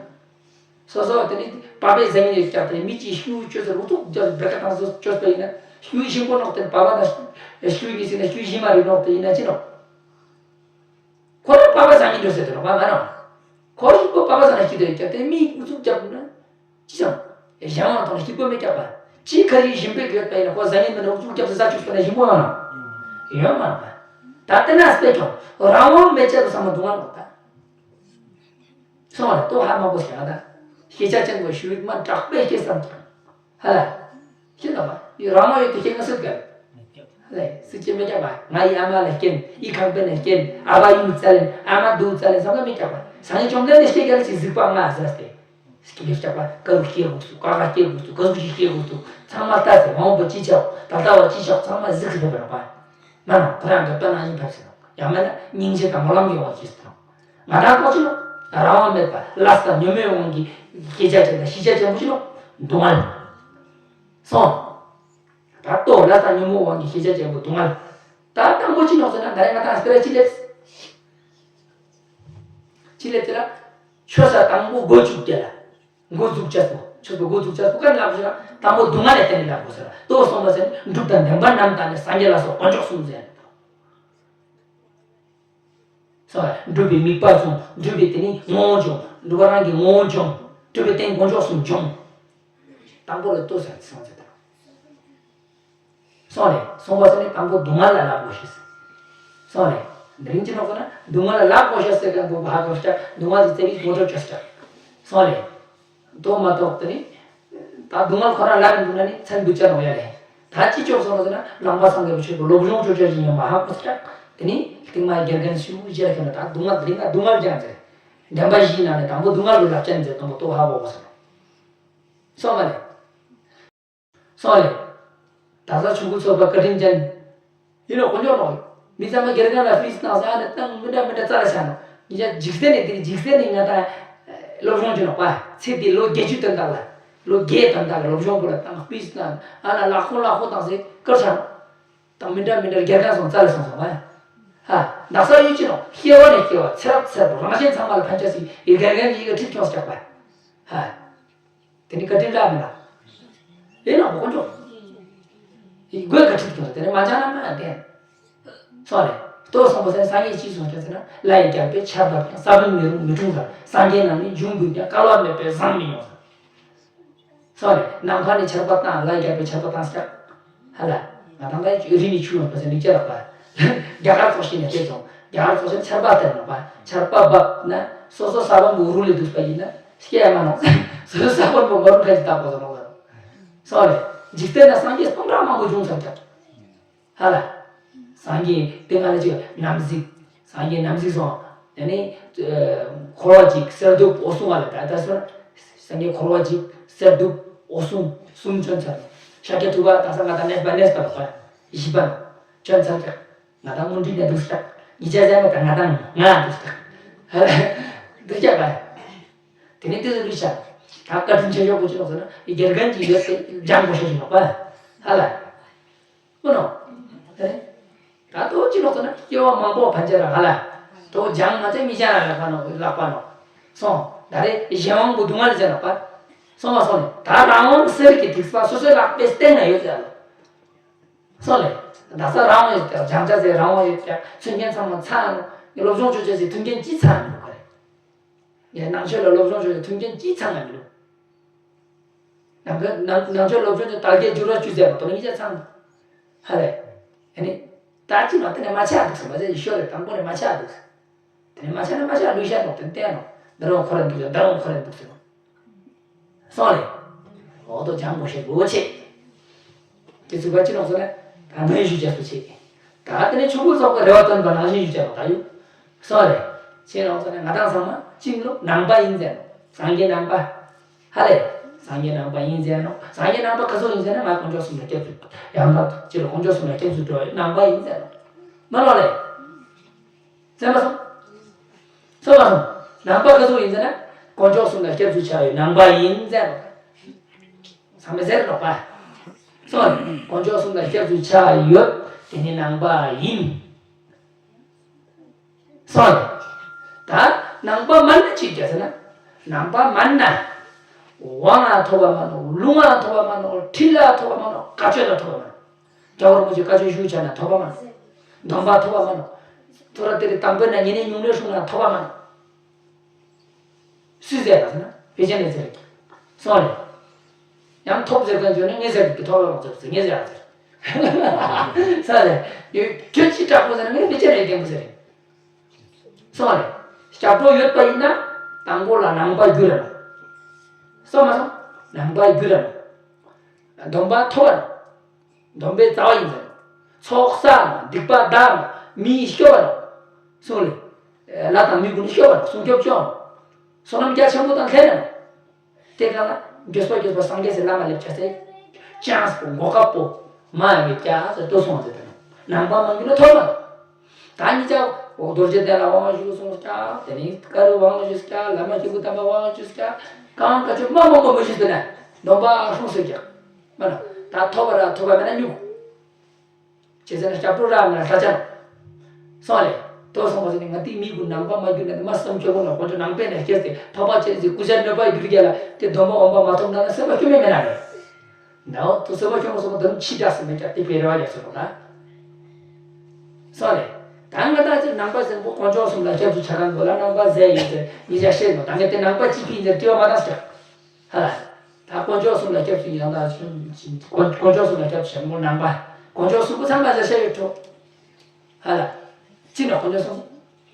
སོ་སོ་དེ་ནི་པ་ཕའི་ཟ་ཉིན་ཡོད་ཀྱག་དེ་མི་ཅིག་ཤུ་ཆོས་སུ་རུ་ཐུག་ཀྱག་བེ་ཀ་དང་སོ་ཆོས་པ་ཡིན་ན་ཤུ་ཞིམ་པོ་ནོག་དེ་པ་ཕ་དང་ཤུ་གཉིས་ཟིན་ན་ཤུ་ཞིམ་མ་རེད་ནོག་དེ་ཡིན་ན་ཅི་ནོག་ཁོ་རང་པ་ཕ་ཟ་ཉིན་འགྲོ་ཟེར་དེ་ནོག་པ་མ་རང་། ཁོ་ཞིག་པོ་པ་ཕ་ཟ་ན་ཤི་དེ་ཡོད་ཀྱག་དེ་མི་ཨུ་ཚུགས་རྒྱབ་ན། ཅི་ཙམ། གཞན་དབང་དང་སྐྱིད་པོ་མེད་ཀྱག་པ། ཅི་ཁ་ཡིག་ཞིམ་པོའི་གྱོད་པ་ཡིན་ན་ཁོ་ཟ་ཉིན་མིན་ན་ཨུ་ཚུགས་རྒྱབ་སྟེ་ཟ་བཅུག་པ་ན་ཞིམ་པོ་ཡོང་ན། ཡོད་མ་རེད་པ། ད་དེ་ན་སྤེ་ཀྱང་རང་དབང་མེད་ཅག་ཏུ་བསམ་བློ་གཏོང་བ་ལོག་ད། སོང་བ་ལ་ལྟོ་ཧ་མ་གོ་ཞེས་ང་ད། ཤེས་བྱ་ཅན་པོ་ཞུ་མ་དྲག་པས་སྐྱེས་སམ་ཀྱང་། ཧ་ལ། ཤེས་དང་བ། རང་དབང་ཡོད་དུ་ཤེས་ང་སྲིད་ག་ཧ་ལ། སྲིད་ཀྱི་མེད་ཀྱག་པ། ང་ཡི་ཨ་མ་ལ་སྐྱེན། ཡི་ཁང་པའི་ནས་སྐྱེན། ཨ་བ་ཡུལ་བཙལ་ལེན། ཨ་མ་དུ་བཙལ་ལེན་བསམ་ན་མེད་ཀྱག་པ། སངས་རྒྱས་བཅོམ་ལྡན་འདས་སྐྱེ་གལ་ཅིག་གཟིགས་པ་ང་ཟེར་ཏེ། སྐྱེ་ལེ་སྐྱག་པ་ཀ་རུ་སྐྱེ་དགོས་སུ་ཀ་ཀ་སྐྱེ་དགོས་སུ་ཀ་ཟུག་ཅིག་སྐྱེ་དགོས་སུ་ཚང་མ་ལྟ་ཟེར་མང་པོ་ཅི་ཆག་ད་ལྟ་བ་ཅི་ཆག་ཚང་མ་གཟིགས་སུ་ཕེབས་པ་རེད་པ། ང་རང་ཁོ་རང་གི་དཔེ་ནང་བཞིན་ཕེབས་སོང་། ཡང་མིན་ན་སྙིང་རྗེ་དང་སྨོན་ལམ་གྱི་དབང་གིས་སོང་། ང་རང་ཐོག་ཆུ་ལ་རང་དབང་མེད་པ་ལས་དང་ཉོན་མོངས་དབང་གིས་སྐྱེ་བྱ་ཅན་དང་ཤི་བྱ་ཅན་པོ་ཆུ་ལ་སྡུག་བསྔལ་སོང་། ད་ལྟོ་ལས་དང་ཉོན་མོངས་དབང་གིས་སྐྱེ་བྱ་ཅན་པོ་སྡུག་བསྔལ། ད་དང་པོ་ཅི་ནོག་ཟེར་ན་ད་རེས་ང་ད་སྤེ་ར་ཅི་ལེབས། ཅི་ལེབས་ཟེར་ན། ཆོས་ས་དང་པོ་འགོ་བཙུགས་རྒྱ་ལ། འགོ་འཛུགས་བྱས་སོ། ཆོས་པ་འགོ་འཛུགས་བྱས་སོ་ག་ལབ་ཞེ་ན་དང་པོ་སྡུག་བསྔལ་ལས་བརྟེན་ནས་ལབ་དགོས་ཟེར། ལྟོ་སོང་བ་ཟེར་ནས་སྒྲུབ་དང་བདེན་པ་རྣམ་དག་ནི་སངས་རྒྱས་ལ་སོགས་དཀོན་མཆོག་གསུམ་ཟེར། སོ་སྒྲུབ་པའི་དམིགས་པ་བྱུང་། སྒྲུབ་པའི་དེ་ནི་ངོ་བོ་བྱུང་། སྒྲུབ་པ་རང་གི་ངོ་བོ་བྱུང་། སྒྲུབ་པའི་རྟེན་དཀོན་མཆོག་གསུམ་བྱུང་། དང་པོ་ལ་ལྟོ་ཟེར་སོང་ཟེར་དང་། སོང་རེད། སོང་བ་ཟེར་ནས་དང་པོ་སྡུག་བསྔལ་ལ་ལབ་དགོས་ཤེས། སོང་རེད། འདི་རིང་ཅི་ནོག་ཟེར་ན་སྡུག་བསྔལ་ལ་ལབ་དགོས་ཤེས་ཟེར་ག་འགོ་བ་ཧ་གོ་ཤ་སྡུག་བསྔལ་གྱི་རྩ་བའི་ངོ་སྤྲོད་བྱ་ཤ། སོང་རེད། དོ་མ་གཏོགས་དེ་ནི། ད་སྡུག་བསྔལ་ཁོ་རང་ལབ་མི་འདུག་ན་ནི་མཚན་འབུད་ཆ་ནོག་ཡ་རེད། ད་ཅི་ཆོག་སོང་ཟེར་ན་ནང་པ་སངས་རྒྱས་པ་ཆོས་པའི་སློབ་སྦྱོང་ཆོག་ཆ་ཞིག་ཡིན་པ་ཧ་གོ་ཤ། དེ་ནི་རྟིང་མ་དགེ་རྒན་ཞུ་ཞེས་ཁྱོད་ད་སྡུག་བསྔལ་དེ་རིང་ང་སྡུག་བསྔལ་ཀྱང་ཟེར། འདྲེན་པ་བཞིའི་ནང་ནས་དང་པོ་སྡུག་བསྔལ་ལ་ལབ་ཆ་ནི་ཟེར་དང་པོ་ལྟོ་ཧ་གོ་གོ་ཟེར། སོང་བ་རེད། སོང་རེད། ད་ས་ཆུང་ཀུ་ཚོགས་པ་བཀའ་དྲིན་ཅན། ཡིན་ནོ་དཀོན་མཆོག་ནོ། མི་ཚང་མ་དགེ་རྒན་ལ་ཧྥིས་བཏང་ས་ཨ་ནི་བཏང་མི་འདྲ་མི་འདྲ་རྩ་ལ་ཆགས་ནོ། ཉིད་ཅག་འཇིག་རྟེན་ནས་དེ་འཇིག་རྟེན་ནས་ང་ད་སློབ་སྦྱོང་བྱེད་ནོ་པ། ཚེ་འདི་ལོ་བརྒྱད་ཅུ་དོན་དག་ལ། ལོ་བརྒྱད་དོན་དག་གི་སློབ་སྦྱོང་པོ་ལ་བཏང་ཧྥིས་བཏང་ཨ་ལ་ལག་ཁོང་ལག་ཁོང་བཏང་སའི་སྐར་ཆགས་ནོ། དང་མི་འདྲ་མི་འདྲ་དགེ་རྒན་སོང་རྩ་ལ་སོང་སོང་བ། ཧ། ནགས་ས་ཡུལ་ཅི་ནོ་སྐྱེ་བ་ནས་སྐྱེ་བ་ཚེ་རབས་ཚེ་རབས་རང་གཞན་ཚང་མ་ལ་ཕན་ཆ་སི་ཡི་དགེ་རྒན་གྱི་ཡི་གེ་ཁྲིད་ཁྱོངས་སྐྱག་པ། ཧ། དེ་ནི་བཀའ་དྲིན་རག་མི་ལ། ཡིན་ན་དཀོན་མཆོག་སྒོས་བཀའ་དྲིན་ཐོབ་དེ་ནི་མ་བྱང་ན་མ་བདེན། སོ་རེད། ལྟོ་སོང་བ་ཟེར་སངས་རྒྱས་ཅིས་གསུངས་ཀྱང་ཟེར་ན་ལྷ་ཡི་རྒྱལ་པོས་ཆར་བབས་ཀྱང་ས་བོན་མི་རུང་མི་འཁྲུངས་ཟེར། སངས་རྒྱས་རྣམས་ནི་འབྱུང་དགོས་ཀྱང་བསྐལ་པ་མེད་པས་བཟང་མི་ཡོང་ཟེར། སོ་རེད། ནམ་མཁའ་ནས་ཆར་པ་བཏང་ལྷ་ཡི་རྒྱལ་པོས་ཆར་པ་བཏང་ཟེར། ཧ་ལ། ང་དང་ད་རི་ནས་ཆུ་ཡོང་བ་ཟེར་ནས་ཅི་རག་པ། རྒྱ་གར་ཚོགས་ཤིག་ནས་བལྟས་སོང་། རྒྱ་གར་ཚོགས་ཤིག་ཆར་པ་བཏང་ནོ་པ། ཆར་པ་བབས་ན་སོ་སོ་ས་བོན་པོ་རུ་ལས་འདུག་པ་ཡིན་ན་སྐྱེ་ཡ་མ་ནོ། སོ་སོ་ས་བོན་པོ་མ་རུ་ཁ་ཅིག་བཏགས་པ་ཟེར་ནོ། སོ་རེད། འཇིག་རྟེན་ན་སངས་རྒྱས་སྟོང་ཕྲག་མང་པོ་བྱུང་ཚར་ཀྱང་། ཧ་ལ། སངས་རྒྱས་དེ་སྔ་ལ་ཅིག་ནམ་གཟིགས། སངས་རྒྱས་ནམ་གཟིགས་སོང་། དེ་ནས་འཁོར་བ་གཅིག་གསེར་གདུབ་འོད་སྲུང་བ་ལ་ད་ལྟ་སོང་། སངས་རྒྱས་འཁོར་བ་གཅིག་གསེར་གདུབ་འོད་སྲུང་གསུམ་བྱོན་ཚར། ཤཱཀྱ་ཐུབ་པ་དང་ས་ང་དང་གནས་པ་གནས་པ་ལ་བཞི་པ་བྱོན་ཚར་ཀྱང་། ང་དང་མུན་འདྲི་ནས་འདུག་ས། ཉིད་ཅག་ཟེར་ན་ད་ང་དང་ང་འདུག་ས། ཧ་ལ། འདུག་ཀྱག་པ། དེ་ནས་དེ་ཚོ་འདུག་ཤག་ད་བཀའ་དྲིན་ཆེ་ཤོས་པོ་ཅི་ལོག་ཟེར་ན་དགེ་རྒན་གྱི་ཡོད་དེ་སྦྱང་དགོས་ཤེས་ཤིག་ལོག་པ། ཧ་ལ། ཨོ་ནོ། ཨེ། ད་ལྟོ་ཅི་ལོག་ཟེར་ན་སྐྱེ་བ་མང་པོ་ཕན་ཆད་ར་ཧ་ལ། ལྟོ་སྦྱང་མ་ཚད་མི་སྦྱང་ར་ལག་པ་ནོ་ལག་པ་ནོ། སོང་། ད་རེ་གཞན་དབང་གི་སྡུག་བསྔལ་ཟེར་ལག་པ། སོང་བ་སོང་ནས་ད་རང་དབང་གསེར་གྱི་ཐིགས་པ་སོ་སོའི་ལག་པའི་སྟེང་ན་ཡོད་ཟེར་ལ། སོང་ལེ། ད་ས་རང་དབང་ཡོད་ཀྱང་སྦྱང་བྱ་ཟེར་རང་དབང་ཡོད་ཀྱང་མཚོན་མཁན་ཚང་མ་ཚང་ནོ། ངས་སློབ་སྦྱོང་བྱོས་བྱས་ཟེར་མཐུན་རྐྱེན་ཅི་ཚང་མི་འདུག་ག་རེད། ངས་ནང་ཆོས་ལ་སློབ་སྦྱོང་བྱོས་བྱས་མཐུན་རྐྱེན་ཅི་ཚང་ཡང་མི་འདུག་ནང་ཆོས་ནང་ནང་ཆོས་སློབ་སྦྱོང་བྱས་དལ་བརྒྱད་འགྱུར་བ་བཅུ་ཟེར་བ་དོ་ནི་ཅི་ཚང་། ཧ་ལས། ཨ་ནི། ད་ཅི་མ་དེ་ནས་མ་ཆགས་འདུག་ཟེར་མ་ཟེར་ཡེ་ཤོ་རེད་དང་པོ་ནས་མ་ཆགས་འདུག་ཟེར། དེ་ནས་མ་ཆགས་ན་མ་ཆགས་ལུས་ཤ་ནོག་དེ་བསྟན་ནོག་འདི་རུ་ཁོ་ར་འདུག་ཟེར་འདི་རུ་ཁོ་ར་འདུག་ཟེར། སོང་རེད། འོ་དོ་ཇང་པོ་ཤེས་དགོས་ཆེ། དེ་ཚུགས་པ་ཅི་ནོག་ཟེར་ན། ད་ངའི་ཞུ་རྒྱ་སུ་ཆེ། ད་དེ་ནས་ཆུ་བུར་སོགས་པའི་རེ་བ་བཏོན་པ་ནང་བཞིན་ཞུ་རྒྱ་ལ་ད་ཡོད། སོང་རེད། ཆེ་ནོག་ཟེར་ན་ང་དང་ཚང་མ་ཅི་ནོག་ནང་པ་ཡིན་ཟེར་ནོག་སངས་རྒྱས་ནང་པ། ཧ་ལས། སངས་རྒྱས་ནང་པ་ཡིན་ཟེར་ནོག་སངས་རྒྱས་ནང་པ་ག་ཚོད་ཡིན་ཟེར་ན་ང་དཀོན་མཆོག་གསུམ་ལ་སྐྱབས་སུ། ཡང་དག་ཅི་ལ་དཀོན་མཆོག་གསུམ་ལ་སྐྱབས་སུ་འགྲོ་བའི་ནང་པ་ཡིན་ཟེར་ནོག་མ་ལོག་ལས། གསན་པ་སོང་། སོང་བ་སོང་། ནང་པ་ག་ཚོད་ཡིན་ཟེར་ན། དཀོན་མཆོག་གསུམ་ལ་སྐྱབས་སུ་ཆགས་པའི་ནང་པ་ཡིན་ཟེར་ནོག་ཚང་མས་ཟེར་ནོག་པ། སོང་། དཀོན་མཆོག་གསུམ་ལ་སྐྱབས་སུ་ཆགས་ཡོད། དེ་ནི་ནང་པ་ཡིན། སོང་། ད་ནང་པ་མན་ན་ཅི་རྒྱ་ཟེར་ན། ནང་པ་མན་ན། དབང་ལ་ཐོབ་པ་མ་ནོག་ལུང་ལ་ཐོབ་པ་མ་ནོག་ཁྲིད་ལ་ཐོབ་པ་མ་ནོག་བཀའ་ཆོས་ལ་ཐོབ་པ་མ་ནོག་རྒྱལ་བ་རིན་པོ་ཆེ་བཀའ་ཆོས་ཞུ་བྱ་ན་ཐོབ་པ་མ་ནོག་སྡོམ་པ་ཐོབ་པ་མ་ནོག་ཐོ་ར་དེ་རིང་དང་པོའི་ནང་ཉེ་གནས་ཉུང་གནས་སྲུང་ན་ཐོབ་པ་མ་ནོག་སུས་ཟེར་བ་ཟེར་ན་ཕལ་ཆེར་ནས་ཟེར་གི། སོང་རེད། ཡང་ཐོབ་ཟེར་མཁན་བྱོན་ནས་ངས་ཟེར་གི་ཐོབ་པ་མ་ཟེར་ཟེར་ངས་ཟེར་བ་ཟེར། ས་རེད། ཁྱོད་ཅི་དྲག་པོ་ཟེར་ན་ངས་ཕལ་ཆེར་ནས་ལྡན་པོ་ཟེར། སོང་རེད། སྐྱབས་འགྲོ་ཡོད་པ་ཡིན་ན་དང་པོ་ལ་ནང་པ་རྒྱུད་ར་ནོག་སོང་མ་སོང་། ནང་པ་རྒྱུད་ར་ནོག་སྡོམ་པ་ཐོབ་པ་ནོག་སྡོམ་པའི་རྩ་བ་ཡིན་ཟེར། ཚོགས་བསགས་ནོག་སྡིག་པ་བདག་ནོག་མི་སྐྱོབ་པ་ནོག་སོང་རེད། ལྷ་དང་མི་ཀུན་སྐྱོབ་པ་ནོག་སྲུང་སྐྱོབ་སྐྱོབ་ནོག་བསོད་ནམས་རྒྱ་ཆེན་པོ་དང་ལྷན་ནོག་དེ་ག་ལ་མགྱོགས་པ་མགྱོགས་པ་སངས་རྒྱས་སི་བླ་མ་སླེབས་ཆ་སེ། ཅང་སི་པོ་གོ་སྐབས་པོ་མ་ཡོང་བའི་སྐྱ་སེ་ལྟོས་སོང་ཟེར་དང་ནང་པ་མ་ཡིན་ན་ཐོབ་མ། ད་ཉིད་ཅག་འོ་རྡོ་རྗེ་གདན་ལ་དབང་ཞུ་སོང་སྐྱ། དེ་ནས་ཀ་རུ་དབང་ཞུ་སྐྱ། བླ་མ་སྐྱེས་བུ་དམ་པ་དབང་ཞུ་སྐྱ། གང་ག་ཆོས་མ་མང་པོ་མ་ཞུས་ཟེར་ན་སྡོམ་པ་སྲུང་ཟེར་ཀྱང་མ་ན། ད་ཐོབ་པ་ར་ཐོབ་པ་མེད་ན་སྨྱུག་བྱས་ཙང་སྐྱབས་འགྲོ་རག་མེད་ན་ལྷ་ཆགས་ནོག་སོང་ལེ། ལྟོས་སོང་བ་ཟེར་ནས་ང་དེའི་མི་ཀུན་ནང་པ་མ་གྱུར་ན་དེ་མ་བསམ་སྐྱོ་པོ་ནོག་དཀོན་མཆོག་ནང་པའི་ནས་སྐྱེས་ཏེ་ཐོབ་པ་ཆེ་ཟེར་སྐུ་ཚེ་གནོད་པ་གྱུར་རྒྱ་ལ་དེ་སྡོམ་པ་འོན་པ་མ་ཐོབ་ན་ན་སེམས་པ་སྐྱོ་མེད་མེད་ན་རེད། ནའོ་དུ་སེམས་པ་སྐྱོ་མ་སོང་བ་དམ་ཕྱི་དྲག་སེ་མེད་ཀྱང་དེ་བེ་རེ་བ་ཡ་སོ་ལ། སོང་ལེ། ད་ང་ད་ཅིག་ནང་པ་ཟེར་པོ་དཀོན་མཆོག་གསུམ་ལ་སྐྱབས་སུ་ཆ་གང་དགོས་ལ་ནང་པ་ཟེར་ཡིན་ཟེར་ཉིད་ཅག་བཤད་ནོག་ད་ངས་དེ་ནང་པ་གཅིག་ཕིན་ཟེར་དྲི་བ་མ་བཏང་ཟེར། ཧ་ལ། ད་དཀོན་མཆོག་གསུམ་ལ་སྐྱབས་སུ་ཡང་དག་དཀོན་དཀོན་མཆོག་གསུམ་ལ་སྐྱབས་སུ་ཆ་མོ་ནང་པ། དཀོན་མཆོག་གསུམ་པོ་ཚང་མ་ལ་བཤད་ཡོད་འགྲོ། ཧ་ལ། ཅི་ན་དཀོན་མཆོག་གསུམ།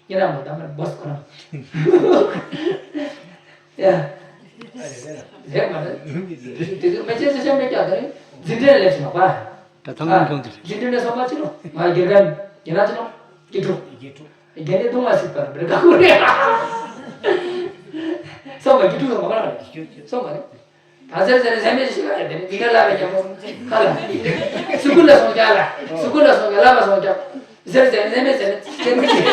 ཉེ་རང་མོ་ད་མར་བོས་ཁོ་རང་། ཡ། རེད་མ་རེད། དེ་ཚོ་མེ་ལྕེ་ཚོ་ཤ་མེད་ཀྱང་དེ་འཛིན་གྲྭ་ལས་སུ་མ་པ། ད་ཚང་མ་མཐོང་དུ། འཛིན་གྲྭ་ནས་སོང་མ་ཅི་ནོ། ང་དགེ་རྒན་ཡིན་ན་ཅི་ནོ། དགེ་ཕྲུག་དགེ་ཕྲུག་རྒན་ནས་ལྟུང་བ་སྲིད་པར་འབྲེལ་དཀའ་བོ་རེད། སོང་མ་དགེ་ཕྲུག་སོང་མ་ག་རེ་རེད། སོང་མ་རེད། ད་ཟེར་ཟེར་ཟེར་མེད་ཞིག་ལ་ཡ་དེ་ནི་འདི་འདྲ་ལབ་པའི་རྒྱ་མོ་ཁ་ལ། སུ་ཀུན་ལ་སོང་རྒྱ་ལ། སུ་ཀུན་ལ་སོང་རྒྱ་ལ་མ་སོང་རྒྱ། ཟེར་ཟེར་ཟེར་མེད་ཟེར་ཟེར་མེད་ཞིག་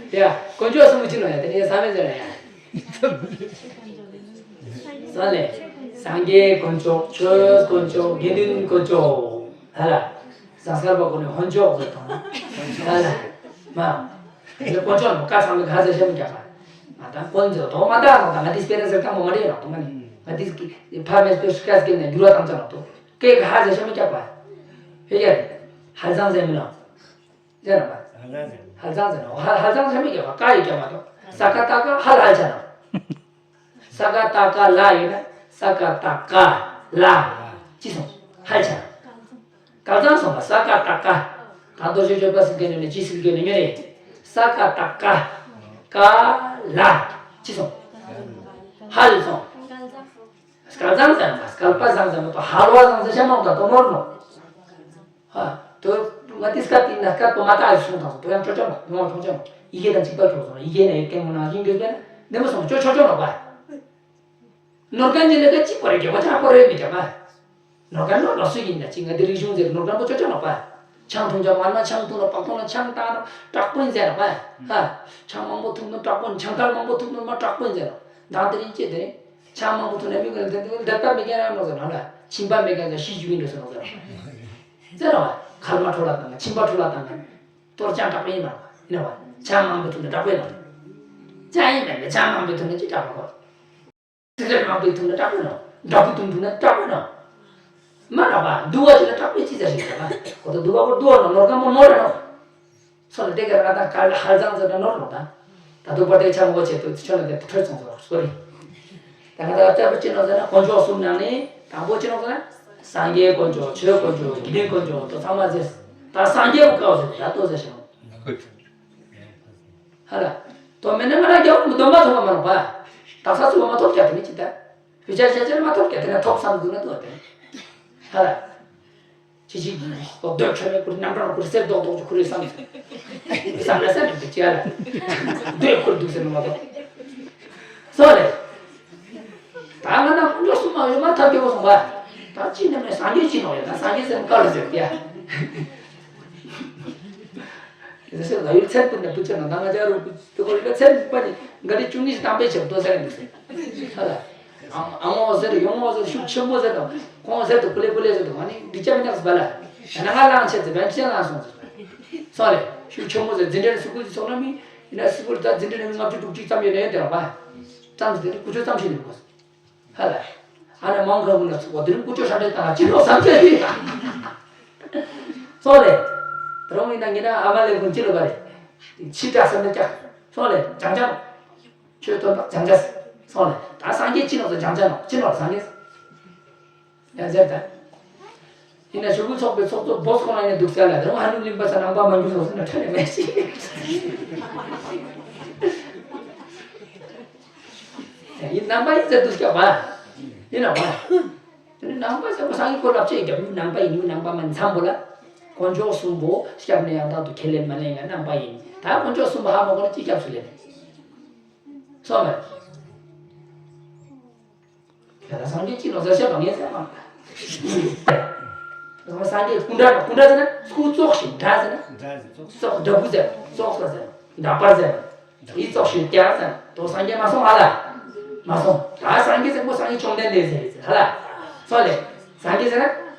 ཡ། དཀོན་མཆོག་གསུམ་པོ་ཅི་ལོ་ཡ་དེ་ནི་ས་མེད་ཟེར་ལ་ཡ། ས་ལས། སངས་རྒྱས་དཀོན་མཆོག་ཆོས་དཀོན་མཆོག་དགེ་འདུན་དཀོན་མཆོག་ཧ་ལ། ཟངས་དཀར་པ་ཀུན་ནས་ཧོན་ཅོག་ཟེར་དང་། ཧ་ལ། མ། དེ་དཀོན་མཆོག་ནི་བཀའ་ཚང་མ་ག་ཚད་ཤེས་མི་རྒྱག་པ། ང་དང་དཀོན་མཆོག་དོག་མ་བཏགས་ནོ་དང་ང་དེ་སྤེ་ར་ཟེར་དང་མོ་མ་རེད་ནོ་དང་ང་ནི་ང་དེ་ཕ་མེས་པོ་ཤི་ཀ་སྐད་ནས་འགྱུར་བ་དང་ཅ་ནོ་དོ་སྐད་ག་ཚད་ཤེས་མི་རྒྱག་པ། ཧེ་ཡ་རེད། ཧལ་ཚང་ཟེར་མི་ནོ། ཟེར་ནོ་པ། ཧལ་ཚང་ཟེར་ནོ་ཧ་ཧལ་ཚང་ཤེས་མི་རྒྱག་པ་ཀ་ཡི་རྒྱག་མ་དོ་ས་ཀ་ཏ་ཀ་ཧལ་ཧལ་ཆ་ནོ། ས་ཀ་ཏ་ཀ་ལ་ཡོད་ན་ས་ཀ་ཏ་ཀ་ལ། ཅི་སོང་། ཧལ་ཆ། སྐལ་བཟང་སོང་བ་ས་ཀ་ཏ་ཀ་ད་རྡོ་རྗེ་སྤྱོད་པ་སྲིད་མཁན་ཡོད་ན་ཅི་སྲིད་མཁན་ཡོད་ན་ཉོ་རེད། ས་ཀ་ཏ་ཀ་ཀ་ལ། ཅི་སོང་། ཧལ་སོང་། སྐལ་བཟང་ཟེར་ན་སྐལ་པ་བཟང་ཟེར་མ་གཏོགས་ཧལ་བ་བཟང་ཟེར་བཤད་མ་འོང་ད་དོ་ནོར་ནོ། ཧ། དོ་ང་དེ་སྐད་དེ་ན་སྐད་པོ་མ་ཏག་ཡོད་སོང་དང་དོ་ཡང་ཅོ་ཅོ་མ་ངོ་ཆུང་ཆུང་ཡི་གེ་དང་གཅིག་པ་ཁྱོད་སོང་ཡི་གེ་ན་ཡོད་ཀྱང་ངོ་ནང་བཞིན་འགྱོད་པས་ན་འདི་མོ་སོང་ཅོ་ཅོ་ཅོ་ནོ་པ། ནོར་གན་གྱི་ལས་ཀ་གཅིག་པོ་རེད་རྒྱལ་བ་ཅག་པོ་རེད་མི་རྒྱ་མ། ནོར་གན་ནོར་ལོ་སུ་ཡིན་ན་ཅི་ང་འདི་རིག་གཞུང་ཟེར་ནོར་གན་པོ་ཅོ་ཅོ་ནོ་པ། ཆང་འཐུང་ཅག་མ་ན་ཆང་འཐུང་ལ་པག་ཐོང་ལ་ཆང་བཏང་ན་དྲག་པོ་ཡིན་ཟེར་ནོ་པ། ཧ། ཆང་མང་པོ་འཐུང་ན་དྲག་པོ་ཡིན་ཆང་ཁལ་མང་པོ་འཐུང་ན་མ་དྲག་པོ་ཡིན་ཟེར་ནོ། མདང་དེ་རིང་ཅེ་དེ་རིང་ཆང་མང་པོ་འཐུང་ན་མི་ག་ལ་དེ་འདི་ལ་དེ་ལྟ་མི་རྒྱ་རང་ནོ་ཟེར་ནོ་ལ་ཁྱིམ་པ་མི་རྒྱ་ཟེར་ཤི་རྒྱུ་ཡིན་འགྲོ་ཟེར་ནོ་ཟེར་ནོ། ཟེར་ནོ་པ། ཁལ་མ་འཕྲོ་ལ་བཏང་ན་ཁྱིམ་པ་འཕྲོ་ལ་བཏང་ན། གཏོར་ཆང་དྲག་པོ་ཡིན་ནོ། ཡིན་ནོ་པ། ཆང་མང་པོ་འཐུང་ན་དྲག་པོ་ཡིན་ནོ། ཆང་ཡིན་མེད་ན་ཆང་མང་པོ་འཐུང་ན་ཅི་དྲག་པོ་གོ། སི་ག་རེཊ་མང་པོ་འཐུང་ན་དྲག་པོ་ནོ། འདྲ་པོ་འཐུང་འཐུང་ན་དྲག་པོ་ནོ། མ་ར་བ་འདུ་བ་ཅིག་ལ་དྲག་པོའི་ཅི་ཟེར་ཞིག་ར་བ། གོ་ཏོ་འདུ་བ་གོ་འདུ་བ་ནོ་ནོར་ག་མོ་ནོར་ར་ནོ། སོ་ལ་དེ་ག་ར་ད་ག་ལ་ཧལ་ཙང་ཙང་ནོར་ལོ་ད། ད་དུ་པ་དེ་ཆ་མོ་ཆེ་དུ་ཆ་ལ་དེ་ཁྲོད་ཙང་ཙང་སོ་རི། ད་ག་ད་ལྟ་བུ་ཅི་ནོ་ཟེར་ན་དཀོན་མཆོག་གསུམ་ནང་ནས་དང་པོ་ཅི་ནོ་ཟེར་ན། སངས་རྒྱས་དཀོན་མཆོག་ཆོས་དཀོན་མཆོག་དགེ་འདུན་དཀོན་མཆོག་དོ་ཚང་མ་ཟེར། ད་སངས་རྒྱས་བུ་ཀའོ་ཟེར་ད་ལྟོ་ཟེར་ཤོག་ཧ་ལ། དོ་མེད་ན་ང་རང་རྒྱལ་བ་མི་སྡོམ་པ་ཐོབ་པ་མ་རུང་བ། དག་ས་ཚུགས་པ་མ་ཐོབ་ཀྱ་དེ་ནི་ཅི་ད། བུ་ཆ་ཤ་ཆེར་མ་ཐོབ་ཀྱ་དེ་ན་ཐོབ་བསམ་དགོས་ན་དོ་དེ། ཧ་ལ། ཅི་ཅི་ལོག་སྡོད་ཁྲོད་མེད་ཁུར་རྣམ་གྲངས་ཁུར་གསེར་རྡོག་རྡོག་ཅིག་ཁུར་བསམ་བསམ་ན་སེམས་དེ་ཅི་ཡ་ལ། སྡོད་ཁུར་འདུག་ཟེར་ནོ་མ་གཏོགས། སོ་ལེ། ད་ང་ན་དཀོན་མཆོག་གསུམ་མ་ཡོད་མ་ཐབས་སྐྱོ་བོ་སོང་བ། ད་ཅི་ནས་མེད་སངས་རྒྱས་ཅི་ནོ་ཡ་ད་སངས་རྒྱས་ཟེར་ནོ་བཀའ་ལ་ཟེར་ཏེ་ཡ། ཟེར་ལ་ཡུལ་ཚན་པུ་ནས་བུ་ཆེ་ན་ད་ང་ཅག་རུ་བུ་ཁོ་ཡུལ་ཚན་པ་ནི་འགའ་རེ་བཅུ་གཉིས་ཤིག་བཏང་པའི་ཕྱིར་ལྟོ་ཟེར་ནི་ཟེར། ཧ་ལ། ཨ་ཨ་མོ་ཟེར་ཡོང་མོ་ཟེར་ཤུགས་ཆེན་པོ་ཟེར་དང་ཁོང་ཟེར་དུ་ཀུ་ལེ་ཀུ་ལེ་ཟེར་དུ་ང་ནི་འགྲིག་ཆ་མི་འདུག་ཟེར་བ་ལ། ཡང་ན་ང་ལངས་ཆེད་ཟེར་བན་ཆེན་ལངས་སོང་ཟེར། སོང་རེད་ཤུགས་ཆེན་པོ་ཟེར་འཛིན་གྲྭ་ནས་སུ་ཀུལ་གྱི་ཚོགས་ན་མི་ཡིན་ན་སུ་ཀུལ་ད་འཛིན་གྲྭ་ནས་མི་ལྔ་བཅུ་དྲུག་ཅུ་ཙམ་ཡོད་ན་ཡོད་དེ་ར་བ། ཙམ་ཟེར་དེ་ཀུ་ཅོ་ཙམ་ཞིག་ནས་གོ་ཧ་ལ། ཨ་ནེ་མང་ག་གུན་ལ་ཚུགས་པ་དེ་རིང་ཀུ་ཅོ་ཧྲ་འདྲེ་དང་ཅི་ལོ་བསམ་ཚད་དེ། སོང་རེད། ད་རུང་ཡིན་ན་ངེད་ན་ཨ་མ་ལེ་གུན་ཅི་ལོ་བ་རེད། ཕྱི་དྲག་ས་ནས་ཀྱག་སོང་རེད་སྦྱང་བྱ་ནོ། ཆོས་སྟོན་པ་སྦྱང་བྱ། སོང་རེད་ད་སངས་རྒྱས་ཅི་ནོ་ཟེར་སྦྱང་བྱ་ནོ་ཅི་ནོ་སངས་རྒྱས། ཡང་ཟེར་ད། ཡིན་ན་ཞུ་གུ་ཚོགས་པའི་ཚོགས་གཙོ་བོ་སྐོང་ལ་ནས་འདུག་ཟེར་ལ་དེ་རུང་ཧ་ནུ་གླིང་པ་ས་ནང་པ་མ་འགྱུར་སོང་ཟེར་ན་ཁྲ་ནས་མེད་ཞིག་ཡིན་ནང་པ་ཡིན་ཟེར་འདུག་སྐྱོ་བ། ཡིན་ནོ་བ། དེ་ནི་ནང་པ་ཟེར་བ་སངས་རྒྱས་ཁོ་ལབ་ཅེས་རྒྱབ་ནི་ནང་པ་ཡིན་ནི་ནང་པ་མ་མཚམས་པོ་ལ། དཀོན་མཆོག་གསུམ་པོ་སྐྱབས་ནས་ཡང་དག་ཏུ་ཁས་ལེན་མ་ལེན་ཡང་ནང་པ་ཡིན། ད་དཀོན་མཆོག་གསུམ་པོ་ཧ་མ་གོ་ན་ཅི་སྐྱབས་སུ་ལེན། སོང་བས། ད་ལྟ་སངས་རྒྱས་ཅི་ནོ་ཟེར་བཤད་པ་ངས་ཟེར་མ། སངས་རྒྱས་སྐུ་འདྲ་སྐུ་འདྲ་ཟེར་ན་སྐུ་ཙོགས་ཤིག་འདྲ་ཟེར་ན། ཙོགས་འདྲ་བུ་ཟེར་ཙོགས་ཟེར་འདྲ་པར་ཟེར། ཡིད་ཙོགས་ཤིག་ཀྱག་ཟེར་ན་དོ་སངས་རྒྱས་མ་སོང་ཧ་ལ། མ་སོང་ད་སངས་རྒྱས་ཟེར་ཁོ་སངས་རྒྱས་བཅོམ་ལྡན་འདས་ཟེར་ཟེར་ཧ་ལ། སོང་ལེ། སངས་རྒྱས་ཟེར་ན།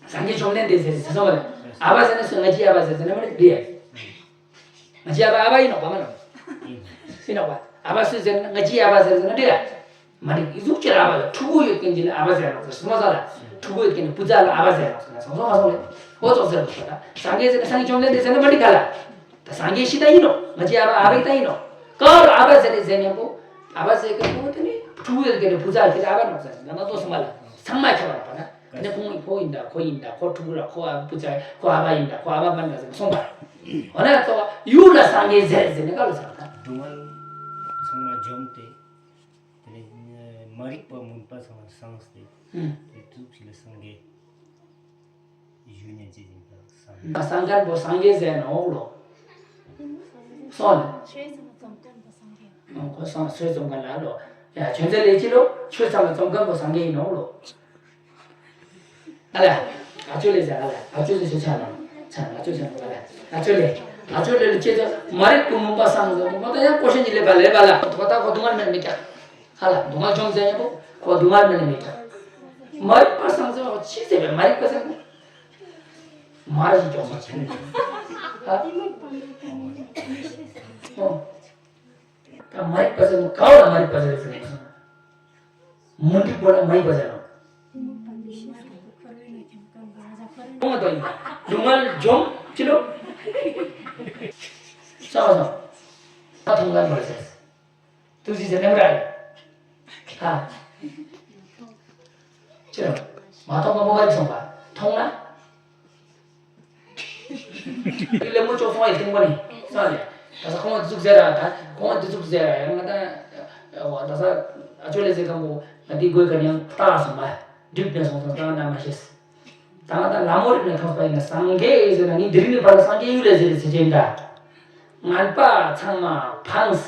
སངས་རྒྱས་བཅོམ་ལྡན་འདས་ཟེར་ཟེར་སོང་བ་ལེ། ཨ་བ་ཟེར་ན་སུ་ང་ཅི་ཨ་བ་ཟེར་ཟེར་ན་མ་རེད་དེ། ང་ཅི་ཨ་བ་ཨ་བ་ཡིན་ནོག་པ་མ་ནོག་ཡིན་ནོག་པ། ཨ་བ་སུ་ཟེར་ན་ང་ཅི་ཨ་བ་ཟེར་ཟེར་ན་འགྲིག་ཨ། མ་རིག་གཟུགས་ཅི་ལ་ཨ་བ་ལ་ཕྲུ་གུ་ཡོད་མཁན་ཅི་ལ་ཨ་བ་ཟེར་ནོག་ཟེར་སོང་ས་ལ། ཕྲུ་གུ་ཡོད་མཁན་ནི་བུ་ཚ་ལ་ཨ་བ་ཟེར་ནོག་ཟེར་ན་སོང་སོང་མ་སོང་ལེ། འོ་ཙོག་ཟེར་ནོག་ད། སངས་རྒྱས་ཟེར་ན་སངས་རྒྱས་བཅོམ་ལྡན་འདས་ཟེར་ན་མ་འགྲིག་ག་ལ། ད་སངས་རྒྱས་ཤི་ད་ཡིན་ནོག་ང་ཅི་ཨ་བ་ཨ་བ་ད་ཡིན་ནོག་ཀ་བ་ལ་ཨ་བ་ཟེར་ནི་ཟེར་མཉམ་པོ། ཨ་བ་ཟེར་གི་ཕྲུ་གུ་དེ་ནི་ཕྲུ་གུ་ཡོད་མཁན་ནི་བུ་ཚ་ཡོད་མཁན་ཨ་བ་ནོག་ཟེར་ན་ན་ཙོག་སོང་བ་ལ། ཚང་མ་ཁྱབ་པ་ནོག་པ་ན། དེ་ནས་ཁོང་ཁོ་ཡིན་ད་ཁོ་ཡིན་ད་ཁོ་ཕྲུ་གུ་ར་ཁོ་ཨ་བུ་ཚ་ཁོ་ཨ་བ་ཡིན་ད་ཁོ་ཨ་བ་མ་ཡིན་ད་ཟེར་སོང་པ། འོ་ན་ཙོག་ཡུལ་ལ་སངས་རྒྱས་ཟེར་ཟེར་ནས་ག་ལ་ཟེར་བ་དང་། སྡུག་བསྔལ་ཚང་མ་འཇོམས་ཏེ། དེ་ནས་མ་རིག་པ་མུན་པ་ཚང་མ་སངས་ཏེ། ཨུམ། དེ་དུས་ཅི་ལ་སངས་རྒྱས་ཞུ་ཉན་ཅི་ཡིན་ད་སངས་རྒྱས། སངས་མཁན་པོ་སངས་རྒྱས་ཟེར་ནོག་ལོ། སོང་ལེ། ཆོས་ཚང་མ་འཛོམས་མཁན་པོ་སངས་རྒྱས། ཁོ་སངས་ཆོས་འཛོམས་མཁན་ལ་ལོ། ཡ་ཆོས་མཛད་ལས་ཅི་ལོ་ཆོས་ཚང་མ་འཛོམས་མཁན་པོ་སངས་རྒྱས་ཡིན་ནོག་ལོ། ཨ་ལ། ཨ་ཅོ་ལེ་ཟེར་ཨ་ལ། ཨ་ཅོ་ལེ་ཟེར་ཆ་ལ། ཆ་ལ་ཨ་ཅོ་ཟེར་ཨ་ལ། ཨ་ཅོ་ལེ། ཨ་ཅོ་ལེ་ལ་ཅེ་ཟེར་མ་རིག་པ་མུན་པ་སངས་ཟེར་མོ་ད་ཡང་ཀོ་ཤན་གྱི་ལེ་བ་ལེ་བ་ལ། ཁོ་ད་ཁོ་སྡུག་བསྔལ་མེད་མི་ཀྱག་ཧ་ལ་སྡུག་བསྔལ་འཇོམས་ཟེར་ཉམ་པོ་ཁོ་སྡུག་བསྔལ་མེད་མི་ཀྱག་མ་རིག་པ་སངས་ཟེར་ཅི་ཟེར་བས་མ་རིག་པ་ཟེར་མོ། མ་རིག་འཇོམས་ཟེར་ཧ། ཨོ། ད་མ་རིག་པ་ཟེར་མོ་ག་བ་ལ་མ་རིག་པ་ཟེར་ཟེར་མོ། མུན་པའི་སྒོ་ལ་མ་ཡིན་པ་ཟེར་ནོ། ཁོང་ལ་དོ་ཡིན་པ། སྡུག་བསྔལ་འཇོམས་ཅི་ལོ། ས་བ་སོང་། ད་མཐོང་ལ་མ་ཟེར། ཏུ་ཟི་ཟེར་ནམ་ར་རེད། ཧ། ཅི་ལོ། མ་མཐོང་པ་མོ་བར་སོང་པ། མཐོང་ན། ལེ་མོ་ཅོག་སོང་བ་ཡི་སྟེང་པ་ནི་ས་ལེ། ད་ས་ཁོང་བ་འཛུགས་ཟེར་ར་ད་ཁོང་བ་འཛུགས་ཟེར་ར་ཡང་ང་ད་ད་ས་ཨ་ཅོ་ལེ་ཟེར་གང་པོ་ང་འདི་དགོས་ག་ནས་ལྟ་སོང་བ་འགྲིག་ནས་སོང་སོང་ད་ང་ན་མ་ཤེས། ད་ང་ད་ལ་མོ་རིག་ནས་ཐོག་པ་ཡིན་ན་སངས་རྒྱས་ཟེར་ན་ངས་འདི་རིག་ནས་ཕར་ལ་སངས་རྒྱས་ཡུལ་ལས་ཟེར་རེད་ཟེར་གྱིན་ད། ངན་པ་ཚང་མ་ཕངས།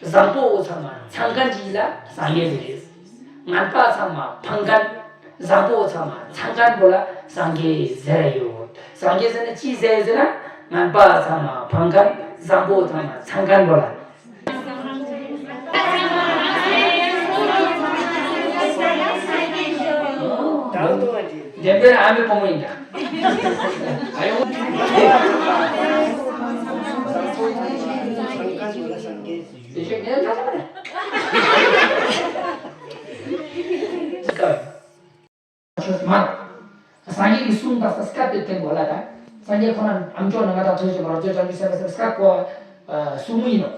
བཟང་པོ་ཚང་མ་ཚང་མཁན་གྱི་ལ་སངས་རྒྱས་ཟེར་རེད། ངན་པ་ཚང་མ་ཕངས་མཁན། བཟང་པོ་ཚང་མ་ཚང་མཁན་པོ་ལ་སངས་རྒྱས་ཟེར་ཡོད། སངས་རྒྱས་ཟེར་ན་ཅི་ཟེར་ཟེར་ན་ངན་པ་ཚང་མ་ཕངས་མཁན། བཟང་པོ་ཚང་མ་ཚང་མཁན་པོ་ལ། བདེན་པའི་ཨ་མའི་ཕོ་མོ་ཡིན་ཀྱང་། ཨ་ཡོང་། དེ་ཤོད་ངས་ད་ཆ་མ་རེད། ཆོས་མ། སངས་རྒྱས་ཀྱི་གསུང་དག་ས་སྐད་དེ་བསྟན་དགོས་ལ་ད། སངས་རྒྱས་ཁོ་ན་ཨམ་ཅོག་ནང་ང་དང་ཐོས་བྱེད་པར་བརྗོད་བྱང་ཆུབ་སེམས་དཔའ་སེམས་སྐད་གོ་གསུང་མི་ཡིན་ནོ།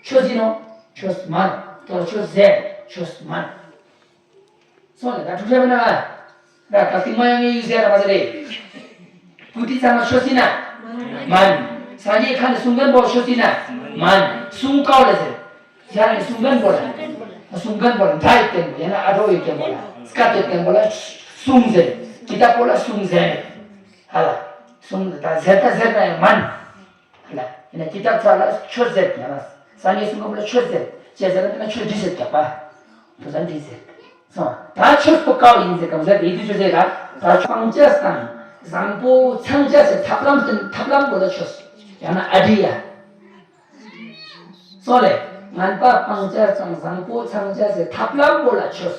ཆོས་ཡིན་ནོ། ཆོས་མན། དོ་ཆོས་ཟེར་ཆོས་མན། སོང་ལས་ད་འཁྲུག་ཆ་མེད་ན། ད་ད་ཐིག་མ་ཡང་ངས་ཡུལ་ཟེར་ན་མ་ཟེར་རེད། བུ་དེ་ཚང་མ་ཆོས་ཡིན་ན། མན། སངས་རྒྱས་ཁ་ནས་གསུང་མཁན་པོ་ཆོས་ཡིན་ན། མན། གསུང་དཀའ་ལ་ཟེར། ཡང་ནས་གསུང་མཁན་པོ་ལ། གསུང་མཁན་པོ་ལ་མཐའ་ཡི་བསྟན་པོ་ཡང་ན་ཨ་གྲོ་ཡི་བསྟན་པོ་ལ་སྐད་དེ་བསྟན་པོ་ལ་གསུང་ཟེར། ཀི་ཏ་པོ་ལ་གསུང་ཟེར། ཧ་ལ། གསུང་ད་ཟེར་ད་ཟེར་ན་ཡང་མན། ཧ་ལ། ཡིན་ན་ཀི་ཏ་ཚ་ལ་ཆོས་ཟེར་ཡང་ན་སངས་རྒྱས་གསུང་མཁན་པོ་ལ་ཆོས་ཟེར་ཅེས་ཟེར་ན་ཡིན་ན་ཆོས་འདི་ཟེར་རྒྱག་པ། དུ་ས་འདི་ཟེར། སོང་། ད་ཆོས་པོ་ཀའོ་ཡིན་ཟེར་གམ་ཟེར་ཡིད་དུ་ཆོས་ཟེར་ག་ད་སྤང་བྱ་དང་བཟང་པོ་ཚང་བྱ་ཟེར་ཐབས་ལམ་དེ་ཐབས་ལམ་པོ་ལ་ཆོས། ཡང་ན་ཨ་ཏྲི་ཡ། སོང་ལས། ངན་པ་སྤང་བྱ་དང་བཟང་པོ་ཚང་བྱ་ཟེར་ཐབས་ལམ་པོ་ལ་ཆོས།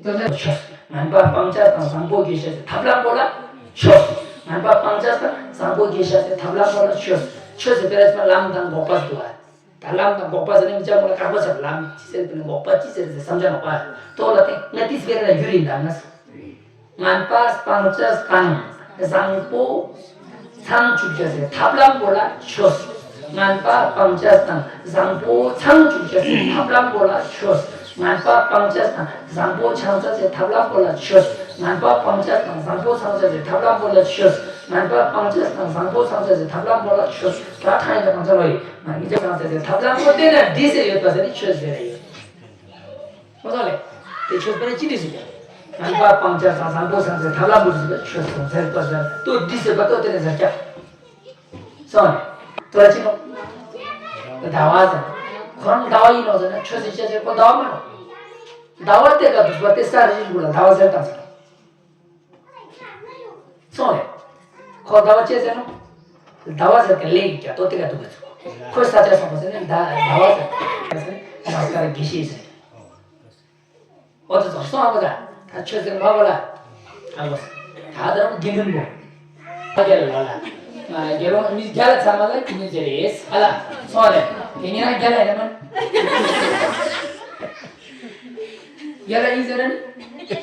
དེ་ལ་ཆོས། ངན་པ་སྤང་བྱ་དང་བཟང་པོ་སྐྱེ་བྱ་ཟེར་ཐབས་ལམ་པོ་ལ་ཆོས། ངན་པ་སྤང་བྱ་དང་བཟང་པོ་སྐྱེ་བྱ་ཟེར་ཐབས་ལམ་པོ་ལ་ཆོས། ཆོས་ཟེར་དེ་ལ་ཚང་མ་ལམ་དང་འགོག་པ་ཟེར་བ། ད་ལམ་དང་འགོག་པ་ཟེར་ནས་མི་ཅག་མོ་ལ་དཀག་པ་ཆགས་ལམ་ཅི་ཟེར་དེ་འགོག་པ་ཅི་ཟེར་ཟེར་བསམ་བྱ་འགོག་པ། ལྟོ་ལ་དེ་ང་ཏིས་བེར་ལ་ཡུར་ཡིན་ད་ང་། ངན་པ་སྤང་བྱ་དང་བཟང་པོ་ཚང་བཅུག་བྱ་ཟེར་ཐབས་ལམ་པོ་ལ་ཆོས། ངན་པ་སྤང་བྱ་དང་བཟང་པོ་ཚང་བཅུག་བྱ་ཟེར་ཐབས་ལམ་པོ་ལ་ཆོས། ངན་པ་སྤང་བྱ་དང་བཟང་པོ་ཚང་བྱ་ཟེར་ཐབས་ལམ་པོ་ལ་ཆོས། ངན་པ་སྤང་བྱ་དང་བཟང་པོ་ཚང་བྱ་ཟེར་ཐབས་ལམ་པོ་ལ་ཆོས། ངན་པ་སྤང་བྱ་དང་བཟང་པོ་ཚང་བྱ་ཟེར་ཐབས་ལམ་པོ་ལ་ཆོས། ད་ཐང་ཡིན་ད་གང་ཚང་ལོ་ཡིན། ང་ཉིད་ཅག་ཚང་བྱ་ཟེར་ཐབས་ལམ་པོ་བསྟན་ན་འདི་ཟེར་ཡོད་པ་ཟེར་ནི་ཆོས་ཟེར་ར་ཡོད། ཁོ་ཚོ་ལས། དེ་ཆོས་པ་ནི་ཅི་འདྲ་ཞིག་ཡང་། ངན་པ་སྤང་བྱ་དང་བཟང་པོ་ཚང་ཟེར་ཐབས་ལམ་པོ་ཟེར་བ་ཆོས་སོང་ཟེར་པ་ཟེར་ཏོ་འདི་ཟེར་པ་ཏོ་དེ་ནས་ཟེར་ཀྱང་། སོང་ནས། ཏོ་ཅི་ནོ། ཟླ་བ་ཟེར། ཁོ་རང་ཟླ་བ་ཡིན་ནོ་ཟེར་ན་ཆོས་ཟེར་བཤད་བྱས་ཁོ་ཟླ་བ་མ་ནོ། ཟླ་བ་དེ་ག་དུས་པ་དེ་ས་རི་རི་གུ་ལ་ཟླ་བ་ཟེར་དང་ཟེར། སོང་རེད། ཁོ་ཟླ་བ་ཅེས་ཟེར་ནོ། ཟླ་བ་ཟེར་གི་ལེགས་ཀྱ་ཏོ་དེ་ག་འདུག་གི་ཚུགས། ཁོས་ས་ཆ་སོང་བ་ཟེར་ནས་ཟླ་ཟླ་བ་ཟེར་ཟེར་ནས་ནམ་སྐར་དགེ་བཤེས་ཟེར། འོ་དེ་ཚོ་སོང་ཨ་གོ་ད་ད་ཆོས་ཟེར་མ་གོ་ལ། ཨ་གོ་ད་ད་རུང་དགེ་འདུན་པོ། ཨ་རྒྱལ་ལ་ལ། དགེ་སློང་མི་རྒྱ་ལ་ཚང་མ་ལ་དགེ་འདུན་ཟེར་རེད་ཨ་ལ། སོང་རེད་དེ་ཉིན་རང་རྒྱ་ལ་ཡིན་མ། རྒྱ་ལ་ཡིན་ཟེར་ར་ནི། དགེ་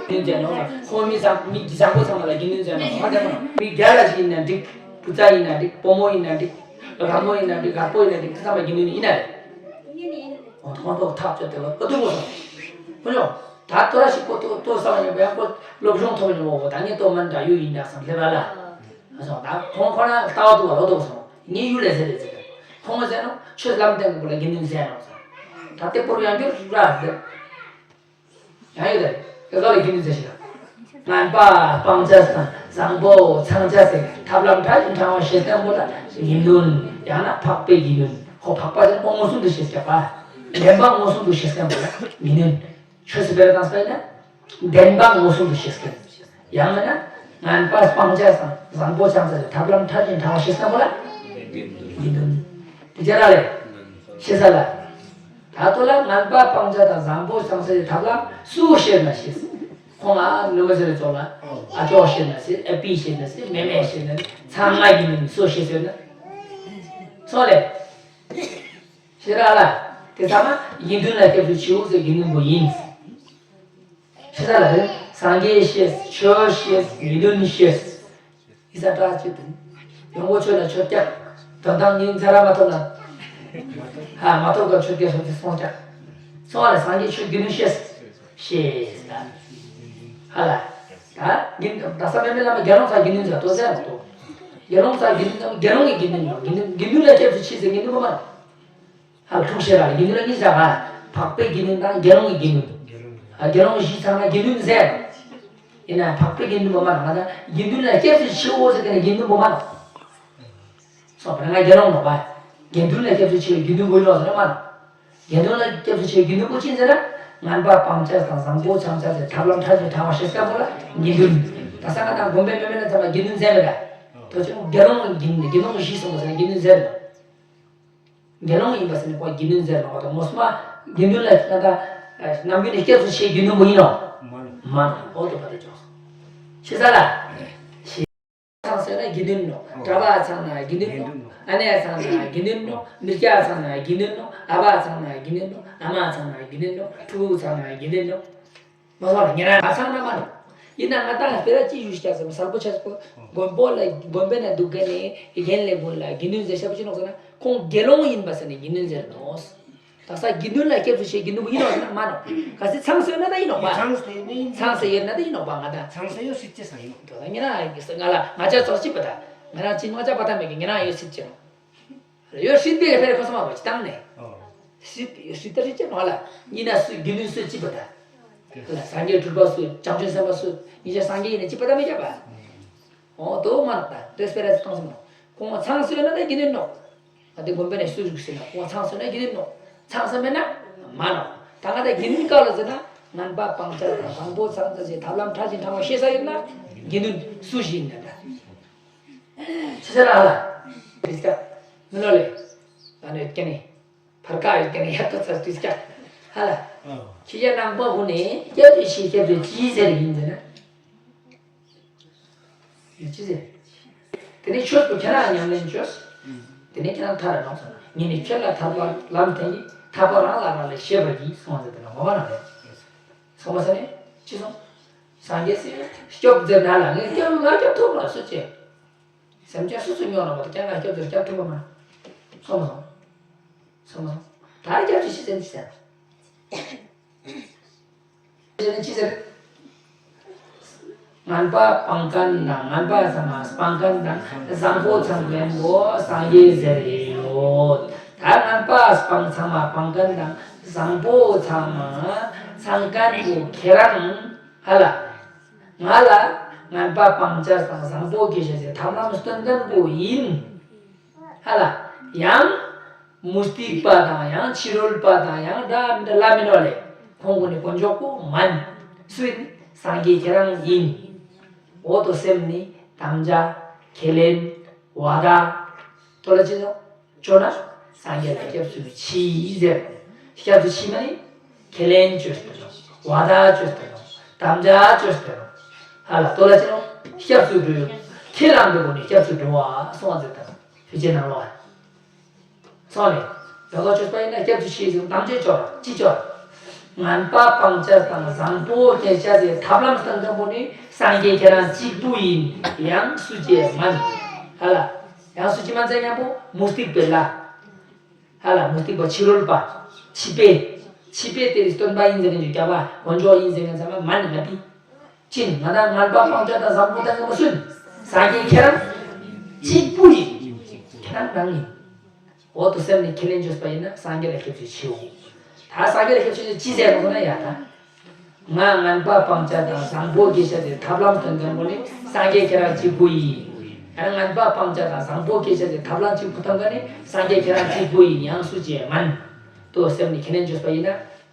འདུན་ཟེར་ནོ། ཁོང་མི་བཟང་མི་བཟང་པོ་ཚང་མ་ལ་དགེ་འདུན་ཟེར་ནོ། ཧ་ལས་མ་མི་རྒྱ་ལ་ཞིག་ཡིན་ན་འགྲིག་བུ་ཚ་ཡིན་ན་འགྲིག་བུ་མོ་ཡིན་ན་འགྲིག་ར་མོ་ཡིན་ན་འགྲིག་ར་པོ་ཡིན་ན་འགྲིག་དེ་ཚང་མ་དགེ་འདུན་ཡིན་ན་རེད། ཨོ་ཐོང་ཐོག་ཐག་ཆོད་དེ་ལ་ཨ་ཐུག་གོ་སོང་། ཁོ་ཡོང་། ད་ཏོ་ར་ཞིག་ཁོ་ཏོ་ཏོ་ས་བ་ཉོ་བ་ཡང་ཁོ་སློབ་སྦྱོང་ཐོབ་ཉོ་བ་ད་ངས་ཏོ་མན་འདྲ་ཡུ་ཡིན་འདྲ་བསམ་སླེབས་པ་ལ། ཨ་སོང་ད་ཁོང་ཁོ་ན་ལྟ་བ་ཐུག་བ་ལོ་ཏོ་སོང་། ངས་ཡུ་ལས་ཟེར་རེད་ཟེར། ཁོང་ངོ་ཟེར་ནོ་ཆོས་ལམ་སྟོན་གི་བུ་ལ་དགེ་འདུན་ཟེར་ནོ་ཟེར། ད་ལྟའི་པོར་ཡང་འགྱུར་ར་ཟེར། ཡང་ཡོད་རེད། དེ་ག་ལ་དགེ་འདུན་ཟེར་ཞིག་ལ། ངན་པ་སྤང་བྱ་དང་བཟང་པོ་ཚང་བྱ་ཟེར་ཐབས་ལམ་ཕྲ་ཞིང་ཕྲ་བ་ཤེས་ལྡན་པོ་ལ་དགེ་འདུན། ཡང་ན་འཕགས་པའི་དགེ་འདུན། ཁོ་འཕགས་པ་ཟེར་ཁོ་མངོན་སུམ་དུ་ཤེས་ཀྱག་པ། བདེན་པ་མངོན་སུམ་དུ་ཤེས་ལྡན་པོ་ལ་དགེ་འདུན། ཆོས་སུ་སྤེལ་བཏང་སྤེལ་ན། བདེན་པ་མངོན་སུམ་དུ་ཤེས་མཁན། ཡང་མིན་ན། ངན་པ་སྤང་བྱ་དང་བཟང་པོ་ཚང་བྱ་ཟེར་ཐབས་ལམ་ཕྲ་ཞིང་ཕྲ་བ་ཤེས་མཁན་པོ་ལ། དགེ་འདུན། དེ་ཅི་ར་ལས། ཤེས་ས་ལ། ད་ལྟོ་ལ་ངན་པ་སྤང་བྱ་དང་བཟང་པོ་ཚང་བྱ་ཟེར་ཐབས་ལམ་སུ་ཤེས་ན་ཤེས། ཁོང་ཨ་ནུ་མ་ཟེར་ཙོགས་ལ། ཨ་ཅོག་ཤེས་ན་ཤེས། ཨ་པི་ཤེས་ན་ཤེས། མེ་མེ་ཤེས་ན་ཤེས། ཚང་མ་དགེ་འདུན་སུ་ཤེས་ཟེར་ན། སོང་ལས། ཤེས་ར་ལ། དེ་ཚང་མ་དགེ་འདུན་ལ་སྐྱབས་སུ་མཆིའོ་ཟེར་དགེ་འདུན་པོ་ཡིན། ཤེས་ར་ལ་རེད། སངས་རྒྱས་ཤེས། ཆོས་ཤེས། དགེ་འདུན་ཤེས། ཡིན་ས་དྲག་ཅིག་དང་། ཡོང་སྒོ་ཆོས་ལ་ཆོས་རྒྱག་དོན་དག་ཉིན་མཚན་ར་མ་ཐོབ་ན། ཧ་མ་ཐོབ་ག་ཆོས་རྒྱག་སོང་ཚེ་སོང་རྒྱག་སོང་བ་ལ་སངས་རྒྱས་ཆོས་དགེ་འདུན་ཤེས། ཤེས་ད། ཧ་ལ། ད་དགེ་འདུན་ད་ས་མེ་མེ་བླ་མ་དགེ་སློང་ཚ་དགེ་འདུན་ཚ་ཏོ་ཟེར་མ་ཏོ། དགེ་སློང་ཚ་དགེ་འདུན་ཚ་དགེ་སློང་གི་དགེ་འདུན་ཡོང་དགེ་འདུན་དགེ་འདུན་ལ་སྐྱབས་སུ་མཆི་ཟེར་དགེ་འདུན་པོ་མ། ཧ་ལ་འཁྲུག་ཤེས་ར་དགེ་འདུན་ལ་གཉིས་བཞག་ག་འཕགས་པའི་དགེ་འདུན་དང་དགེ་སློང་གི་དགེ་འདུན། ཨ་དགེ་སློང་བཞི་ཚང་མ་དགེ་འདུན་ཟེར། ཡིན་ན་འཕགས་པའི་དགེ་འདུན་པོ་མ་ལ་ང་ད་དགེ་འདུན་ལ་སྐྱབས་སུ་མཆིའོ་ཟེར་དེ་ནས་དགེ་འདུན་པོ་མ་ལ། སོང་བ་ང་དགེ་སློང་ནོ་བ། དགེ་འདུན་ལ་སྐྱབས་སུ་མཆི་བའི་དགེ་འདུན་པོ་ཡིན་ནོ་ཟེར་ན་མ་ལ། དགེ་འདུན་ལ་སྐྱབས་སུ་མཆི་བའི་དགེ་འདུན་པོ་ཅི་ཟེར་ན། ངན་པ་སྤང་བྱ་དང་བཟང་པོ་ཚང་བྱ་ཟེར་ཐབས་ལམ་ཕྲ་ཞིང་ཕྲ་བ་ཤེས་མཁན་པོ་ལ་དགེ་འདུན། ད་ས་ང་དང་དགོན་པའི་མེ་མེ་ལ་ཚང་མ་དགེ་འདུན་ཟེར་མེད་ད། དོ་ཅན་དགེ་སློང་གི་དགེ་སློང་གི་བཞི་སོང་བ་ཟེར་ན་དགེ་འདུན་ཟེར་མེད། དགེ་སློང་ཡིན་པ་ཟེར་ནས་ཁོ་དགེ་འདུན་ཟེར་ནོ་དང་ངོ་སུ་མ་དགེ་འདུན་ལ་ད་ནམ་རྒྱུན་ནས་སྐྱབས་སུ་མཆི་དགེ་འདུན་པོ་ཡིན་ནོ། མ་ནོ་འོ་དོ་བ་དེ་ཅོག་ཤེས་ས་ལ། ཤེས། ཚང་ཟེར་ན་དགེ་འདུན་ནོ། གྲྭ་པ་ཚང་ན་དགེ་འདུན་ནོ། ཨ་ནེ་ཚང་ན་དགེ་འདུན་ནོ། མི་སྐྱ་ཚང་ན་དགེ་འདུན་ནོ། ཨ་བ་ཚང་ན་དགེ་འདུན་ནོ། ཨ་མ་ཚང་ན་དགེ་འདུན་ནོ། ཕྲུ་གུ་ཚང་ན་དགེ་འདུན་ནོ། མ་སོང་ལ་ཉེ་རང་ང་ཚང་ན་མ་ནོ། ཡིན་ན་ང་ཏང་སྤེ་ར་ཅི་ཞུ་ཤ་ཟེར་མ་གསལ་པོ་ཆགས་སོ། མགོན་པོ་ལ་མགོན་པོའི་ནང་འདུག་ག་ནས་རྒན་ལས་ཀུན་ལ་དགེ་འདུན་ཟེར་ཤ་པོ་ཅི་ནོག་ཟེར་ན་ཁོང་དགེ་སློང་ཡིན་པ་ཟེར་ནས་དགེ་འདུན་ཟེར་ནོ། ད་ས་དགེ་འདུན་ལ་སྐྱབས་སུ་མཆི་དགེ་འདུན་པོ་ཡིན་ནོག་ཟེར་ན་མ་ནོ། ག་སི་ཚང་སོས་ན་ད་ཡིན་ནོག་པ། ཚང་སོས་ན་ཡིན་ནོག་པ་ང་ད། ཚང་སོས་ཡོད་སྲིད་ཅེས་ས་ཡིན་ནོ། ད་ང་ལ་ང་ཅག་ཚོགས་ཅི་པ་ད། ང་རང་ཅི་ང་ཅག་པ་ད་མེད་གི་ང་རང་ཡོད་སྲིད་ཅེས་ནོ། ཡོད་སྲིད་པའི་ཕེར་ཁོ་སོ་མ་བ་ཅི་བཏང་ནས། ཨོ། སྲིད་ཡོད་སྲིད་ད་རིག་ཅེས་ནོ་ལ། ཡིན་ན་སུ་དགེ་འདུན་སུ་ཅི་པ་ད། ལ་སངས་རྒྱས་གྲུབ་པ་སུ་བྱང་ཆུབ་སེམས་དཔའ་སུ་ཉིན་ཞག་སངས་རྒྱས་ཡིན་ན་ཅི་པ་ད་མི་རྒྱབ་པ། ཨོ་དོ་མ་ནོག་ད་དེ་སྤེ་ར་སི་གཏོང་སེ་མ་ནོ། ཁོང་ཚང་སོས་ན་ད་དགེ་འདུན་ནོ། ང་དེ་དགོན་པའི་ནས་སུ་བཞུགས་ཟེར་ན་ཁོང་ཚང་སོས་ན་དགེ་འདུན་ནོ། ཚང་སོས་མེད་ན་མ་ནོ། ད་ང་ད་དགེ་འདུན་ག་ལ་ཟེར་ན་ངན་པ་སྤང་བྱ་དང་བཟང་པོ་ཚང་བྱ་ཟེར་ཐབས་ལམ་ཕྲ་ཞིང་ཕྲ་བ་ཤེས་ས་ཡོད་ན་དགེ་འདུན་སུ་ཞིག་ཡིན་ན་ད། ཆི་ཟེར་ཨ་ལ། དྲིས་ཀ་མི་ལོ་ལེ། ཨ་ནི་ཡོད་ཀྱ་ནི། ཕར་ཀ་ཡོད་ཀྱ་ནི་ཡ་ཏོ་ཚ་དྲིས་ཀ་ཨ་ལ། ཁྱི་ཡ་ནང་པ་ཧུ་ནི་སྐྱབས་སུ་མཆི་སྐྱབས་སུ་མཆི་ཟེར་ཡིན་ཟེར་ན། ཡིན་ཅི་ཟེར། དེ་ནི་ཆོས་པོ་ཁྱེད་རང་ཉམས་ལེན་བྱོས། དེ་ནི་ཁྱེད་རང་ཐར་ར་ནོག་ཟེར་ན་ཉིད་ནི་ཁྱེད་ལ་ཐར་པ་ལམ་བསྟན་གྱི་ཐར་པ་རང་ལ་རང་ལས་ཤེས་པར་གྱིས་གསུངས་ཟེར་དེ་ན་ངོ་མ་རང་རེད། སོང་བ་ས་ནས་ཅི་སོང་། སངས་རྒྱས་སྲས་སྐྱོབ་མཛད་ན་ལ་ངས་སྐྱོབ་ང་སྐྱོབ་ཐུབ་ལ་སུ་བྱེད། སེམས་ཅན་སུ་སུ་སྨྱོ་ལ་བ་དུ་ཀྱང་ང་སྐྱོབ་ཟེར་སྐྱོབ་ཐུབ་པ་མ། སོང་མ་སོང་། སོང་མ་སོང་། ད་སྐྱབས་ཅི་ཤི་ཟེར་ཅི་ཟེར། ཅི་ཟེར་ཅི་ཟེར། ངན་པ་སྤང་མཁན་དང་ངན་པ་ཚང་མ་སྤང་མཁན་དང་བཟང་པོ་ཚང་མཁན་པོ་སངས་རྒྱས་ཟེར་ཡོད། ད་ངན་པ་སྤང་ཚང་མ་སྤང་མཁན་དང་བཟང་པོ་ཚང་མ་ཚང་མཁན་པོ་ཁྱེད་རང་ཧ་ལ། ང་ལ་ངན་པ་སྤང་བྱ་དང་བཟང་པོ་སྐྱེ་བྱ་ཟེར་ཐབས་ལམ་སྟོན་མཁན་པོ་ཡིན། ཧ་ལ། ཡང་མུ་སྟེགས་པ་དང་ཡང་ཕྱི་རོལ་པ་དང་ཡང་འདྲ་མི་འདྲ་ལ་མི་ནོ་ལེ། ཁོང་ཀུན་ནི་དཀོན་མཆོག་པོ་མན། སུ་ཡིན། སངས་རྒྱས་ཁྱེད་རང་ཡིན། འོ་དོ་སེམས་ནི་དམ་བཅའ་ཁས་ལེན་བ་དག་དོ་ལ་ཅི་ནོ། ཅོ་ན་སངས་རྒྱས་ལ་སྐྱབས་སུ་མཆི་ཟེར། སྐྱབས་སུ་མཆི་མ་ནི་ཁས་ལེན་བཅོས་ཏེ་ནོ། བ་དག་བཅོས་ཏེ་ནོ། དམ་བཅའ་བཅོས་ཏེ་ནོ། ཧ་ལ་དོ་ལ་ཅི་ནོ། སྐྱབས་སུ་འགྲོ་ཡོད། ཁས་བླངས་པའི་སྒོ་ནས་སྐྱབས་སུ་འགྲོ་བ་སོང་བ་ཟེར་ད། ཕལ་ཆེར་ནང་ལོགས། སོང་ནས། ཡོད་དོ་ཅོས་པ་ཡིན་ན་སྐྱབས་སུ་མཆི་ཟེར་དམ་བཅའ་ཅོ་ར་ཅི་ཅོ་ར། ངན་པ་སྤང་བྱ་དང་བཟང་པོ་སྐྱེ་བྱ་ཟེར་ཐབས་ལམ་སྟོན་མཁན་པོ་ནི་སངས་རྒྱས་ཁྱེད་རང་གཅིག་པུ་ཡིན། ཡང་སུ་ཅི་མན། ཧ་ལ། ཡང་སུ་ཅི་མན་ཟེར་མཁན་པོ་མུ་སྟེགས་པའི་ལ། ཧ་ལ་མུ་སྟེགས་པ་ཕྱི་རོལ་པ། ཕྱི་པས། ཕྱི་པས་དེ་རིགས་སྟོན་པ་ཡིན་ཟེར་མཁན་ཅིག་རྒྱ་བ་དཀོན་མཆོག་ཡིན་ཟེར་མཁན་ཚང་མ་མ་ནི་ང་ཏི། ཅི་ནི་ང་དང་ངན་པ་སྤང་བྱ་དང་བཟང་པོ་དང་ངན་པ་སུན། སངས་རྒྱས་ཁྱེད་རང་། གཅིག་པུ་ཡིན། ཁྱེད་རང་རང་ཡིན། འོ་དོ་སེམས་ནི་ཁས་ལེན་བཅོས་པ་ཡིན་ན་སངས་རྒྱས་ལ་སྐྱབས་སུ་མཆིའོ། ད་སངས་རྒྱས་ལ་སྐྱབས་སུ་མཆི་ཅི་ཟེར་ནོ་ན་ཡ་ད། ང་ངན་པ་སྤང་བྱ་དང་བཟང་པོ་སྐྱེ་བྱ་དེ་ཐབས་ལམ་སྟོན་མཁན་པོ་ནི་སངས་རྒྱས་ཁྱེད་རང་གཅིག་པུ་ཡིན། ཡང་ངན་པ་སྤང་བྱ་དང་བཟང་པོ་སྐྱེ་བྱ་དེ་ཐབས་ལམ་གཅིག་པུ་སྟོན་མཁན་ནི་སངས་རྒྱས་ཁྱེད་རང་གཅིག་པུ་ཡིན་ཡང་སུ་ཅི་མན། དོ་སེམས་ནི་ཁས་ལེན་བཅོས་པ་ཡིན་ན།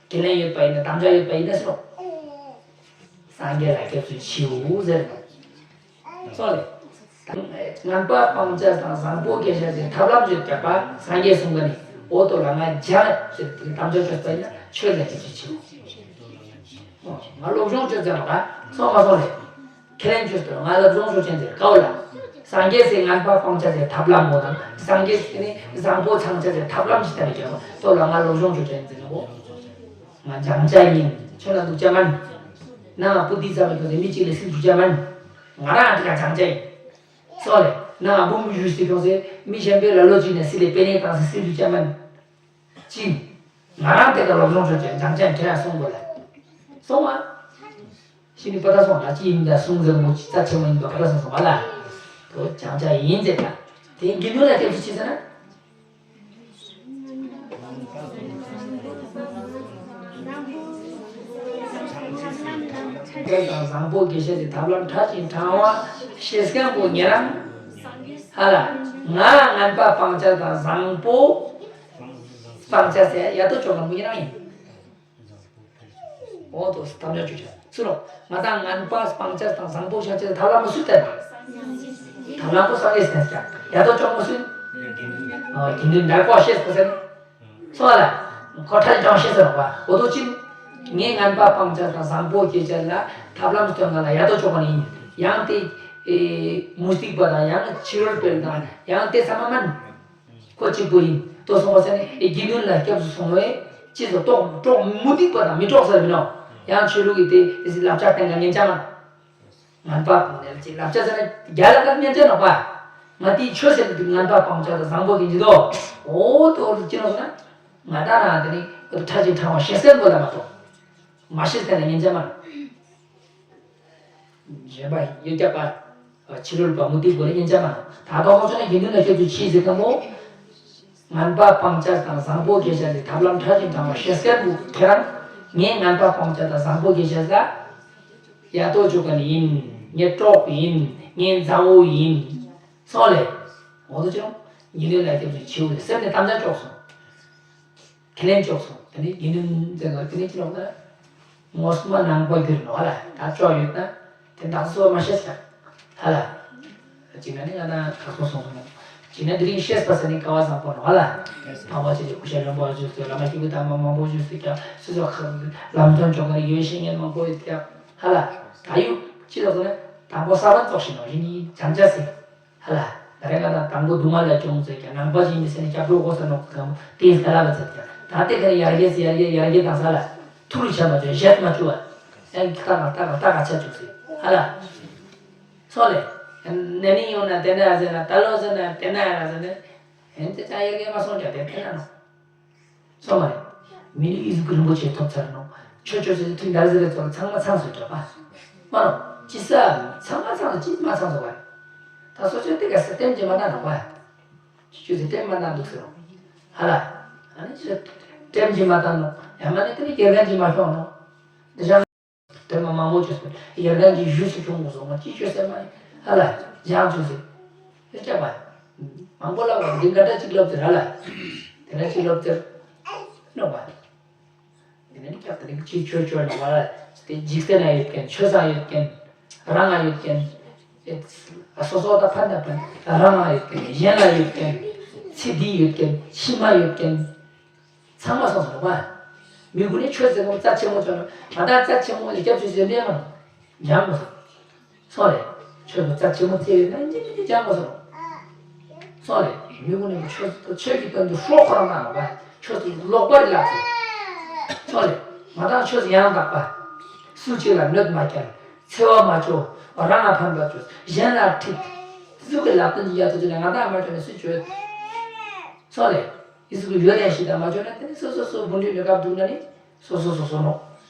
ཁས་ལེན་ཡོད་པ་ཡིན་ན་དམ་བཅའ་ཡོད་པ་ཡིན་ན་ཟེར་རོ། སངས་རྒྱས་ལ་སྐྱབས་སུ་མཆིའོ་ཟེར་རོ། སོང་ལེ། ངན་པ་སྤང་བྱ་དང་བཟང་པོ་སྐྱེ་བྱ་ཟེར་ཐབས་ལམ་བརྗོད་བརྒྱབ་པ་སངས་རྒྱས་གསུངས་པ་ནི་འོ་དོ་ལ་ང་བྱ་ཟེར་དེ་དམ་བཅའ་བཅོས་པ་ཡིན་ན་ཆོས་ལ་སྐྱབས་སུ་མཆིའོ། ང་སློབ་སྦྱོང་བཅོས་ཙམ་པ་སོང་མ་སོང་ལེ། ཁས་ལེན་བཅོས་ཏེ་ང་ལ་སྦྱོང་ཆོག་ཅན་ཟེར་ཀའོ་ལ། སངས་རྒྱས་སི་ངན་པ་སྤང་བྱ་ཟེར་ཐབས་ལམ་མོ་དང་སངས་རྒྱས་སི་ནི་བཟང་པོ་ཚང་བྱ་ཟེར་ཐབས་ལམ་ཞིག་ལྟ་བུ་བྱས་པ་ལྟོ་ལ་ང་སློབ་སྦྱོང་ཆོག་ཅན་ཟེར་ནོ། ང་སྦྱང་བྱ་ཡིན། ཁྱོད་ལ་འདུག་བྱ་མིན། ནང་པུ་ཏི་ཙམ་ཁྱོད་ཟེར་མི་གཅིག་ལ་སྲིད་འཇུག་བྱ་མིན། ང་རང་དེ་ག་སྦྱང་བྱ་ཡིན། སོ་ལེ། ནང་བུ་མོ་ཞུས་ཏེ་ཁྱོད་ཟེར་མི་གཞན་པའི་ལ་ལོ་གཅིག་ནས་སྲིད་ལས་པེ་ནེ་བཏང་ཟེར་སྲིད་འཇུག་བྱ་མིན། ཅི། ང་རང་དེ་ག་སློབ་སྦྱོང་ཆོག་ཅན་སྦྱང་བྱ་ཡིན་ཁྱོད་ཡང་སོང་དགོས་ལ། སོང་བ། ཤི་ནི་པ་ད་སོང་ལ་ཅི་ཡིན་ད་གསུང་ཟེར་མོ་ཅི་རྩ་ཆེན་མོ་ཡིན་པ་པ་ད་སོང་སོང་བ་ལ། དོ་སྦྱང་བྱ་ཡིན་ཟེར་ད། དེ་དགེ་འདུན་ལ་སྐྱབས་སུ་མཆི་ཟེར་ན། དེ་དང་བཟང་པོ་དགེ་བཤེས་ཀྱི་ཐབས་ལམ་ཕྲ་ཞིང་ཕྲ་བ་ཤེས་མཁན་པོ་ཉེ་རང་། ཧ་ལ། ང་ངན་པ་སྤང་བྱ་དང་བཟང་པོ་སྤང་བྱ་ཟེར་ཡ་དོ་ཅོག་ལ་མོ་ཉེ་རང་ཡིན། འོ་དོ་དམ་བཅའ་བཅོས་བྱ་སུ་རོ། ང་དང་ངན་པ་སྤང་བྱ་དང་བཟང་པོ་ཤ་བྱ་ཐབས་ལམ་མོ་སུས་བསྟན་པ། ཐབས་ལམ་པོ་སངས་རྒྱས་བསྟན་ཀྱང་ཡ་དོ་ཅོག་མོ་སུས། དགེ་འདུན་འདྲ་ཀོ་ཤེས་པ་ཟེར། སོ་ལ། ཁོ་ཁྲ་ཅང་ཤེས་ཟེར་བ་འོ་དོ་ཅིན། ངས་ངན་པ་སྤང་བྱ་དང་བཟང་པོ་སྐྱེ་བྱ་ལ་ཐབས་ལམ་སྟོན་ང་ལ་ཡ་དོ་ཅོག་པ་ནི་ཡིན། ཡང་དེ། མུ་སྟེགས་པ་དང་ཡང་ཕྱི་རོལ་པ་དང་ཡང་དེ་ཚང་མ་མིན། ཁོ་གཅིག་པུ་ཡིན། དོ་སོང་བ་ཟེར་ནས་དགེ་འདུན་ལ་སྐྱབས་སུ་སོང་བས་ཅི་ཟེར་གྲོགས་གྲོགས་མུ་སྟེགས་པ་དང་མི་གྲོགས་ཟེར་མི་ནོ། ཡང་ཆོས་ལུགས་ཀྱི་དེ་དེ་ཚོའི་བསླབ་བྱ་བསྟན་ག་ཉན་ཅག་མ། ངན་པ་སྤང་ནས་ཅིག་བསླབ་བྱ་ཟེར་ན་རྒྱ་ལ་ཀ་ཉན་ཅག་ནོག་པ། ང་དེའི་ཆོས་ཟེར་དུས་ངན་པ་སྤང་བྱ་དང་བཟང་པོ་གི་འཇི་དོ། འོ་དེ་འོ་དེ་ཅི་ནོག་ཟེར་ན། ང་ད་རང་དེ་ནི་འོ་དེ་ཕྲ་ཞིང་ཕྲ་བ་ཤེས་གསལ་པོ་ལ་མ་གཏོགས། མ་ཤེས་མཁན་ལ་ཉན་ཅག་མ། གཞན་པ་ཡོད་ཀྱག་པ། ཕྱི་རོལ་པ་མུ་སྟེགས་པ་ལ་ཉན་ཅག་མ། ད་ལྟ་ཁོ་ཚོ་ནི་དགེ་འདུན་ལ་ཁྱེད་ཚོས་ཕྱིས་ཟེར་མཁན་པོ། ངན་པ་སྤང་བྱ་དང་བཟང་པོ་སྐྱེ་བྱ་ལས་ཐབས་ལམ་ཕྲ་ཞིང་ཕྲ་བ་ཤེས་གསལ་པོ་ཁྱེད་རང་། ངས་ངན་པ་སྤང་བྱ་དང་བཟང་པོ་སྐྱེ་བྱ་ལ། ཡ་ཏོ་བཅུག་ག་ནི་ཡིན། ངས་གྲོགས་ཡིན། ངས་མཛའ་བོ་ཡིན། སོང་ལེ། འོ་དོ་ཅི་རུང་། ཉིན་ལས་ལ་སྐྱབས་སུ་མཆིའོ་ལེ་སེམས་ནས་དམ་བཅའ་བཅོག་སོང་། ཁས་ལེན་བཅོག་སོང་། དེ་ནི་དགེ་འདུན་ཚང་གི་དེ་ནི་ཅི་ལོག་ན། ངོ་མ་ནང་པ་གྱུར་ནོ་ཧ་ལ། ད་བཅོ་ཡོད་ན། དེ་བདག་སོ་མ་ཤེས་ས། ཧ་ལ། ཅི་ན་ནི་ང་ན་ཁ་སོ་སོང་སོང་། ཅི་ན་དེ་རིང་ཤེས་པ་ས་ནི་ཀ་བ་བཟང་པོ་ནོ་ཧ་ལ། འཕགས་པ་ཆེ་ཆེ་སྐུ་ཞབས་རིན་པོ་ཆེ་ཚོས་བླ་མ་སྐྱེས་བུ་དམ་པ་མང་པོ་ཞིག་གིས་ཀྱང་སོ་སོ་ཁ་ལམ་སྟོན་བཅོ་ག་ནི་ཡོད་ཤེས་ངན་མང་པོ་ཡོད་ཀྱང་ཧ་ལ། ད་ཡུ་ཅི་ལོག་ན་དང་པོ་ས་བོན་བཙོག་ཤིང་ནོ་ཡིན་ནི་བྱང་ཆ་ཟེར། ཧ་ལ། ད་རེས་ང་དང་དང་པོ་སྡུག་བསྔལ་ལ་སྐྱོང་ཟེར་ཀྱང་ནང་པ་ཞིག་ཡིན་ཟེར་ནས་སྐྱབས་འགྲོ་དགོས་ས་ནོག་གམ་དེ་ཡིན་ས་ལ་བ་ཚེ་ཀྱང་ད་ལྟའི་ཁ་ནས་ཡར་རྒྱས་སུ་ཡར་རྒྱས་ཡར་རྒྱས་དང་ས་ལ་ཐུགས་རུ་ཆ་མ་བཅུག་བཞེས་མ་བཅུག་བ། ཡང་ཏག་ཏག་ཏག་ཏག་ཆ་བཅུག་ཟེར་ཧ་ལ། སོང་ལེ། ནས་ནི་ཡོང་ན་དེ་འདྲ་ཟེར་ན་ད་ལོ་ཟེར་ན་དེ་འདྲ་ཡང་ཟེར་ནས་ཧན་ཏེ་ཅང་ཡར་རྒྱས་མ་སོང་ཀྱང་དེ་དེ་འདྲ་ནོ། སོང་བ་རེད། མི་ནི་ཨི་ཟུག་གི་རིན་པོ་ཆེ་ཐོབ་ཚར་ནོ། ཆོས་ཆོས་ཟེར་ཐུན་འདར་ཟེར་རེ་ཚོར་ཚང་མ་ཚང་སོ་འདྲ་པ། མ་རོ། ཅི་ས་ཚང་མ་ཚང་སོ་ཅི་མ་ཚང་སོ་བ་རེད། ད་སོ་ཆོས་དེ་ག་ས་ལྟེམ་གྱི་མ་ན་ནོ་བ། ཅི་ཆོས་ཟེར་ལྟེམ་མ་ན་འདུག་ཟེར་རོ། ཧ་ལ། ཨ་ནི་ཆོས་ལྟེམ་གྱི་མ་ད་ནོ། ཡ་མ་ནི་དེ་ནི་དགེ་རྒན་གྱི་མ་ཤོང་ནོ། འདི་ཤ། དེ་མ་མང་པོ་བྱོས་སོང་། ཡར་ལངས་ཀྱི་ཞུས་སུ་བྱུང་དགོས་སོང་། ཅི་བྱོས་སེ་མ་ཡིན། ཧ་ལ། སྦྱང་བྱོས་སེ། དེ་སྐྱབས་པ། མང་པོ་ལབ་པ་འདི་འགའ་འདྲ་གཅིག་ལབ་ཟེར་ཧ་ལ། དེ་འདྲ་གཅིག་ལབ་ཟེར། ནོག་པ། དེ་ནས་སྐྱབས་དེ་ནས་ཅི་བྱོས་བྱོས་ནོག་པ་ལ། དེ་འཇིག་རྟེན་ན་ཡོད་མཁན་ཆོས་སང་ཡོད་མཁན། རང་ང་ཡོད་མཁན། ཨེ། སོ་སོ་དང་ཕན་དང་ཕན། རང་ང་ཡོད་མཁན། གཞན་ལ་ཡོད་མཁན། ཚེ་འདི་ཡོད་མཁན། ཕྱི་མ་ཡོད་མཁན། ཚང་མ་སོང་སོང་བ། མི་དགུ་ནི་ཆོས་ཟེར་གོ་རྩ་ཆེན་མོ་ཆོག་ན་ང་དང་རྩ་ཆེན་མོ་ལ་སྐྱབས་སུ་ཞུ་ནས་མ་སྦྱང་དགོས་སོང་། སོང་རེད། ཆོས་ཀྱི་རྩ་ཆེན་མོ་ཚེ་ཡོད་ན་ཡིན་གཅིག་མིན་གཅིག་སྦྱང་དགོས་སོང་། སོང་རེད། མི་དགུ་ནི་ཆོས་ཆོས་ཀྱི་དོན་དུ་སྲོག་ཁོ་རང་གནང་བ། ཆོས་སུ་ལོག་པར་ལགས་སོ། སོང་རེད། ང་དང་ཆོས་སུ་ཡང་དག་པ། སུ་གཅིག་ལ་གནོད་མ་བསྐྱལ། འཚེ་བ་མ་བྱོ། རང་ལ་ཕན་པ་བྱོས། གཞན་ལ་ཁྲིད། ཟུག་གི་ལག་དོན་གྱི་ཡ་ཐུ་ཅི་ལ་ང་དང་མ་བྱོ་ནས་སུ་བྱོས། སོང་རེད། ཡིན་ཟུག་ཡོད་ནས་ཞིག་དང་མ་བྱོན་ན་དེ་ནི་སོ་སོ་སོ་བུ་འདྲེ་ལས་ཀ་བསྡུག་ན་ནི་སོ་སོ་སོ་སོ་ནོ།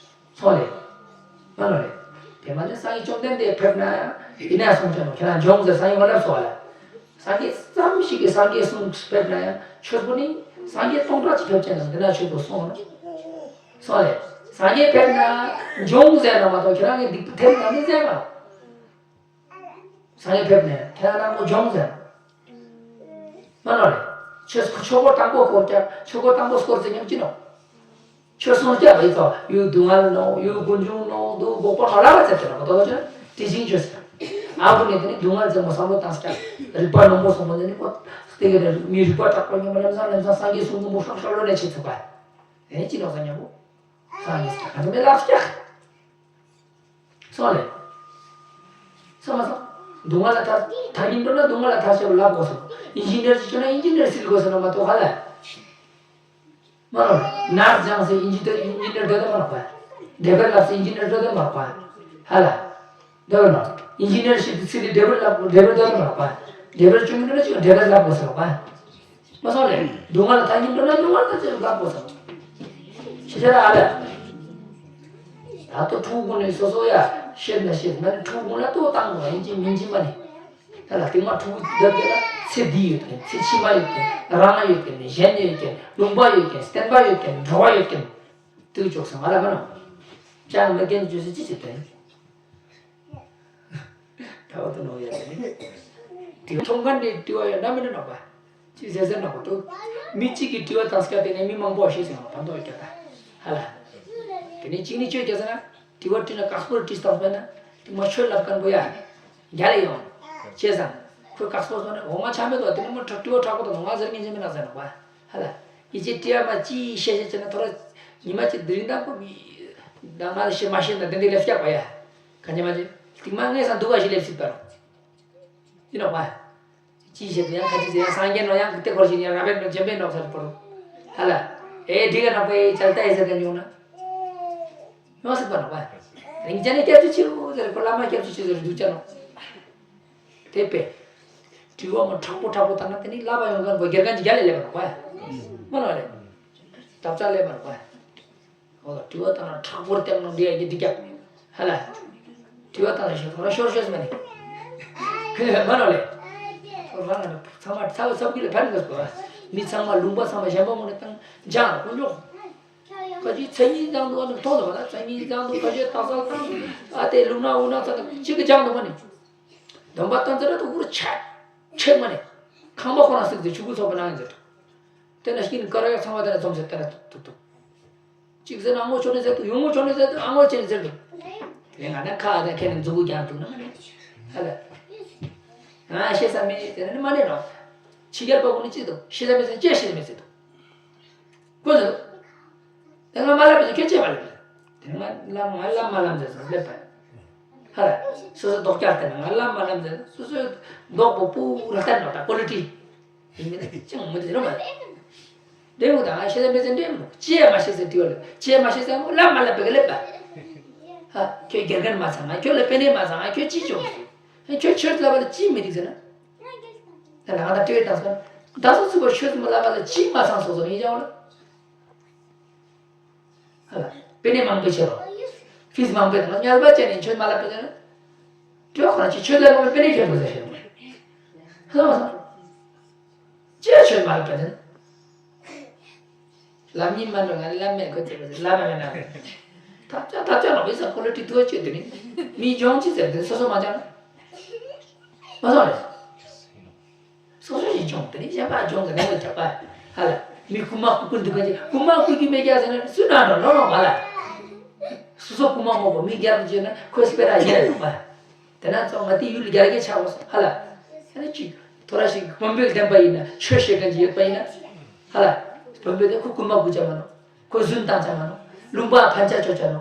སོང་རེད། མ་ནོ་རེད། དེ་མ་ནི་སངས་རྒྱས་བཅོམ་ལྡན་འདས་ཕེབས་ན་ཡང་ཡིན་ན་སོང་ཆ་ནོ་ཁྱེད་རང་འབྱུང་ཟེར་སངས་རྒྱས་མ་ལབ་སོ་བ་ལ། སངས་རྒྱས་ཙམ་ཞིག་གིས་སངས་རྒྱས་གསུང་ཕེབས་ན་ཡང་ཆོས་པོ་ནི་སངས་རྒྱས་སྟོང་ཕྲག་ཅིག་ཕེབས་ཅན་དང་དེ་ན་ཆོས་པོ་སོང་ནོ། སོང་རེད། སངས་རྒྱས་ཕེབས་ན་འབྱུང་ཟེར་ན་མ་གཏོགས་ཁྱེད་རང་གི་སྡིག་པ་ཐེབས་ན་ནི་ཟེར་མ་རོ། སངས་རྒྱས་ཕེབས་ནས་ཁྱེད་རང་རྣམས་ཀོ་སྦྱོང་ཟེར། མ་ནོར་རེད། ཆོས་ཆོས་འཁོར་དང་པོ་འཁོར་ཀྱང་ཆོས་འཁོར་དང་པོ་སྐོར་ཟེར་མཉམ་གཅིག་ནོ། ཆོས་གསུངས་ཀྱང་བའི་ཚོ་ཡུལ་སྡུག་བསྔལ་ནོ་ཡུལ་ཀུན་འབྱུང་ནོ་འདུག་འགོག་པ་ནོ་ལ་བ་ཚེ་ཏེ་ནོ་གོ་ཏོ་ཅོ་དེ་བཞིན་ཆོས་ཟེར། ཨ་བུ་ནི་དེ་ནི་སྡུག་བསྔལ་ཟེར་མོ་བསམ་བློ་བཏང་ས་ཀྱང་རིག་པ་རྣོན་པོ་སོང་མོ་ནི་ནི་ཀོ་སྟེ་གི་རེད་མི་རིག་པ་དྲག་པོ་ཉམས་པ་ལམ་སང་ལམ་སང་སངས་རྒྱས་གསུང་འབུམ་པོ་ཧྲག་ཧྲག་ལོ་ནས་ཆེ་ཚུགས་པ། དེ་ནི་ཅི་ནོ་ས་ཉམ་པོ། སངས་རྒྱས་ས་ག་ཚོད་མེད་ལ་བ་ཀྱག་སོང་ལེ། སོང་མ་སོང་། སྡུག་བསྔལ་ལ་ཐར། ཐར་སྙིང་འདོད་ན་སྡུག་བསྔལ་ལ་ཐར་ཤེས་པ་ལབ་དགོས་སོ། ཨིན་ཇི་ནེར་ཞིག་བྱུང་ན་ཨིན་ཇི་ནེར་སིལ་དགོས་སོ་ན་མ་གཏོགས་ཧ་ལ། མ་རོ། ནར་སྦྱངས་སེ་ཨིན་ཇི་ནེར་ཨིན་ཇི་ནེར་འདོད་དེ་མ་རོགས་པ། འདྲེ་བར་ལབ་སེ་ཨིན་ཇི་ནེར་འདོད་དེ་མ་རོགས་པ། ཧ་ལ། འདོད་ནོ། ཨིན་ཇི་ནེར་ཞིག་ཏུ་ཚིག་ལས་འདྲེ་བར་ལབ་འདྲེ་བར་འདོད་དེ་མ་རོགས་པ། འདྲེ་བར་བྱུང་མི་འདོད་ན་ཅིག་འདྲེ་བར་ལབ་དགོས་སོ་རོགས་པ། མ་སོང་ལེ། སྡུག་བསྔལ་ལ་ཐར་སྙིང་འདོད་ན་སྡུག་བསྔལ་ལ་ཐར་ཅེས་ལབ་དགོས་སམ། ཤེས་བྱ་ལ་ཨ་ལ། ད་ལྟ་ཕྲུ་གུ་ནས་སོ་སོ་ཡ་ཤེས་ན་ཤེས་མ་ནི་ཕྲུ་གུ་ལ་ལྟོས་བཏང་དགོས་ཡིན་གཅིག་མིན་གཅིག་མ་ནི། ད་ལ་སྟིང་མ་ཕྲུ་གུ་བསྡད་དེ་ལ་ཚེ་འདི་ཡོད་མཁན་ཚེ་ཕྱི་མ་ཡོད་མཁན་རང་ཡོད་མཁན་གཞན་ཡོད་མཁན་ལུང་པ་ཡོད་མཁན་བསྟན་པ་ཡོད་མཁན་འགྲོ་བ་ཡོད་མཁན་དུ་ཅོག་སོང་ང་ལ་མ་ནོ། ཅང་མི་རྒན་བཅོས་སུ་ཅི་བྱེད་དོན། ད་བར་དུ་ནོར་ཡ་དེ་ནི། དེ་ཐོང་མཁན་དེ་དྲི་བ་ཡོད་ན་མི་འདྲ་ནོག་པ། ཅི་ཟེར་ཟེར་ནོག་པ་འདུག་མི་གཅིག་གིས་དྲི་བ་བཏང་སྐབས་དེ་ནས་མི་མང་པོ་ཤེས་ཟིན་ནོག་ཕན་ཐོགས་ཀྱ་ད། ཧ་ལ། དེ་ནས་གཅིག་ནི་ཅོས་ཀྱ་ཟེར་ན། དྲི་བ་དྲིས་ན་དཀགས་པོར་དྲིས་བཏང་པས་ན། དེ་མ་ཆོས་ལབ་མཁན་པོ་ཡ། རྒྱ་ལས་ཡོང་། ཅེས་སམ། ཁོས་དཀགས་པོ་བཟོ་ནས་འོ་ང་ཆ་མེད་དོ་དེ་ནི་མོ་དྲི་བ་དྲག་པོ་དང་ང་ཟེར་ངེས་ཅན་མི་ནག་ཟེར་ནོག་པ། ཧ་ལ། ཡི་ཅེ་ཏྲི་ཡ་མ་ཅི་ཤེས་ཤེས་བྱས་ན་ཐོ་ར། ཉི་མ་ཅི་དེ་རིང་དང་པོ་མི། ད་ང་ལ་ཤེས་མ་ཤེས་ན་དེ་འདི་ལས་སྐྱག་པ་ཡ། ག་ཉི་མ་ཅི། སྟིང་མ་ངས་སང་འདུག་ག་ཞིག་ལས་སྲིད་པ་རོ། ཡིན་ནོག་པ། ཅི་བྱེད་དུ་ཡང་ཁ་ཅིག་ཡང་སངས་རྒྱས་ནོ་ཡང་གི་ཏེ་འཁོར་ཞིག་ཡང་ར་བས་ནོ་ཇེ་བས་ནོ་ཟེར་པོ་རོ། ཧ་ལ། ཨེ་འདི་ག་ནོག་པ་ཨེ་ཅལ་ཏ་ཨེ་ཟེར་ག་ཉུང་ན། ཡོང་སྲིད་པ་རེད་པ། རིན་ཆེན་ནས་སྐྱབས་ཆུ་ཆེའོ་ཟེར་ཁོ་བླ་མ་སྐྱབས་ཆུ་ཆེ་ཟེར་འདུག་ཅག་ནོ། དེ་པས། དྲི་བ་མོ་མཁྲེགས་པོ་མཁྲེགས་པོ་བཏང་ན་དེ་ནི་བསླབ་པ་ཡོང་མཁན་པོ་དགེ་རྒན་གྱི་རྒྱ་ལས་སླེབས་པ་རེད་པ། མ་ལ་རེད། གྲྭ་ཆ་སླེབས་པ་རེད་པ། འོ་དྲི་བ་བཏང་ན་མཁྲེགས་པོར་བཏང་ནོ་འདི་ཡ་གི་འདི་རྒྱབ། ཧ་ལ། དྲི་བ་བཏང་ན་ཤོར་ཤོར་ཤོར་ཤོར་མ་ནི། མ་ལ་རེད། ཁོ་རང་ང་ཚང་མ་ཚ་བ་ཚབ་ཀྱི་ལ་ཕན་གི་སོ། མི་ཚང་མ་ལུང་པ་ཚང་མ་གཞན་པ་མོ་ནས་བཏང་འཇང་དཀོན་མཆོག་ཁ་ཅིག་མཚན་ཉིད་བཟང་འདུག་ཨ་ནི་མཐོང་ལ་བ་ན་མཚན་ཉིད་བཟང་འདུག་ཁ་ཅིག་སྟག་ཚང་བཏང་ཨ་དེ་ལུག་ནག་འུ་ནག་ཚ་ན་གཅིག་གི་ལྗང་འདུག་མ་ནི། སྡོམ་པ་བཏང་ཚར་ལ་དུ་གུར་ཆད་ཆད་མ་ནི། ཁང་པ་ཁོ་རང་སྲེག་ཚེ་ཆུ་བུ་ཚོགས་པ་ནང་ཡིན་ཟེར་དུ། དེ་ན་ཤིན་ཀ་ར་ཡ་ཚང་བ་དེ་ན་འཛོམས་ཟེར་དེ་ན་ཐུག་ཐུག་གཅིག་ཟེར་ན་ཨ་མོ་ཆོ་ནི་ཟེར་དུ་ཡུ་མོ་ཆོ་ནི་ཟེར་དུ་ཨ་མོ་ཆེ་ནི་ཟེར་དུ། དེ་ང་ན་ཁ་ཨ་དེ་ཁེ་ནི་མཛུ་གུ་རྒྱང་ཐུག་ན་མ་ནི། ཧ་ལ། ང་ཤེས་ས་མེད་དེ་ན་ནི་མ་ནི་རོ། ཕྱི་རྒྱལ་པ་གུ་ནི་གཅིག་དུ་ཤེས་ས་མེད་ཟེར་ཅེས་ཤེས་ས་མེད་ཟེར་དུ། ཀུན་ཟེར། དེ་སྔ་མ་ལབ་པའི་ཁྱོད་ཅེས་མ་ལབ་པས། དེ་སྔ་ལབ་ང་ལབ་མ་ལབ་ཟེར་སོང་སླེབས་པ། ཧ་ལ། སོ་སོ་ལྡོག་རྒྱག་དེ་ན་ང་ལབ་མ་ལབ་ཟེར་སོ་སོའི་ལྡོག་པོ་པུ་ར་ལྟར་ནོ་ད་ཀོ་ལི་ཊི། ཡིན་མིན་ན་ཅང་མི་དེ་རོ་མ། འདྲེ་མོ་དང་ང་ཤེས་ས་མེད་ཟེར་འདྲེ་མོ་ཅེས་མ་ཤེས་ཟེར་དུས་ལ་ཅེས་མ་ཤེས་ཟེར་ལབ་མ་ལབ་པའི་སླེབས་པ། ཧ་ཁྱོད་དགེ་རྒན་མ་ཚང་ང་ཁྱོད་ལ་པེ་ནེ་མ་ཚང་ང་ཁྱོད་ཅི་བྱུང་། ཁྱོད་ཆོས་ལབ་པ་ལ་ཅི་མི་འགྲིག་ཟེར་ན། ད་ང་ད་ལྟ་བལྟས་དང་སོང་། ད་སོ་སོ་བ་ཆོས་མི་ལབ་པ་ལ་ཅི་མ་ཚང་སོ་སོ་ཡིན་ཀྱང་ལ། ཧ་ལ། པེ་ནེ་མང་པོ་བྱེད་རོགས། ཕིས་མང་པོ་དང་ཉར་པ་བྱས་ནས་ཆོས་མ་ལབ་པ་ཟེར་ན། དྲི་བ་ཁོ་ན་ཅི་ཆོས་ལབ་པ་པེ་ནེ་ཁྱོད་དགོས་ཟེར་ཞེས་མ། ཧ་ལ་མ་སོང་། ཅི་ཆོས་མ་ལབ་པ་ཟེར་ན། ལམ་ཉིན་མ་འགྲོ་ང་ལམ་མེད་ཁོ་ཚེ་ཁོ་ཚེ་ལམ་མེད་ན། ཐབས་ཆག་ཐབས་ཆག་ནོ་བི་ས་ཁོ་ལ་ཏི་ཐུ་ཅི་དེ་ནི། མི་སྦྱོང་ཅི་ཟེར་དེ་སོ་སོ་མ་ཆག་ན། མ་སོང་རེད། སོ་སོ་ཞིག་སྦྱོང་དེ་ནི་གཞན་པ་སྦྱོང་གི་ནང་ལ་ཆག་པ། ཧ་ལ། མི་རྐུ་མ་རྐུ་རྐུ་འདུག་ག་ཅི་རྐུ་མ་རྐུ་རྒྱུ་མེད་ཀྱག་ཟེར་ན་སུ་ན་འགྲོ་ནོ་ནོ་མ་ལ། སོ་སོ་རྐུ་མ་མོ་གོ་མི་རྒྱལ་པོ་བྱས་ན་ཁོས་སྤེ་ར་ཡར་འགྲོ་པ། དེ་ན་ཚོ་ང་དེ་ཡུལ་རྒྱལ་གྱི་ཆག་པ་སོང་ཧ་ལ། ཨ་ནི་ཅིག་ཐོ་ར་ཞིག་བོན་པོའི་བསྟན་པ་ཡིན་ན་ཆོས་བཤད་མཁན་ཅིག་ཡོད་པ་ཡིན་ན། ཧ་ལ། བོན་པོའི་དེ་ཁོ་རྐུན་མ་རྐུ་ཅག་མ་ནོ། ཁོ་རྫུན་བཏང་ཅག་མ་ནོ། ལུང་པ་ཕན་ཆད་ཅོ་ཅག་ནོ།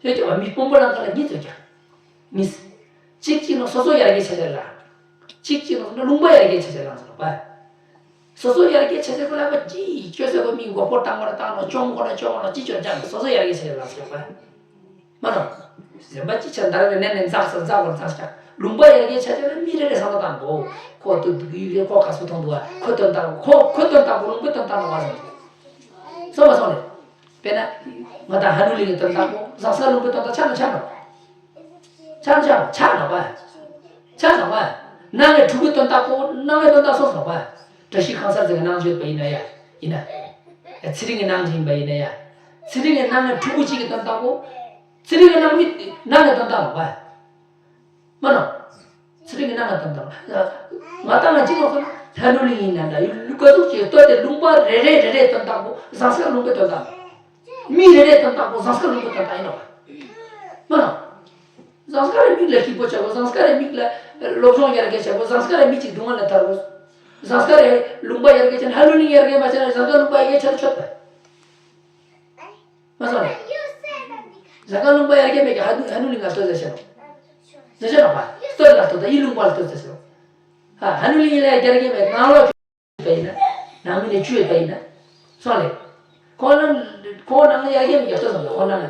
ཡོད་ཀྱང་མི་དཔོན་པོ་རང་ཁ་ལ་གཉིས་ཚོད་ཀྱང་། གཉིས། གཅིག་གཅིག་ནོ་སོ་སོ་ཡར་རྒྱས་ཆ་ཆ་ལ། གཅིག་གཅིག་ནོ་ལུང་པ་ཡར་རྒྱས་ཆ་ཆ་ལ་ཟེར་བ། སོ་སོ་ཡར་རྒྱས་ཆ་ཆ་ཁོ་ལ་བ་ཅི་ཅོ་ཟེར་བ་མི་མགོ་སྐོར་བཏང་བ་ན་བཏང་ནོ་ཅོང་ཁོ་ན་ཅོང་ནོ་ཅི་ཅོ་ཅང་སོ་སོ་ཡར་རྒྱས་ཆ་ཆ་ལ་ཟེར་བ། མ་རོ། གཞན་པ་ཅི་ཆ་འདར་བའི་ནས་ནས་འཛག་ས་འཛག་པར་འཛག་ཆ། ལུང་པ་ཡར་རྒྱས་ཆ་ཆ་ལ་མི་རེ་རེ་བསམ་བློ་བཏང་དགོ། ཁོ་ཏུ་དུ་ཡུལ་རེ་ཁོ་ག་སུ་མཐོང་འདུག་བ་ཁོ་དོན་དག་ཁོ་ཁོ་དོན་དག་པོ་ལུང་པའི་དོན་དག་ལ་བ་ཟེར། སོང་བ་སོང་རེད། དཔེར་ན། ང་དང་ཧ་ནུ་ལི་ཡི་དོན་དག་པོ་ཟང་ས་ལུང་པའི་དོན་དག་ཆ་ན་ཆ་ན། ཆ་ན་ཆ་ན་ཆ་ན་བ། ཆ་ན་བ། ནང་གི་ཕྲུ་གུའི་དོན་དག་པོ་ནང་གི་དོན་དག་སོང་སོང་བ། བཀྲ་ཤིས་ཁང་གསར་ཟེར་གི་ནང་བརྗོད་པ་ཡིན་ན་ཡ། ཡིན་ན། ཚེ་རིང་གི་ནང་བཞིན་པ་ཡིན་ན་ཡ། ཚེ་རིང་གི་ནང་གི་ཕྲུ་གུ་གཅིག་གི་དོན་དག་པོ། ཚེ་རིང་གི་ནང་མི་ནང་གི་དོན་དག་པོ་བ། མ་ནོ། ཚེ་རིང་གི་ནང་ང་དོན་དག་ང་ཏང་ང་ཅི་ལོག་སོང་ལྷ་ནུ་ལི་ཡིན་ན་འདྲ་ཡུལ་ལུ་ག་ཟུག་ཅིག་ལྟོས་ཏེ་ལུང་པ་རེ་རེ་རེ་རེ་དོན་དག་པོ་ཟངས་དཀར་ལུང་པའི་དོན་དག་མི་རེ་རེ་དོན་དག་པོ་ཟངས་དཀར་ལུང་པའི་དོན་དག་ཡིན་ནོ། མ་ནོ། ཟངས་དཀར་རེ་མིག་ལ་སྐྱིད་པོ་བྱ་དགོས། ཟངས་དཀར་རེ་མིག་ལ་སློབ་སྦྱོང་ཡར་རྒྱས་བྱ་དགོས། ཟངས་དཀར་རེ་མིག་ཅིག་སྡུག་བསྔལ་ལ་ཐར་དགོས། ཟངས་དཀར་རེ་ལུང་པ་ཡར་རྒྱས་བྱ་ན་ལྷ་ནུ་ལི་ཡར་རྒྱས་མ་བྱ་ན་ཟངས་དཀར་ལུང་པ་ཡར་རྒྱས་བྱ་ཆོག་པ། མ་སོང་ལེ། ཟངས་དཀར་ལུང་པ་ཡར་རྒྱས་མེད་ཀྱི་ཧ་ནུ་ཧ་ནུ་ལི་ང་ལྟོས་ཟེར་ཤེས་རོགས། ཟེར་ཤེས་རོགས་པ། ལྟོས་ལ་ལྟོས་ད་ཡི་ལུང་པ་ལ་ལྟོས་ཟེར་ཤེས་རོགས། ཧ་ཧ་ནུ་ལི་ཡི་ལ་ཡར་རྒྱས་མེད་ནང་ལོགས་ཡོད་པ་ཡིན་ན། ནང་མི་ནས་བཅུ་ཡོད་པ་ཡིན་ན། སོང་ལེ། ཁོང་ནང་ཁོང་ནང་ལ་ཡར་རྒྱས་མེད་ཀྱི་ལྟོས་ཟེར་ཁོང་ནང་ལ།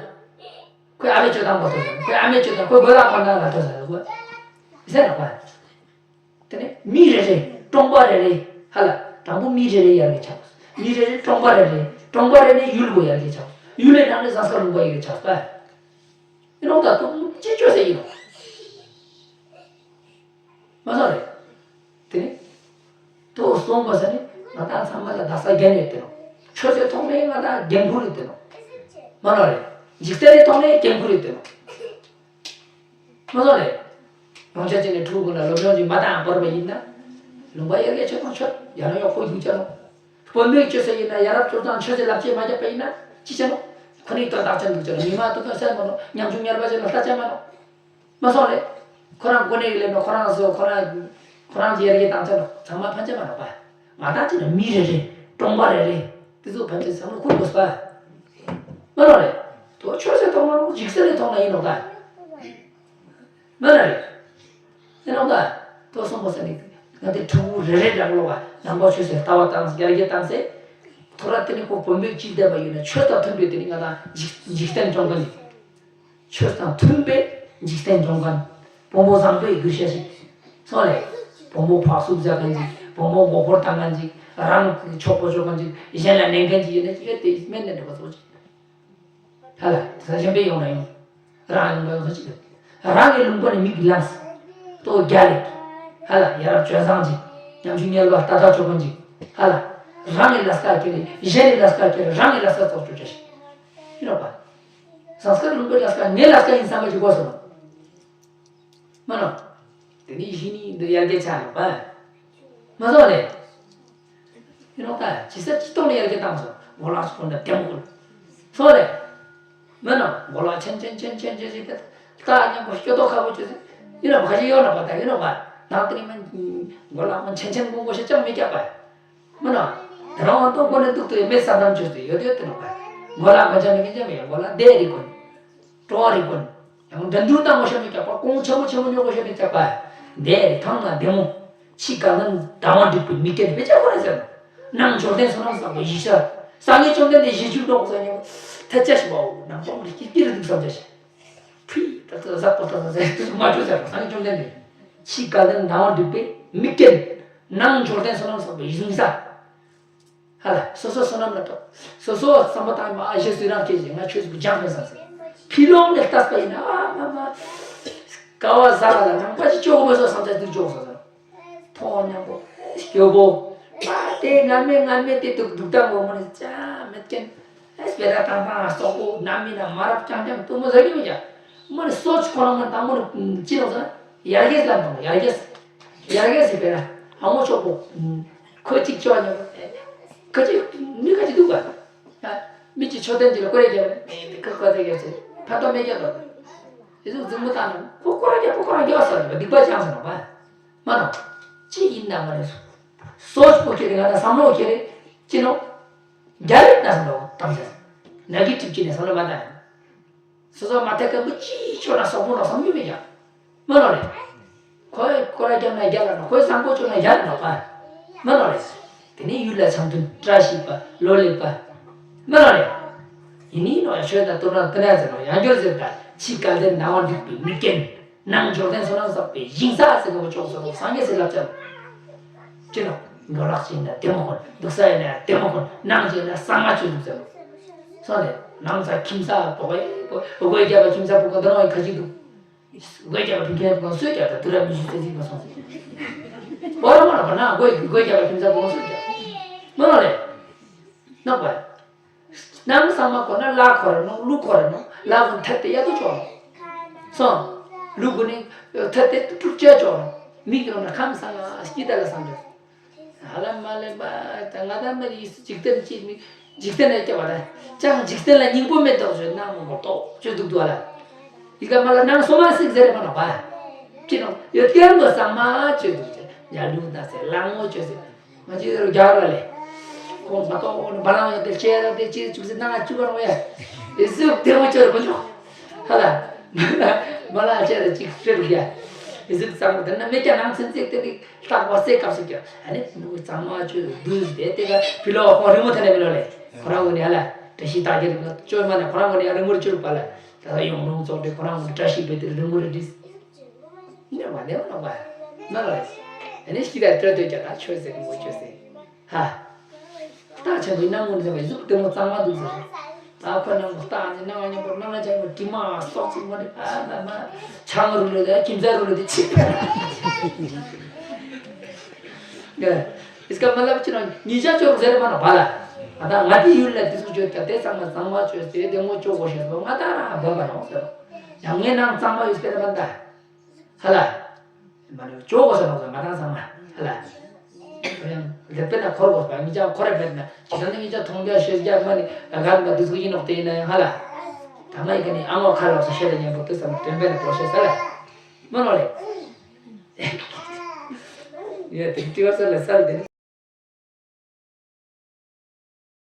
ཁོས་ཨ་མའི་སྤྱོད་སྟངས་པ་ལྟོས་ཟེར་ཁོས་ཨ་མའི་སྤྱོད་སྟངས་ཁོས་དགོས་ལ་ཁོང་ནང་ལ་ལྟོས་ཟེར་ཁོ། ཟེར་རོགས་པ། དེ་ནས་མི་རེ་རེ་གྲོང་པ་རེ་རེ་ཧ་ལ་དང་པོ་མི་རེ་རེ་ཡར་རྒྱས་ཆགས། མི་རེ་རེ་གྲོང་པ་རེ་རེ་གྲོང་པ་རེ་རེ་ཡུལ་གོ་ཡར་རྒྱས་ཆགས། ཡུལ་ལས་ནང་ནས་ཟངས་དཀར་ལུང་པ་ཡར་རྒྱས་ཆགས་པ། ཡིན་ནོ་ད་དུང་ཅི་བཅོས་ཟེར་ཡིན་ནོ། མ་སོང་རེད། དེ་ནས་ཏོ་གསུངས་པ་ཟེར་ནས་ང་ད་ཚང་མ་ལ་ད་ས་རྒྱན་ཡོད་དེ་ནོ། ཆོས་ཟེར་ཐོག་ནས་ང་ད་རྒྱན་ཁུར་ཡོད་དེ་ནོ། མ་ནོ་རེད། འཇིག་རྟེན་རེ་ཐོག་ནས་རྒྱན་ཁུར་ཡོད་དེ་ནོ། མ་སོང་ལེ། རང་ཅག་ཅིག་ནས་ཕྲུ་གུ་ལ་སློབ་སྦྱོང་ཅིག་མ་བཏང་བར་བ་ཡིན་ན། ལུང་པ་ཡར་རྒྱས་ཆེ་ཐང་ཆོད་ཡང་ན་ཡོག་པོ་ཡུག་ཅག་ནོ། དཔོན་པོའི་སྤྱོད་ས་ཡིན་ན་ཡ་རབས་སྤྱོད་སྟངས་ཆོས་ཀྱི་ལབ་ཅེས་མ་རྒྱབ་པ་ཡིན་ན་ཅི་བྱ་ནོ། ཁོ་ནི་དོན་དག་ཅན་འདུག་ཅག་ནོ་མི་མ་དོན་དག་སེམས་མ་ནོ་ཉམ་ཆུང་ཉར་པ་ཅན་ལ་ལྟ་ཅག་མ་ནོ། མ་སོང་ལེ། ཁོ་རང་གོ་གནས་ཡོད་ལེ་ནོ་ཁོ་རང་སོ་ཁོ་རང་ཁོ་རང་གི་ཡར་རྒྱས་བཏང་ཅག་ནོ་ཚང་མ་ཕན་ཅག་མ་ནོ་པ། ང་དང་ཅི་ནོ་མི་རེ་རེ་གྲོང་པ་རེ་རེ་དེ་ཚོ་ཕན་ཅག་བསམ་བློ་འཁོར་དགོས་པ། མ་ནོ་ལེ། དོ་ཆོས་ཟེར་ཐོག་མ་ནོ་འཇིག་རྟེན་ལས་ཐོག་ན་ཡིན་ནོ་ད། མ་ན་རེད། ཨེ་ནོ་ད། ཏོ་སོང་པོ་ས་ནི། ང་དེ་ཕྲུ་གུ་རེ་རེ་རང་ལོ་བ་ནང་པ་ཆོས་སུ་ལྟ་བ་བཏང་ཡར་རྒྱས་བཏང་སེ། ཐོ་ར་དེ་ནི་ཁོ་བོན་པོའི་སྤྱི་བསྡད་པ་ཡོད་ན་ཆོས་དང་མཐུན་པའི་དེ་ནི་ང་དང་འཇིག་འཇིག་རྟེན་སྐྱོང་མཁན་ནི། ཆོས་དང་མཐུན་པའི་འཇིག་རྟེན་སྐྱོང་མཁན། བུ་མོ་བཟང་པོའི་གུས་ཞབས་ཤིག་སོང་ལས། བུ་མོ་ཕག་སུག་བཟའ་མཁན་ཅིག་བུ་མོ་མགོ་སྐོར་བཏང་མཁན་ཅིག་རང་གི་ཆོག་པོ་ཆོག་མཁན་ཅིག་གཞན་ལ་ལེན་མཁན་ཅིག་ཡོད་ན་ཅིག་ཡོད་དེ་སྨན་ནས་འགྲོ་བ་ཚོ་ཅིག་ཧ་ལ། དེ་ཚོ་གཞན་པའི་ཡོང་ན་ཡོང་། རང་ལུང་པ་ཡོང་ས་ཅིག་ཡོད། རང་གི་ལུང་པ་ནས་མིག་ལངས། ལྟོ་རྒྱ་ལས། ཧ་ལ། ཡར་སྤྱོད་བཟང་ཅིག་ཉམ་ཆུང་དམྱལ་བ་ལྟ་ལྟ་ཆོག་མཁན་ཅིག་ཧ་ལ། རང་གི་ལས་ཀ་ཁྱེར། གཞན་གྱི་ལས་ཀ་ཁྱེར། རང་གི་ལས་ཀ་ཙོག་ཆོག་ཆ་ཞིག་ཡིན་ནོ་པ། ཟངས་དཀར་ལུང་པའི་ལས་ཀ་ངའི་ལས་ཀ་ཡིན་བསམ་པ་ཅིག་དགོས་སོང་། མ་ནོ། དེ་ནི་གཞི་ནི་འདི་ཡར་རྒྱས་ཆགས་ནོ་པ། མ་སོང་ལེ། ཡིན་ནོ་ད་ཇི་ས་ཅི་ཐོག་ལ་ཡར་རྒྱས་བཏང་སོང་། མགོ་ལག་སོང་ན་བདེ་མོ་ཀུན། སོང་ལེ། མ་ནོ་མགོ་ལག་ཆེན་ཆེན་ཆེན་ཆེན་ཆེན་ཞིག་ད་ད་མཉམ་པོ་སྐྱོ་ཏོག་ཁ་པོ་བྱོས་སོང་། ཡིན་ནོ་ཁ་ཞིག་ཡོད་ནོ་པ། ད་ཡིན་ནོ་པ། ནང་དེ་ནི་མ་མགོ་ལག་མ་ཆེན་ཆེན་མང་པོ་ཞིག་ཅང་མི་རྒྱབ་པ། མ་ནོ། དེ་རང་དབང་ཏོག་སྒོ་ནས་འདུག་ཏུ་ཡོད་མེད་ས་ནམ་བྱོས་སོང་། ཡོད་ཡོད་དེ་ནོ་པ། མགོ་ལག་མ་ཆེན་མི་ཆེན་མི་ཡོད། མགོ་ལག་བདེ་རིག་ཀུན། སྤྲོ་བ་རིག་ཀུན། ཡང་འགྲན་བསྡུར་བཏང་དགོས་ཤ་མི་རྒྱག་པ། གོང་ཆེན་པོ་ཆེན་པོ་ཉོ་དགོས་ཤ་མི་རྒྱག་པ། བདེ་ཐང་ན་བདེ་མོ། ཕྱི་དགའ་ལྡན་ཟླ་བ་འགྲིག་པའི་མི་སྐད་དེ་བེད་སྤྱད་ཁོ་ར་ཟེར། ནང་འབྱོར་ལྡན་བསོད་ནམས་བསགས་པའི་གཞི་ཆགས། སངས་རྒྱས་བཅོམ་ལྡན་འདས་གཞི་བཅུ་འགྲོ་དགོས་ས་ཉོ། ཐད་ཅ་ཞིག་པའོ། ནང་པོ་མི་སྐྱིད་སྐྱིད་རུ་འདུག་བསམ་ཅ་ཞིག་ཕི་ད་ད་ཟག་པོ་ད་ད་ཟག་དུས་མ་བཅུ་ཟེར། སངས་རྒྱས་བཅོམ་ལྡན་འདས། ཕྱི་དགའ་ལྡན་ཟླ་བ་འགྲིག་པའི་མི་སྐད། ནང་འབྱོར་ལྡན་བསོད་ནམས་བསགས་པའི་གཞི་ཆགས། ཧ་ལ། སོ་སོ་བསོད་ནམས་ལ་སྤྲོ། སོ་སོ་བསམ་པ་བཏང་མ་ཨ་ཞེ་སུ་རང་སྐྱེས་ཀྱི་ང་ཆོས་སུ་སྦྱངས་མེད་བསམ་སེ། ཕི་ལོག་ནས་ལྟ་ས་ཡིན་ན་ཨ་མ་མ། ཀ་བ་ཟ་ལ་ལ་ནང་པ་ཞིག་སྐྱོ་མེད་སོ་བསམ་ཚད་དུ་འཇོག་སོ་སོ། ཐོག་ཉམ་པོ། སྐྱོ་པོ། ཨ་དེ་ངར་མེད་ངར་མེད་དེ་འདུག་འདུག་སྟངས་གོ་མོ་ནི་ཅང་མེད་ཀྱང་། ཨེ་སྤེ་ར་དང་པ་སོག་པོ་ནམ་མི་ན་མ་རབས་ཀྱང་ཀྱང་ཏུ་མོ་ཟ་གི་མི་ཀྱང་། མོ་ནི་སོ་ཆུ་ཁོ་རང་མོ་ནི་དང་མོ་ནི་ཅི་ལོག་ཟ་ན་ཡར་རྒྱས་ལ་འདུག་ཡར་རྒྱས། ཡར་རྒྱས་སི་སྤེ་ར་ཨ་མོ་ཆོག་པོ། ཁོ་གཅིག་ཅོག་ཉོ། ཁོ་གཅིག་མི་ཁ་ཅིག་འདུག་ག་མི་གཅིག་མཆོད་རྟེན་གཅིག་ལ་སྐོར་རེ་རྒྱབ་ནས་ཁོ་ཁོ་ཚེ་རྒྱབ་ཚེ་ཕ་ཏོ་མེ་རྒྱབ་དོ། དེ་ཚོ་འཛིང་མོ་བཏང་ནས་ཁོ་ཁོ་རང་རྒྱབ་ཁོ་ཁོ་རང་རྒྱབ་ཟེར་ནས་སྡིག་པ་བཅངས་ཟེར་ནས་པ། མ་ན། ཅི་ཡིན་ན་མ་རེད། སོ་སོ་ཁྱེར་རེ་ང་ད་བསམ་བློ་ཁྱེར་རེ་ཅི་ནོ། རྒྱ་རིགས་ན་བསམ་བློ་བཏང་ཟེར། ན་གི་ཁྲིབ་ཅི་ནས་བསམ་བློ་མ་བཏང་ཡང་། སོ་སོ་མ་ཐད་ཀ་མི་ཅིའི་ཆོ་ན་སོག་པོ་ནོ་བསམ་རྒྱུ་མེད་ཀྱང་། མ་ནོ་རེད། ཁོས་ཁོ་ར་རྒྱབ་ན་རྒྱ་ལ་ནོ། ཁོས་བཟང་པོ་བཅོ་ན་རྒྱ་ལ་ནོ་པ། མ་ནོ་རེད། དེ་ནི་ཡུལ་ལ་འཆམ་མཐུན་བཀྲ་ཤིས་པ་ལོ་ལེགས་པ། མ་ནོ་རེད། ཡིན་ནི་ནོ་ཡ་ཆོས་དང་སྟོབས་རང་ཏི་ན་ཟེར་ནོ་ཡང་འགྱུར་ཟེར་ད་ཕྱི་དགའ་ལྡན་ནང་བ་འགྲིག་པའི་མི་རྒན། ནང་འབྱོར་ལྡན་བསོད་ནམས་བསགས་པའི་ཞིང་ས་ཟེར་ནོ་ཅོག་ཟེར་ནོ་སངས་རྒྱས་སི་བསླབ་བྱ། ཅི་ནོ། འགྲོ་ལག་ཅིག་ན་བདེ་མོ་ཁོན། འདུག་ས་ཡིན་ན་བདེ་མོ་ཁོན། ནང་ཅིག་ན་གསང་སྔགས་ཅིག་འདུག་ཟེར་ནོ། སོང་ནས་ནང་ཚ་ཁྱིམ་ས་བོ་གའི་བོ་གོས་རྒྱབ་པ་ཁྱིམ་ས་བོ་ག་འདི་རང་ཁ་ཅིག་འདུག་གོས་རྒྱབ་པ་ཕིང་ཁན་བོ་ག་སོས་རྒྱབ་ད་དུ་ར་མི་ཞུ་ཚེ་ཚིག་མ་སོང་ཟེར། བོ་ར་མ་ར་བ་ན་གོས་གོས་རྒྱབ་པ་ཁྱིམ་ས་བོ་ག་སོས་རྒྱབ། མ་ལ་ལས། ནག་པ། ནང་ཚང་མ་ཁོ་ན་ལ་ཁོ་ར་ནོ་ལུ་ཁོ་ར་ནོ་ལ་ཁོ་ཐད་དེ་ཡ་དོ་ཆོག་ནོ། སོང་། ལུ་གུ་ནི་ཐད་དེ་དཀྲུག་ཅ་ཆོག་ནོ། མིག་ཡོང་ན་ཁམས་སང་ང་སྐྱིད་ད་ལ་སང་ཆོག་ཧ་ལམ་མ་ལེན་པ་ད་ང་ད་མ་རི་འཇིག་རྟེན་གྱི་མི་འཇིག་རྟེན་ལ་སྐྱབས་པ་ད་ཅང་འཇིག་རྟེན་ལ་སྙིང་པོ་མེད་དོག་ཆོད་ནང་མོ་གོ་ཏོག་ཆོད་འདུག་ཏུ་བ་ལ། ཡི་ག་མ་ལ་ནང་སོ་མ་སིག་ཟེར་མ་ནོ་པ། ཅི་ནོ་ཡོད་ཀྱང་དོ་སང་མ་ཆོད་འདུག་ཅེ་ཡ་ལུ་ད་ཟེར་ལང་མོ་ཆོད་ཟེར། ང་ཅི་རུ་རྒྱག་ར་ལེ། ཁོང་མ་གཏོགས་ཁོང་ནི་བ་ལང་ཡོད་དེ་ཅེ་ར་དེ་ཅི་ཅུག་ཟེར་ནང་ཅུག་ར་ཡ། ཨེ་ཟུག་དེ་མོ་ཆོད་མ་ཆོག་ཧ་ལ། མ་ལ་ཅེ་ར་ཅིག་ཤེར་རུ་ཡ། ཨེ་ཟུག་ཙང་དེ་ན་མེ་ཀྱ་ནང་ཚན་ཚིག་དེ་ནི་ལྟག་པ་སེ་སྐབས་སུ་ཀྱ། ཨ་ནི་ནུ་གཙང་མ་ཆོད་དུས་དེ་དེ་ག་ཕི་ལོ་ཁོང་རི་མོ་ཐ་ནེ་མི་ལོ་ལེ། ཁོ་རང་ངོ་ནི་ཨ་ལ་བཀྲ་ཤིས་རྟགས་བརྒྱད་རི་མོ་ཆོད་མ་ནེ་ཁོ་རང་ངོ་ནི་ཨ་རི་མོ་རི་ཆོད་པ་ལ། ད་ཡོང་རུང་ཚོགས་དེ་ཁོ་རང་ངོ་ནི་བཀྲ་ཤིས་པའི་དེ་རི་མོ་རི་འདྲིས། ཉམས་པ་ནས་མ་ནོག་པ། ན་རེ། ཨ་ནི་ཤི་ད་སྤྲོད་དོད་ཀྱང་ད་ཆོས་ཟེར་གི་མོ་ཆོས་ཟེར། ཧ། རྟགས་ཆེན་པོའི་སྣང་ངོ་འཛིན་པའི་གཟུགས་དེ་མོ་གཙང་མ་འདུག་ཟེར། ད་ཁོ་ནང་གི་རྟགས་ནི་སྣང་བ་མཉམ་པོ་སྣང་བ་ཅན་གྱི་དྲི་མ་སོགས་ཚིག་མ་རེད་ཨ་མ་མ། ཆང་རུ་ལོས་དེ་ཁྱིམ་ཚང་རུ་ལོས་དེ་ཆིག་པ། ཨིས་ཀ་མ་ལབ་ཅི་ནོ་ཉིས་ཆ་ཅོག་ཟེར་མ་ནོག་པ་ལ། ང་ད་ང་དེ་ཡུལ་ལ་དེ་ཟུག་བརྗོད་ཀྱང་དེ་ཚང་མ་གཙང་མ་བཅོས་ཏེ་དེ་མོ་ཅོག་གོ་ཤེས་སོ་ང་ད་རང་བབ་པ་ནོག་ཟེར། ཡང་ངའི་ནང་གཙང་མ་ཡོད་སྤེལ་མ་ད། ཧ་ལ། མ་ནི་ཇོ་གོ་ས་ནོ་ས་མ་ཏང་ས་མ་ཧ་ལ། ཡང་ལེ་པེ་ན་འཁོར་གོ་ས་ངི་ཅག་འཁོར་རེ་མེད་ན་ཇི་ལྟར་ནི་ངི་ཅག་མཐོང་རྒྱ་ཤེས་རྒྱ་མ་ནི་ད་ག་མ་དུ་ཚུགས་ཡིན་ནོག་དེ་ཡིན་ན་ཡང་ཧ་ལ། ད་ང་ཡི་ག་ནི་ཨ་ངོ་ཁ་ལོག་ས་ཤེས་ལ་ཉན་པོ་དུ་ས་མ་དོན་པེ་ན་གོ་ཤེས་ས་ལ། མ་ནོ་ལེ། ཡ་དེ་ཏི་བ་ས་ལ་ས་ལ་དེ་ནི།